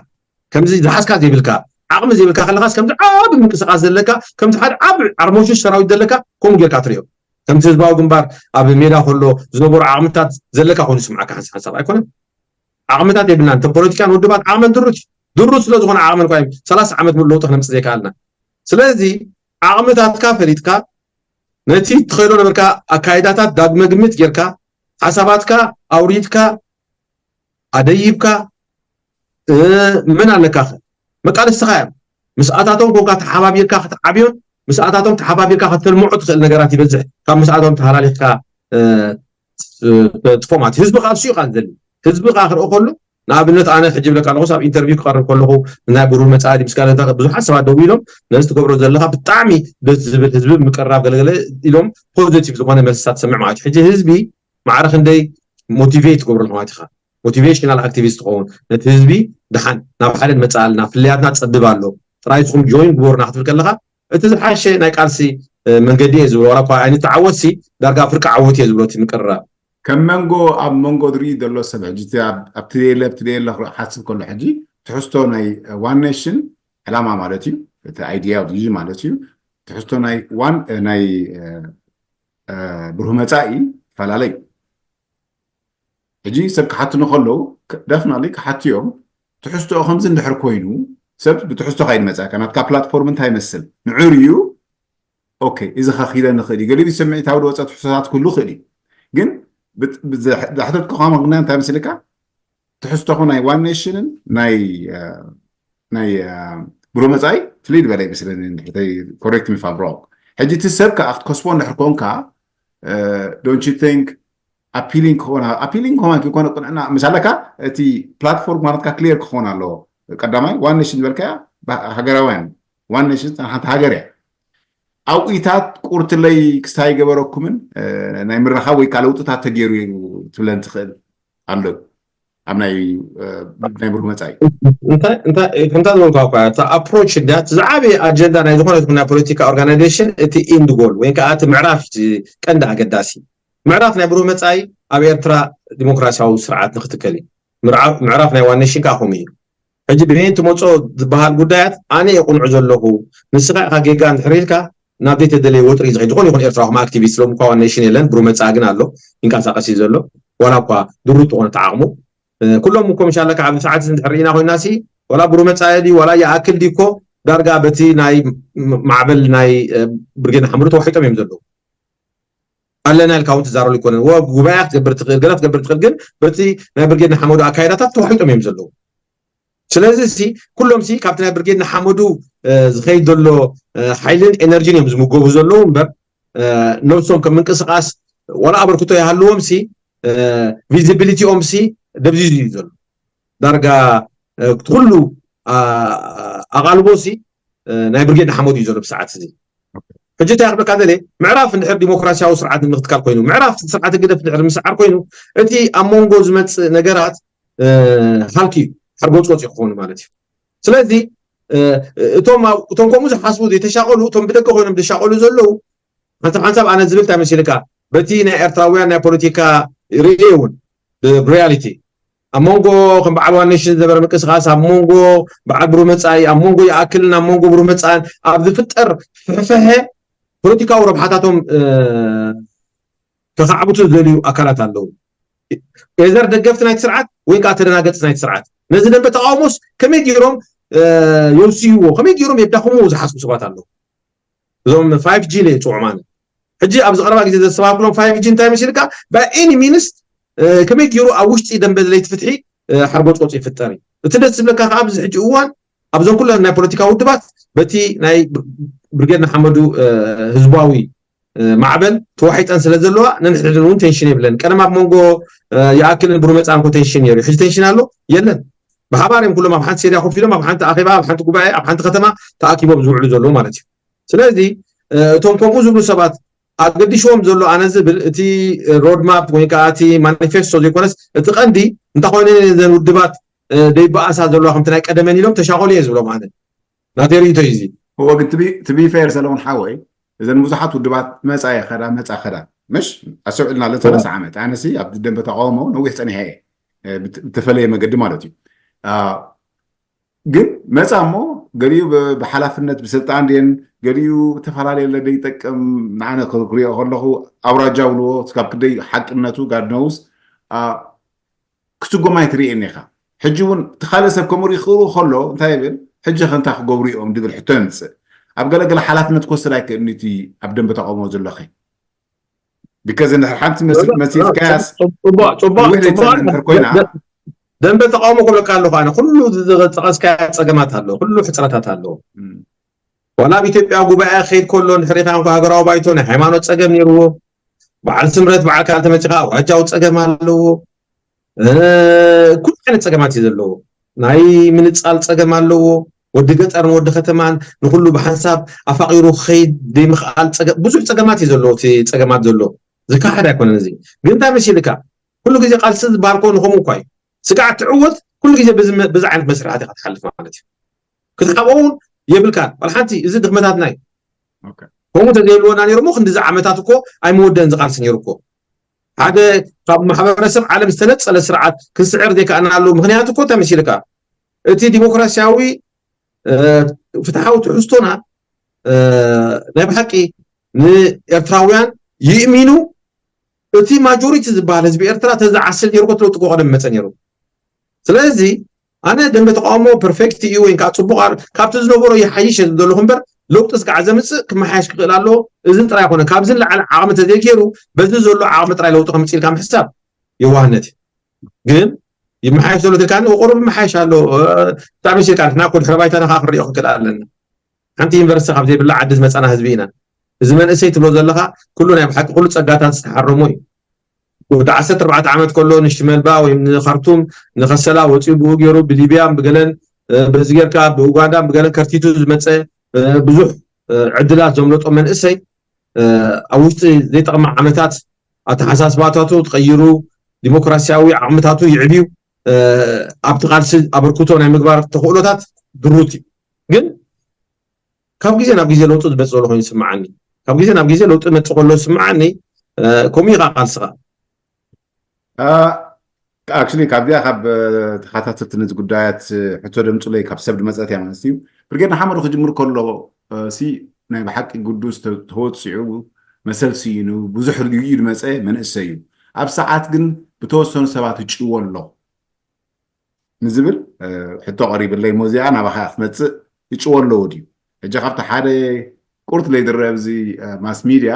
ከምዚ ዝሓዝካ ዘይብልካ ዓቕሚ ዘይብልካ ከለኻስ ከምዚ ዓቢ ምንቅስቃስ ዘለካ ከምዚ ሓደ ዓቢ ዓርሞሽሽ ሰራዊት ዘለካ ከምኡ ጌርካ ትሪኦ። ከምቲ ህዝባዊ ግንባር ኣብ ሜዳ ከሎ ዝነበሩ ዓቕምታት ዘለካ ኮይኑ ይስምዓካ ሓንሳብ ሓንሳብ ኣይኮነን። ዓቕምታት የብልናን። እተን ፖለቲካን ውድባት ዓቕመን ድሩት እዩ። ድሩት ስለ ዝኾነ ዓቕመን እኳ እዩ ሰላሳ ዓመት ሙሉ ለውጢ ክነምፅእ ዘይከኣልና። ስለዚ ዓቕምታትካ ፈሊጥካ ነቲ ትኸይዶ ነበርካ ኣካይዳታት ዳግመ ግምት ጌርካ ሓሳባትካ ኣውሪድካ ኣደይብካ መን ኣለካ መቃልስትኻ እዮም። ምስኣታቶም ኮንካ ተሓባቢርካ ክትዓብዮን ምስኣታቶም ተሓባቢርካ ከተልምዖ ትኽእል ነገራት ይበዝሕ ካብ ምስኣቶም ተሃላሊኽካ ጥፎ ማለት ህዝቢ ከዓ እሱ እዩ ዝደሊ። ህዝቢ ከዓ ክርኢ ከሎ ንኣብነት ኣነ ሕጂ ብለካ ኣለኹ ኣብ ኢንተርቪው ክቐርብ ከለኹ ናይ ብሩህ መፃኢ ምስ ጋር ብዙሓት ሰባት ደው ኢሎም ነዚ ትገብሮ ዘለካ ብጣዕሚ ደስ ዝብል ህዝቢ ምቅራብ ገለገለ ኢሎም ፖዚቲቭ ዝኾነ መልስታት ትሰምዕ ማለት እዩ። ሕጂ ህዝቢ ማዕረ ክንደይ ሞቲቬት ትገብሮ ኣለካ ማለት ኢኻ። ሞቲቬሽናል ኣክቲቪስት ትኸውን ነቲ ህዝቢ ድሓን ናብ ሓደ ንመፅእ ኣለና ፍልያትና ፀብብ ኣሎ ጥራይ ንስኹም ጆይን ግበሩና ክትብል ከለካ እቲ ዝሓሸ ናይ ቃልሲ መንገዲ እየ ዝብሎ ዋላ እኳ ኣይንተዓወትሲ ዳርጋ ፍርቂ ዓወት እየ ዝብሎ እቲ ምቅርራብ። ከም መንጎ ኣብ መንጎ ዝርኢ ዘሎ ሰብ ሕጂ ኣብቲ ደየለ ኣብቲ ደየለ ክሓስብ ከሎ ሕጂ ትሕዝቶ ናይ ዋን ኔሽን ዕላማ ማለት እዩ። እቲ ኣይዲያ ቪዥን ማለት እዩ። ትሕዝቶ ናይ ዋን ናይ ብሩህ መፃኢ ይፈላለ እዩ። ሕጂ ሰብ ክሓትኑ ከለዉ ደፍናሊ ክሓትዮም ትሕዝቶኦ ከምዚ እንድሕር ኮይኑ ሰብ ብትሕዝቶካ እዩ ዝመፅኣካ ናትካ ፕላትፎርም እንታይ ይመስል ንዑ ርዩ ኦኬ እዚ ከኺለ ንኽእል እዩ ገሊኡ ስምዒታዊ ዝወፀ ትሕዝቶታት ክህሉ ይኽእል እዩ ግን ዛሕተትኩኻ ምክንያት እንታይ መስልካ ትሕዝቶኹ ናይ ዋን ኔሽንን ናይ ናይ ብሩህ መፃኢ ፍልይ ዝበለ ይመስለኒ ኮሬክት ሚ ፋም ሮንግ ሕጂ እቲ ሰብ ከዓ ክትከስቦ እንድሕር ኮንካ don't you think ኣፒሊንግ ክኾን ኣፒሊንግ ክኾን ክኾነ ቅንዕና ምስ ኣለካ እቲ ፕላትፎርም ማለትካ ክሊር ክኾን ኣለዎ ቀዳማይ ዋን ኔሽን ዝበልካያ ሃገራውያን ዋን ኔሽን ሓንቲ ሃገር እያ ኣብኢታት ቁርትለይ ክስታይ ገበረኩምን ናይ ምረኻብ ወይ ከዓ ለውጥታት ተገይሩ እዩ ትብለን ትኽእል ኣሎ ኣብ ናይ ናይ ብሩህ መፃኢ እንታይ እንታይ ከምታ ዝበልኳ እኳ እታ ኣፕሮች እንዲያ እቲ ዝዓበየ ኣጀንዳ ናይ ዝኾነ ይኹን ናይ ፖለቲካ ኦርጋናይዜሽን እቲ ኢንድ ጎል ወይ ከዓ እቲ ምዕራፍ እዩ ቀንዲ ኣገዳሲ ምዕራፍ ናይ ብሩህ መፃኢ ኣብ ኤርትራ ዲሞክራሲያዊ ስርዓት ንክትከል እዩ ምዕራፍ ናይ ዋን ኔሽን ከዓ ከምኡ እዩ ሕጂ ብሄን ትመፅኦ ዝበሃል ጉዳያት ኣነ እየ ቁንዑ ዘለኹ ንስኻ ኢኻ ጌጋ እንድሕር ኢልካ ናብ ዘይተደለየ ወጥሪ እዩ ዝኸይድ ዝኾነ ይኹን ኤርትራ ከም ኣክቲቪስት ሎም እኳ ዋን ኔሽን የለን ብሩህ መፃኢ ግን ኣሎ ይንቀሳቀስ እዩ ዘሎ ዋላ እኳ ድሩት ዝኾነ ተዓቕሙ ኩሎም እኮ ምሻ ኣለካ ኣብዚ ሰዓት እንድሕር ርኢና ኮይና ሲ ዋላ ብሩህ መፃኢ ድዩ ዋላ ይኣክል ድዩ እኮ ዳርጋ በቲ ናይ ማዕበል ናይ ብርጌድ ሓምሩ ተዋሒጦም እዮም ዘለዉ ኣለና ኢልካ እውን ትዛረሉ ኣይኮነን። ወ ጉባኤ ክትገብር ትኽእል፣ ገለ ክትገብር ትኽእል፣ ግን በቲ ናይ ብርጌድ ንሓመዱ ኣካይዳታት ተዋሒጦም እዮም ዘለዉ። ስለዚ ሲ ኩሎም ሲ ካብቲ ናይ ብርጌድ ንሓመዱ ዝኸይድ ዘሎ ሓይልን ኤነርጂን እዮም ዝምገቡ ዘለዉ እምበር፣ ነብሶም ከም ምንቅስቃስ ዋላ ኣበርክቶ ይሃልዎም ሲ ቪዚቢሊቲኦም ሲ ደብዚዙ እዩ ዘሎ። ዳርጋ ኩሉ ኣቓልቦ ሲ ናይ ብርጌድ ንሓመዱ እዩ ዘሎ ብሰዓት እዚ። ሕጂ እንታይ ክብለካ ደልየ፣ ምዕራፍ እንድሕር ዲሞክራሲያዊ ስርዓት ንምክትካል ኮይኑ፣ ምዕራፍ ስርዓት ህግደፍ እንድሕር ምስዓር ኮይኑ፣ እቲ ኣብ መንጎ ዝመፅእ ነገራት ሃልኪ እዩ፣ ሓርጎፅጎፅ እዩ ክኾኑ ማለት እዩ። ስለዚ እቶም እቶም ከምኡ ዝሓስቡ ዘይተሻቐሉ፣ እቶም ብደገ ኮይኖም ዝሻቐሉ ዘለዉ ሓንሳብ ሓንሳብ ኣነ ዝብል እንታይ መሲልካ፣ በቲ ናይ ኤርትራውያን ናይ ፖለቲካ ርእየ እውን ብሪያሊቲ ኣብ መንጎ ከም በዓል ዋን ኔሽን ዝነበረ ምንቅስቃስ፣ ኣብ መንጎ በዓል ብሩህ መጻኢ፣ ኣብ መንጎ ይኣክልን ኣብ መንጎ ብሩህ መጻእን ኣብ ዝፍጠር ፍሕፍሐ ፖለቲካዊ ረብሓታቶም ከኻዕብቱ ዝደልዩ ኣካላት ኣለዉ። ኤዘር ደገፍቲ ናይቲ ስርዓት ወይ ከዓ ተደናገፅቲ ናይቲ ስርዓት። ነዚ ደንበ ተቃውሞስ ከመይ ገይሮም የውስይዎ፣ ከመይ ገይሮም የዳኽምዎ ዝሓስቡ ሰባት ኣለዉ። እዞም ፋይቭ ጂ ኢለ ይፅውዖም ኣነ። ሕጂ ኣብዚ ቀረባ ግዜ ዘስተባብሎም ፋይቭ ጂ እንታይ መሲልካ፣ by any means ከመይ ገይሩ ኣብ ውሽጢ ደንበ ደለይቲ ፍትሒ ሓርጎፅጎፅ ይፍጠር እዩ። እቲ ደስ ዝብለካ ከዓ ኣብዚ ሕጂ እዋን ኣብዞም ኩለን ናይ ፖለቲካ ውድባት በቲ ናይ ብርጌድ ንሓመዱ ህዝባዊ ማዕበል ተዋሒጠን ስለ ዘለዋ ነንሕድሕደን እውን ቴንሽን የብለን። ቀደም ኣብ መንጎ ይኣክልን ብሩመፃን ኮ ቴንሽን ነይሩ። ሕጂ ቴንሽን ኣሎ የለን። ብሓባር እዮም ኩሎም ኣብ ሓንቲ ሴርያ ኮፍ ኢሎም ኣብ ሓንቲ ኣኼባ ኣብ ሓንቲ ጉባኤ ኣብ ሓንቲ ከተማ ተኣኪቦም ዝውዕሉ ዘለዉ ማለት እዩ። ስለዚ እቶም ከምኡ ዝብሉ ሰባት ኣገዲሽዎም ዘሎ ኣነ ዝብል እቲ ሮድማፕ ወይ ከዓ እቲ ማኒፌስቶ ዘይኮነስ እቲ ቀንዲ እንታይ ኮይነ ዘን ውድባት ደይበኣሳ ዘለዋ ከምቲ ናይ ቀደመን ኢሎም ተሻቆሉ እየ ዝብሎም ኣነ ናተይ ርእይቶ እዩ እዚ። እወ ግን ትቢ ፌር ሰለሙን ሓወይ እዘን ብዙሓት ውድባት መፃ ይኸዳ መፃ ኸዳ ምሽ ኣሰውዕልና ለን ሰለስተ ዓመት ኣነሲ ኣብ ደንበ ተቃውሞ ነዊሕ ፀኒሐ እየ ብተፈለየ መገዲ ማለት እዩ። ግን መፃ እሞ ገሊኡ ብሓላፍነት ብስልጣን ድየን ገሊኡ ተፈላለየ ለደ ይጠቅም ንዓነ ክሪኦ ከለኹ ኣውራጃ ውልዎ ስካብ ክደይ ሓቅነቱ ጋድነውስ ክትጎማ ይትርእየኒ ኢኻ። ሕጂ እውን እቲ ካልእ ሰብ ከምኡ ይኽእሉ ከሎ እንታይ ይብል ሕጂ ከ እንታይ ክገብሩ እዮም ድብል ሕቶ የምፅእ። ኣብ ገለገለ ሓላፍነት ክወስድ ኣይክእልኒ እቲ ኣብ ደንበ ተቃውሞ ዘሎ ከ because እንድሕር ሓንቲ መሲልካያስ ደንበ ተቃውሞ ክብለካ ኣለኹ ኣነ ኩሉ ዝጠቀስካያ ፀገማት ኣለዎ፣ ኩሉ ሕፅረታት ኣለዎ። ዋላ ኣብ ኢትዮጵያ ጉባኤ ክኸይድ ከሎ እንድሕር ሪኢኻ እንኳ ሃገራዊ ባይቶ ናይ ሃይማኖት ፀገም ነይርዎ። በዓል ስምረት በዓል ካልተ መፂኻ ኣውራጃዊ ፀገም ኣለዎ። ኩሉ ዓይነት ፀገማት እዩ ዘለዎ። ናይ ምንፃል ፀገም ኣለዎ። ወዲ ገጠርን ወዲ ከተማን ንኩሉ ብሓንሳብ ኣፋቂሩ ክኸይድ ዘይምኽኣል ፀገም ብዙሕ ፀገማት እዩ ዘለዎ። እቲ ፀገማት ዘሎ ዝካሓድ ኣይኮነን። እዚ ግን እንታይ መሲልካ ኩሉ ግዜ ቃልሲ ዝበሃል ኮ ንከምኡ እኳ እዩ። ስጋዕ ትዕወት ኩሉ ግዜ ብዚ ዓይነት መስርሓት ኢኻ ትሓልፍ ማለት እዩ። ክትሓብኦ እውን የብልካን ዋላ ሓንቲ። እዚ ድኽመታትና እዩ። ከምኡ ተዘይብልወና ነይሩ እሞ ክንዲዚ ዓመታት እኮ ኣይምወደን ዝቃልሲ ነይሩ እኮ። ሓደ ካብ ማሕበረሰብ ዓለም ዝተነፀለ ስርዓት ክንስዕር ዘይከኣልናሉ ምክንያት እኮ እንታይ መሲልካ እቲ ዲሞክራሲያዊ ፍትሓዊ ትሕዝቶና ናይ ብሓቂ ንኤርትራውያን ይእሚኑ እቲ ማጆሪቲ ዝበሃል ህዝቢ ኤርትራ ተዝዓስል ነይሩ ኮ ለውጢ ኮ ቀደም መፀ ነይሩ። ስለዚ ኣነ ደንበ ተቃውሞ ፐርፌክት እዩ ወይ ከዓ ፅቡቅ ካብቲ ዝነበሮ ይሓይሽ እየ ዝደለኹ እምበር ለውጢ ስጋዕ ዘምፅእ ክመሓየሽ ክኽእል ኣለዎ። እዚ ጥራይ ኣይኮነ ካብዚ ንላዕሊ ዓቕሚ ተዘይገይሩ በዚ ዘሎ ዓቕሚ ጥራይ ለውጢ ከምፅእ ኢልካ ምሕሳብ የዋህነት እዩ። ግን ይመሓየሽ ዘሎ ትልካ ቁሩብ ይመሓየሽ ኣሎ። ብጣዕሚ ሽቃ ንሕና እኮ ድሕረ ባይታና ከዓ ክንሪኦ ክንክእል ኣለና። ሓንቲ ዩኒቨርሲቲ ካብ ዘይብላ ዓዲ ዝመፃና ህዝቢ ኢና። እዚ መንእሰይ ትብሎ ዘለኻ ኩሉ ናይ ብሓቂ ኩሉ ፀጋታት ዝተሓረሞ እዩ። ወዲ ዓሰርተ ኣርባዕተ ዓመት ከሎ ንሽመልባ ወይ ንኻርቱም ንኸሰላ ወፂኡ ብኡ ገይሩ ብሊብያን ብገለን በዚ ጌርካ ብኡጋንዳን ብገለን ከርቲቱ ዝመፀ ብዙሕ ዕድላት ዘምለጦ መንእሰይ ኣብ ውሽጢ ዘይጠቕሚ ዓመታት ኣተሓሳስባታቱ ተቐይሩ ዲሞክራሲያዊ ዓቕምታቱ ይዕብዩ ኣብቲ ቃልሲ ኣበርክቶ ናይ ምግባር ተኽእሎታት ድሩት እዩ። ግን ካብ ግዜ ናብ ግዜ ለውጢ ዝመፅእ ዘሎ ኮይኑ ይስምዓኒ። ካብ ግዜ ናብ ግዜ ለውጢ መፅእ ከሎ ዝስምዓኒ ከምኡ ኢኻ ቃልስኻ። ኣክቹሊ ካብዚኣ ካብ ተኸታተልቲ ነዚ ጉዳያት ሕቶ ደምፅለይ ካብ ሰብ ዝመፀት እያ ማለት እዩ። ብርጌድ ንሓመዱ ክጅምር ከሎ ሲ ናይ ብሓቂ ግዱስ ተወፂዑ መሰል ስኢኑ ብዙሕ ርእዩ ዝመፀ መንእሰይ እዩ። ኣብ ሰዓት ግን ብተወሰኑ ሰባት እጭዎ ኣሎ ንዝብል ሕቶ ቀሪብለይ ሞ እዚኣ ናባኻ ክትመፅእ እጭዎ ኣለዎ ድዩ? ሕጂ ካብቲ ሓደ ቁርት ለይድረ ኣብዚ ማስ ሚድያ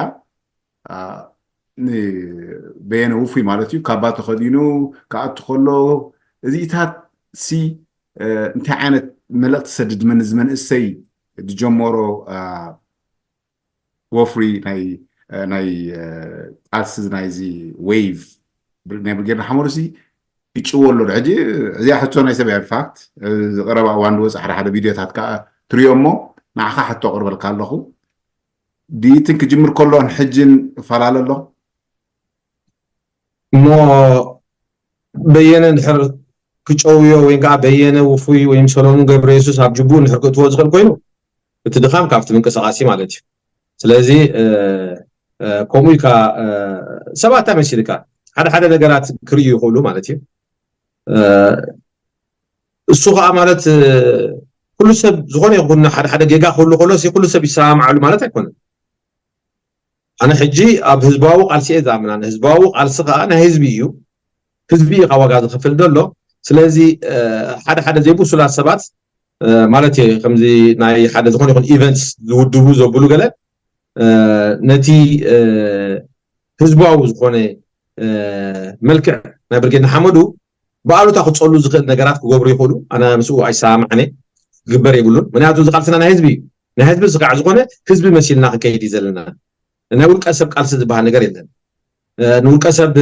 በየነ ውፉይ ማለት እዩ ካባ ተኸዲኑ ክኣቱ ከሎ እዚኢታት ሲ እንታይ ዓይነት መልእኽቲ ሰድድ መን እዚ መንእሰይ ዝጀመሮ ወፍሪ ናይ ናይ ቃልሲ ናይዚ ዌቭ ናይ ብርጌድ ንሓመዱ ሲ ይጭዎ ኣሎ። ሕጂ እዚኣ ሕቶ ናይ ሰብ ኢንፋክት ዝቀረባ እዋን ዝወፅ ሓደ ሓደ ቪድዮታት ከዓ ትሪኦ እሞ ንዓኻ ሕቶ ቅርበልካ ኣለኹ። ድይትን ክጅምር ከሎን ሕጅን እፈላለ ኣሎ እሞ በየነ እንድሕር ክጨውዮ ወይ ከዓ በየነ ውፉይ ወይም ሰሎሙን ገብረ የሱስ ኣብ ጅቡኡ እንድሕር ክእትዎ ዝኽእል ኮይኑ እቲ ድኻም ካብቲ ምንቅስቃስ ማለት እዩ። ስለዚ ከምኡ ኢልካ ሰባት እንታይ መሲልካ ሓደ ሓደ ነገራት ክርእዩ ይኽእሉ ማለት እዩ። እሱ ከዓ ማለት ኩሉ ሰብ ዝኾነ ይኹን ሓደ ሓደ ጌጋ ክህሉ ከሎ ኩሉ ሰብ ይሰማማዓሉ ማለት ኣይኮነን። ኣነ ሕጂ ኣብ ህዝባዊ ቃልሲ እየ ዝኣምን። ኣነ ህዝባዊ ቃልሲ ከዓ ናይ ህዝቢ እዩ። ህዝቢ እዩ ካብ ዋጋ ዝኸፍል ዘሎ። ስለዚ ሓደ ሓደ ዘይብሱላት ሰባት ማለት እየ ከምዚ ናይ ሓደ ዝኾነ ይኹን ኢቨንትስ ዝውድቡ ዘብሉ ገለ ነቲ ህዝባዊ ዝኾነ መልክዕ ናይ ብርጌድ ንሓመዱ ብኣሉታ ክፀሉ ዝኽእል ነገራት ክገብሩ ይኽእሉ። ኣነ ምስኡ ኣይሰማማዕን እየ። ክግበር የብሉን። ምክንያቱ እዚ ቃልስና ናይ ህዝቢ እዩ። ናይ ህዝቢ ስጋዕ ዝኾነ ህዝቢ መሲልና ክንከይድ እዩ ዘለና። ናይ ውልቀ ሰብ ቃልሲ ዝበሃል ነገር የለን። ንውልቀ ሰብ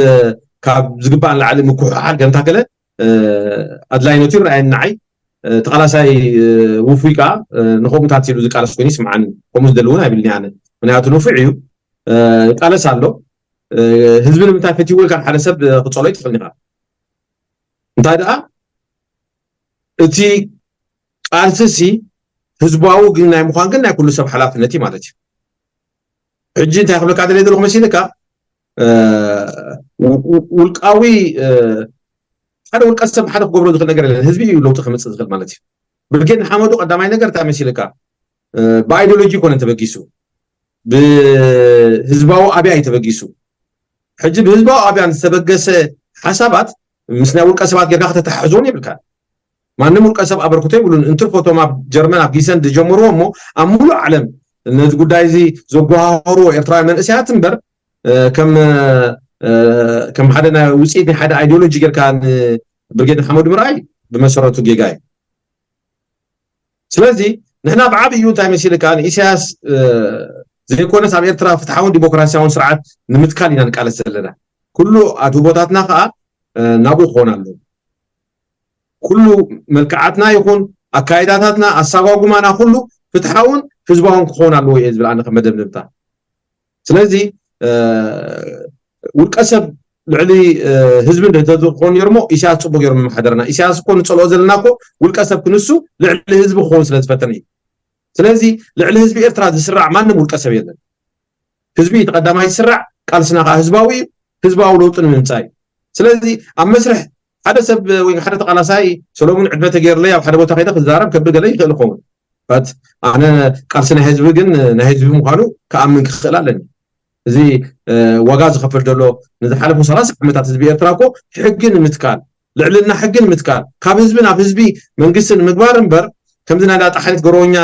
ካብ ዝግባእ ንላዕሊ ምኩሕሓል ገምታከለ ኣድላይነቱ ይረኣየኒ ንዓይ። ተቃላሳይ ውፉይ ከዓ ንኸምኡታት ኢሉ ዝቃለስ ኮይኑ ይስምዓኒ። ከምኡ ዝደሊ እውን ኣይብልን ኣነ። ምክንያቱ ንፉዕ እዩ። ቃለስ ኣሎ። ህዝቢ ንምንታይ ፈትይዎ ኢልካ ሓደ ሰብ ክፀሎ ይትኽእል ኢኻ። እንታይ ደኣ እቲ ቃልሲ ሲ ህዝባዊ ግን ናይ ምዃን ግን ናይ ኩሉ ሰብ ሓላፍነት እዩ ማለት እዩ። ሕጂ እንታይ ክብለካ ደለ ዘለኹ መሲልካ ውልቃዊ ሓደ ውልቀ ሰብ ሓደ ክገብሮ ዝኽእል ነገር የለን። ህዝቢ እዩ ለውጢ ክምፅእ ዝኽእል ማለት እዩ። ብርጌድ ንሓመዱ ቀዳማይ ነገር እንታይ መሲልካ ብኣይዲዮሎጂ ይኮነን ተበጊሱ ብህዝባዊ ኣብያ እዩ ተበጊሱ። ሕጂ ብህዝባዊ ኣብያን ዝተበገሰ ሓሳባት ምስ ናይ ውልቀ ሰባት ጌርካ ከተተሓሕዞን የብልካ። ማንም ውልቀ ሰብ ኣበርክቶ የብሉን። እንትርፎቶም ኣብ ጀርመን ኣብ ጊሰን ዝጀምርዎ እሞ ኣብ ሙሉእ ዓለም ነዚ ጉዳይ እዚ ዘጓሃሩ ኤርትራውያን መንእሰያት እምበር ከም ከም ሓደ ናይ ውፅኢት ናይ ሓደ ኣይዲዮሎጂ ጌርካ ንብርጌድ ንሓመዱ ምርኣይ ብመሰረቱ ጌጋ እዩ። ስለዚ ንሕና ብዓብዩ እንታይ መሲልካ ንኢሳያስ ዘይኮነስ ኣብ ኤርትራ ፍትሓውን ዲሞክራሲያውን ስርዓት ንምትካል ኢና ንቃለስ ዘለና። ኩሉ ኣድህቦታትና ከዓ ናብኡ ክኾን ኣለዎ። ኩሉ መልክዓትና ይኹን ኣካይዳታትና ኣሳጓጉማና ኩሉ ፍትሓውን ህዝባውን ክኾን ኣለዎ እየ ዝብል ኣነ ከም መደምደምታ። ስለዚ ውልቀ ሰብ ልዕሊ ህዝቢ እንድሕር ተዝኾን ነይሩ እሞ ኢሳያስ ፅቡቅ ገይሩ ምመሓደረና። ኢሳያስ እኮ ንፀልኦ ዘለና እኮ ውልቀ ሰብ ክንሱ ልዕሊ ህዝቢ ክኸውን ስለ ዝፈተነ እዩ። ስለዚ ልዕሊ ህዝቢ ኤርትራ ዝስራዕ ማንም ውልቀ ሰብ የለን። ህዝቢ እቲ ቀዳማይ ዝስራዕ፣ ቃልስና ከዓ ህዝባዊ እዩ። ህዝባዊ ለውጢ ንምምፃእ እዩ። ስለዚ ኣብ መስርሕ ሓደ ሰብ ወይ ሓደ ተቃላሳይ ሰሎሙን ዕድመ ተገይርለይ ኣብ ሓደ ቦታ ከይደ ክዛረብ ከብል ገለ ይኽእል ይኸውን። ት ኣነ ቃልሲ ናይ ህዝቢ ግን ናይ ህዝቢ ምዃኑ ክኣምን ክኽእል ኣለኒ። እዚ ዋጋ ዝኸፍል ዘሎ ንዝሓለፉ ሰላሳ ዓመታት ህዝቢ ኤርትራ እኮ ሕጊ ንምትካል ልዕልና ሕጊ ንምትካል ካብ ህዝቢ ናብ ህዝቢ መንግስቲ ንምግባር እምበር ከምዚ ናይ ላጣሓኒት ገረወኛ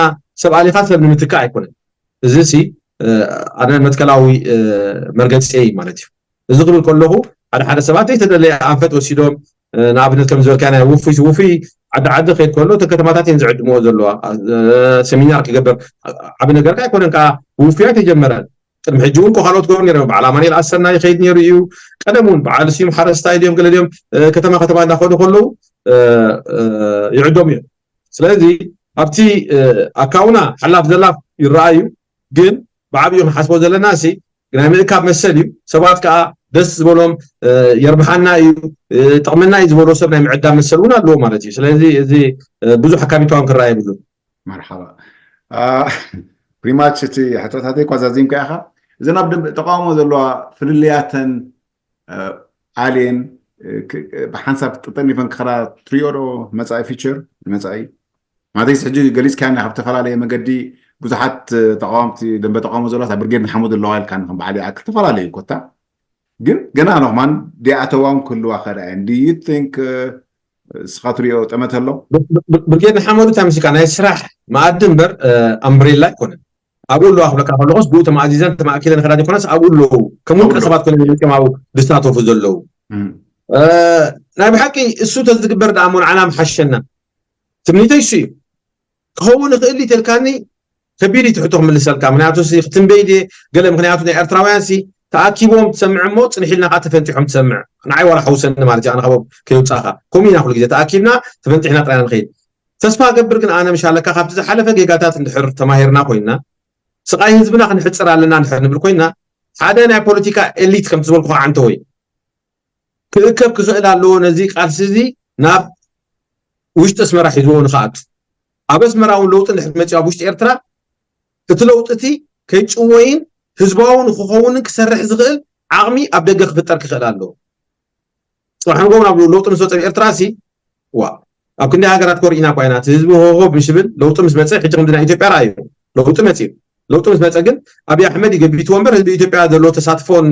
ሰብ ኣሊኻ ሰብ ንምትካእ ኣይኮነን። እዚ ሲ ኣነ መትከላዊ መርገፂ እዩ ማለት እዩ። እዚ ክብል ከለኹ ሓደ ሓደ ሰባት ዘይተደለየ ኣንፈት ወሲዶም ንኣብነት ከም ዝበልካ ናይ ውፉይ ውፉይ ዓዲ ዓዲ ከይድ ከሎ እተን ከተማታት እየን ዝዕድምኦ ዘለዋ። ሰሚናር ክገብር ዓብ ነገር ካ ኣይኮነን ከዓ ብውፉያት የጀመረ። ቅድሚ ሕጂ እውን ካልኦት ገሩ ነይሮም። በዓል ኣማኒኤል ኣሰና ይኸይድ ነይሩ እዩ። ቀደም እውን በዓል ስዩም ሓረስታይ ድዮም ገለ ድዮም ከተማ ከተማ እናኸዱ ከለዉ ይዕደሙ እዮም። ስለዚ ኣብቲ ኣካውና ሓላፍ ዘላፍ ይረኣዩ። ግን ብዓብዩ ክንሓስቦ ዘለና ሲ ናይ ምእካብ መሰል እዩ። ሰባት ከዓ ደስ ዝበሎም የርብሓና እዩ ጥቕምና እዩ ዝበሎ ሰብ ናይ ምዕዳም መሰል እውን ኣለዎ ማለት እዩ። ስለዚ እዚ ብዙሕ ኣካቢታውን ክረኣ የብሉን። መርሓባ ፕሪማች እቲ ሕቶታተይ ኳ ዛዚምካ ኢኻ። እዘን ኣብ ደንበ ተቃውሞ ዘለዋ ፍልልያተን ኣልየን ብሓንሳብ ጥጠኒፈን ክኸዳ ትሪኦ ዶ መፃኢ ፊቸር ንመፃኢ ማለተይስ ሕጂ ገሊፅካያ ካብ ዝተፈላለየ መገዲ ብዙሓት ተቃወምቲ ደንበ ተቃውሞ ዘለዋ ብርጌድ ንሓመዱ ኣለዋ ኢልካ ንክም በዓል ይኣክል ተፈላለዩ ኮታ ግን ገና ንክማን ዲኣተዋም ክህልዋ ከዳ እየን do you think እስኻ ትሪኦ ጠመተ ኣሎ? ብርጌድ ንሓመዱ እንታይ መሲልካ ናይ ስራሕ መኣዲ እምበር ኣምብሬላ ኣይኮነን። ኣብኡ ኣለዋ ክብለካ ከለኹስ ብኡ ተማእዚዘን ተማእኪለን ከዳ ዘይኮነስ ኣብኡ ኣለዉ። ከም ውልቀ ሰባት ኮይኖም መፅኦም ኣብኡ ዝሳተፉ ዘለዉ። ናይ ብሓቂ እሱ ተዝግበር ደኣ እሞ ንዓና ምሓሸና። ትምኒተይ እሱ እዩ። ክኸውን ይኽእል እዩ ተልካኒ ከቢድ እዩ ትሕቶ ክምልሰልካ። ምክንያቱ ክትንበይ ድየ ገለ ምክንያቱ ናይ ኤርትራውያን ሲ ተኣኪቦም ትሰምዕ እሞ ፅንሕ ኢልና ከዓ ተፈንጢሖም ትሰምዕ። ንዓይ ዋላ ሓውሰኒ ማለት እዩ ኣነ ካብኦም ከይውፃእካ። ከምኡ ኢና ኩሉ ግዜ ተኣኪብና ተፈንጢሕና ጥራይና ንኸይድ። ተስፋ ገብር ግን ኣነ ምሻለካ ካብቲ ዝሓለፈ ጌጋታት እንድሕር ተማሂርና ኮይንና ስቓይ ህዝብና ክንሕፅር ኣለና እንድሕር ንብል ኮይንና ሓደ ናይ ፖለቲካ ኤሊት ከምቲ ዝበልኩ ከዓ እንተወይ ክእከብ ክኽእል ኣለዎ ነዚ ቃልሲ እዚ ናብ ውሽጢ ኣስመራ ሒዝዎ ንክኣቱ ኣብ ኣስመራ እውን ለውጢ እንድሕር መፅኡ ኣብ ውሽጢ ኤርትራ እቲ ለውጢ እቲ ከይጭወይን ህዝባዊ ንክኸውንን ክሰርሕ ዝኽእል ዓቕሚ ኣብ ደገ ክፍጠር ክኽእል ኣለዎ። ፅባሕ ንጎ ናብ ለውጢ ምስ ወፀ ኤርትራ ሲ ዋ ኣብ ክንደይ ሃገራት ኮሪእና እኳ ኢና እቲ ህዝቢ ሆሆ ምስ ብል ለውጢ ምስ መፀ ሕጂ ከምዚ ናይ ኢትዮጵያ ረኣዩ ለውጢ መፅኡ። ለውጢ ምስ መፀ ግን ኣብይ ኣሕመድ ይገቢትዎ እምበር ህዝቢ ኢትዮጵያ ዘለዎ ተሳትፎን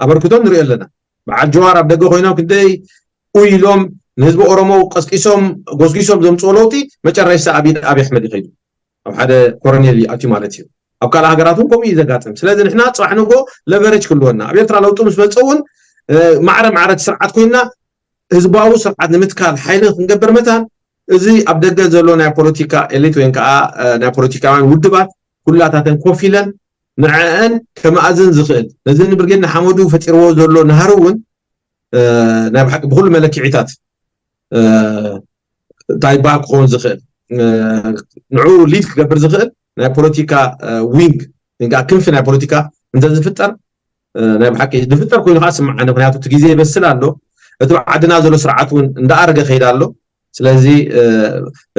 ኣበርክቶን ንሪኦ ኣለና። በዓል ጀዋር ኣብ ደገ ኮይኖም ክንደይ ኡይ ኢሎም ንህዝቢ ኦሮሞ ቀስቂሶም ጎስጊሶም ዘምፅኦ ለውጢ መጨረሽታ ኣብይ ኣብይ ኣሕመድ ይኸይዱ ኣብ ሓደ ኮረኔል ይኣትዩ ማለት እዩ። ኣብ ካልእ ሃገራት እውን ከምኡ እዩ ዘጋጥም። ስለዚ ንሕና ፅባሕ ንጎ ለቨረጅ ክህልወና ኣብ ኤርትራ ለውጢ ምስ መፀ እውን ማዕረ ማዕረ እቲ ስርዓት ኮይንና ህዝባዊ ስርዓት ንምትካል ሓይሊ ክንገብር መታን እዚ ኣብ ደገ ዘሎ ናይ ፖለቲካ ኤሊት ወይ ከዓ ናይ ፖለቲካውያን ውድባት ኩላታተን ኮፍ ኢለን ንዐአን ከመኣዝን ዝኽእል ነዚ ንብርጌድ ንሓመዱ ፈጢርዎ ዘሎ ናህሪ እውን ናይ ብሓቂ ብኩሉ መለክዒታት እንታይ ይበሃል ክኸውን ዝኽእል ንዑ ሊድ ክገብር ዝኽእል ናይ ፖለቲካ ዊንግ ወይ ከዓ ክንፊ ናይ ፖለቲካ እንተዝፍጠር ናይ ብሓቂ ዝፍጠር ኮይኑ ከዓ ስምዓኒ። ምክንያቱ እቲ ግዜ ይበስል ኣሎ። እቲ ኣብ ዓድና ዘሎ ስርዓት እውን እንዳኣረገ ከይድ ኣሎ። ስለዚ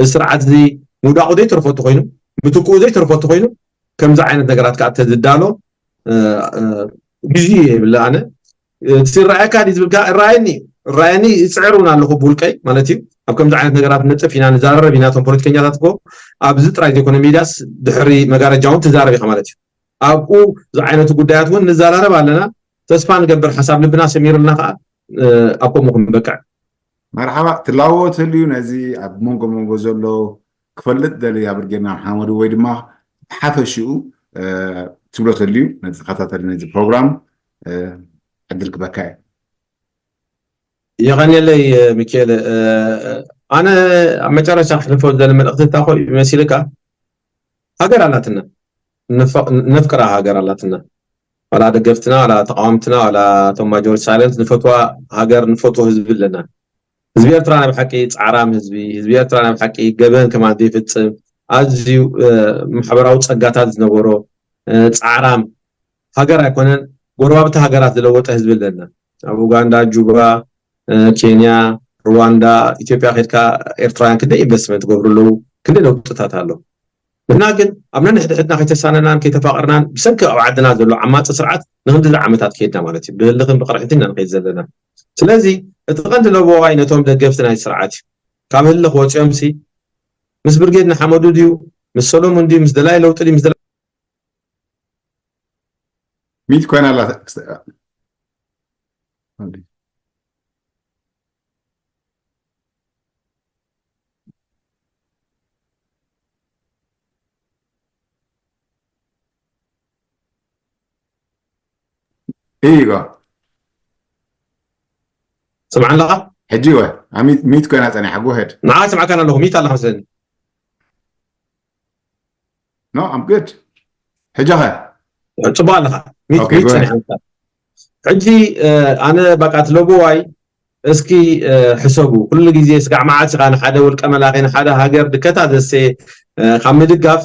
እዚ ስርዓት እዚ ምውዳቑ ዘይተርፎ እንተኮይኑ ምትክኡ ዘይተርፎ እንተኮይኑ ከምዚ ዓይነት ነገራት ከዓ ተዝዳሎ ግዜ የብለ ኣነ እቲ ዝረኣየካ ድዩ ዝብል ከዓ እረኣየኒ እረኣየኒ ይፅዕር እውን ኣለኹ ብውልቀይ ማለት እዩ ኣብ ከምዚ ዓይነት ነገራት ንጥፍ ኢና ንዛረረብ ኢና እቶም ፖለቲከኛታት እኮ ኣብዚ ጥራይ ዘይኮነ ሚድያስ ድሕሪ መጋረጃ እውን ትዛረብ ኢኻ ማለት እዩ ኣብኡ ዝዓይነቱ ጉዳያት እውን ንዘራረብ ኣለና ተስፋ ንገብር ሓሳብ ልብና ሰሚርልና ከዓ ኣብ ከምኡ ክንበቅዕ መርሓባ ትላዎ ተልዩ ነዚ ኣብ መንጎ መንጎ ዘሎ ክፈልጥ ደሊ ኣብ ርጌና ሓመዱ ወይ ድማ ሓፈሽኡ ትብሎ ተልዩ ነዚ ተኸታተሊ ነዚ ፕሮግራም ዕድል ክበካ እዩ የቐንየለይ ሚካኤል ኣነ ኣብ መጨረሻ ክሕልፎ ዝደሊ መልእክቲ እንታይ ኮ መሲልካ ሃገር ኣላትና ነፍቅራ ሃገር ኣላትና ዋላ ደገፍትና ዋላ ተቃወምትና ዋላ ቶም ማጆሪቲ ሳይለንት ንፈትዋ ሃገር ንፈትዎ ህዝቢ ኣለና ህዝቢ ኤርትራ ናይ ብሓቂ ፃዕራም ህዝቢ ህዝቢ ኤርትራ ናይ ብሓቂ ገበን ከማን ዘይፍፅም ኣዝዩ ማሕበራዊ ፀጋታት ዝነበሮ ፃዕራም ሃገር ኣይኮነን ጎረባብቲ ሃገራት ዝለወጠ ህዝቢ ኣለና ኣብ ኡጋንዳ ጁባ ኬንያ ሩዋንዳ ኢትዮጵያ ከድካ ኤርትራውያን ክንደይ ኢንቨስትመንት ገብሩ ኣለዉ ክንደይ ለውጥታት ኣሎ ንሕና ግን ኣብ ነንሕድሕድና ከይተሳነናን ከይተፋቀርናን ብሰንኪ ኣብ ዓድና ዘሎ ዓማፂ ስርዓት ንክንድዚ ዓመታት ከይድና ማለት እዩ ብህልኽን ብቅርሕትን ኢና ንከይድ ዘለና ስለዚ እቲ ቀንዲ ለበዋይ ነቶም ደገፍቲ ናይ ስርዓት እዩ ካብ ህልኽ ወፂኦም ሲ ምስ ብርጌድ ንሓመዱ ድዩ ምስ ሰሎሙን ድዩ ምስ ደላይ ለውጢ ድዩ ምስ ደላይ ሚት ኮይና ኣላ ኢጎ ስምዓ ኣለኻ ሕጂ ወ ሚት ኮይና ፀኒሓ ጎሄድ ንዓ ስምዓካ ኣለኹ ሚት ኣለኻ መስለኒ No, I'm good. ሕጂ ኸ? ጽቡቅ ኣለኻ። ሚት Okay, ሚት go ahead. ጸኒሓ። ሕጂ ኣነ በቃ ትለብዋይ እስኪ ሕሰቡ። ኩሉ ግዜ ስጋዕ መዓት ኢኻ ንሓደ ውልቀ መላኺ ንሓደ ሃገር ድከታ ዘሰ ካብ ምድጋፍ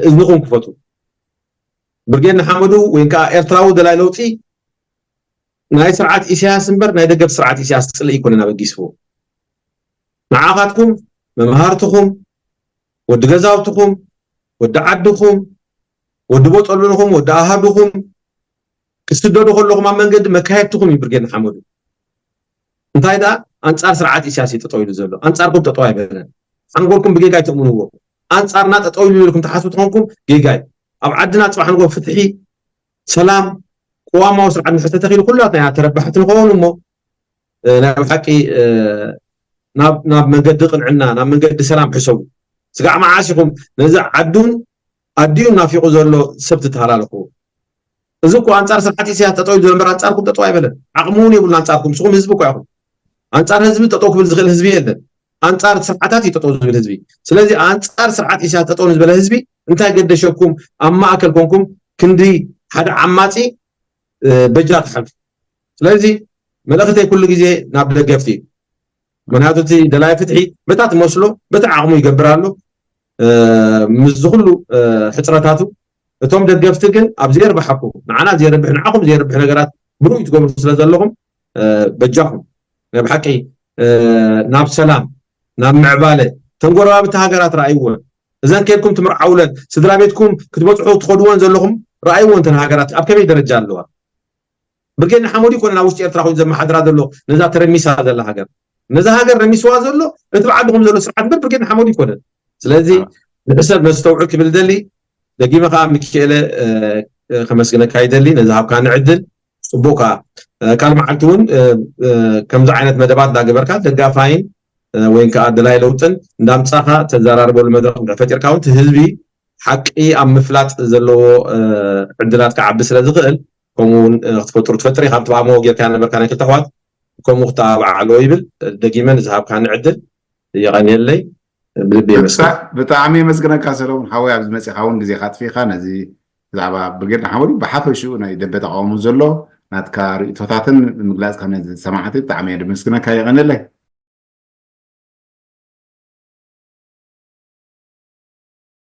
እዝንኹም ክፈቱ። ብርጌድ ንሓመዱ ወይ ከዓ ኤርትራዊ ደላይ ለውጢ ናይ ስርዓት ኢሳያስ እምበር ናይ ደገፍ ስርዓት ኢሳያስ ጽልኢ ኣይኮነን ኣበጊስዎ። ንዓኻትኩም መምሃርትኹም ወዲ ገዛውትኹም ወዲ ዓድኹም ወዲ ቦጠሉንኹም ወዲ ኣሃዱኹም ክትስደዱ ከለኹም ኣብ መንገዲ መካየድትኹም እዩ ብርጌድ ንሓመዱ እንታይ ደኣ ኣንጻር ስርዓት ኢሳያስ እዩ ጠጠው ኢሉ ዘሎ ኣንጻርኩም ጠጠው ኣይበለን ሓንጎልኩም ብጌጋ ኣይተእምንዎ ኣንጻርና ጠጠው ኢሉ ኢልኩም ትሓስቡ ተኾንኩም ጌጋ እዩ ኣብ ዓድና ጽባሕ ንጎ ፍትሒ ሰላም ቅዋማዊ ስርዓት ንሕተተኺሉ ኩላትና ተረባሕቲ ንኸውን እሞ ናይ ብሓቂ ናብ መንገዲ ቅንዕና ናብ መንገዲ ሰላም ሕሰቡ ስጋዕ መዓስ ኢኹም ነዚ ዓዱን ኣዲኡ ናፊቑ ዘሎ ሰብ ትተሃላለኹ። እዚ እኮ ኣንጻር ስርዓት ኢሳያስ ጠጠው ይብል እምበር ኣንጻርኩም ጠጠው ኣይበለን። ዓቕሚ እውን የብሉን ኣንጻርኩም። ንስኹም ህዝቢ እኮ ኢኹም። ኣንጻር ህዝቢ ጠጠው ክብል ዝኽእል ህዝቢ የለን። ኣንጻር ስርዓታት እዩ ጠጠው ዝብል ህዝቢ። ስለዚ ኣንጻር ስርዓት ኢሳያስ ጠጠው ንዝበለ ህዝቢ እንታይ ገደሸኩም? ኣብ ማእከል ኮንኩም ክንዲ ሓደ ዓማጺ በጃ ትሓልፉ። ስለዚ መልእኽተይ ኩሉ ግዜ ናብ ደገፍቲ እዩ። ምክንያቱ እቲ ደላይ ፍትሒ በታ ትመስሎ በቲ ዓቕሙ ይገብር ኣሎ። ምስዚ ኩሉ ሕፅረታቱ እቶም ደገፍቲ ግን ኣብ ዘየርብሓኩም ንዓና ዘየርብሕ ንዓኹም ዘየርብሕ ነገራት ብሩይ ትገብሩ ስለ ዘለኹም በጃኹም ናይ ብሓቂ ናብ ሰላም ናብ ምዕባለ ተንጎረባብቲ ሃገራት ረኣይወን እዘን ከድኩም ትምርዓውለን ስድራ ቤትኩም ክትበፅሑ ትኸድወን ዘለኹም ረኣይዎ እንተን ሃገራት ኣብ ከመይ ደረጃ ኣለዋ። ብርጌድ ንሓመዱ ይኮነ ናብ ውሽጢ ኤርትራ ኮይኑ ዘመሓድራ ዘሎ ነዛ ተረሚሳ ዘላ ሃገር ነዛ ሃገር ረሚስዋ ዘሎ እቲ ብዓድኹም ዘሎ ስርዓት እምበር ብርጌድ ንሓመዱ ይኮነን። ስለዚ ንሕሰብ ነስተውዕል ክብል ደሊ ደጊመ ከዓ ሚኪኤለ ከመስግነካ ይደሊ ነዚ ሃብካኒ ዕድል። ፅቡቅ ከዓ ቃል መዓልቲ እውን ከምዚ ዓይነት መደባት እንዳገበርካ ደጋፋይን ወይ ከዓ ድላይ ለውጥን እንዳምፃኻ ተዘራርበሉ መድረክ እንድሕር ፈጢርካ እውን እቲ ህዝቢ ሓቂ ኣብ ምፍላጥ ዘለዎ ዕድላት ክዓቢ ስለ ዝኽእል ከምኡ እውን ክትፈጥሩ ትፈጥር ኢኻ። ብትባዕሞ ጌርካ ነበርካ ናይ ክልተ ኣሕዋት ከምኡ ክተባብዓ ኣለዎ ይብል። ደጊመ ንዝሃብካኒ ዕድል የቐንየለይ ብልቢ የመስግን። ብጣዕሚ የመስግነካ ሰለሙን ሓወይ ኣብዚ መፂኻ እውን ግዜኻ ኣጥፊእካ ነዚ ብዛዕባ ብርጌድ ንሓመዱ ብሓፈሽኡ ናይ ደንበ ተቃውሞ ዘሎ ናትካ ርእቶታትን ምግላፅካ ነዚ ሰማዕቲ ብጣዕሚ እየ ደመስግነካ። የቐንየለይ።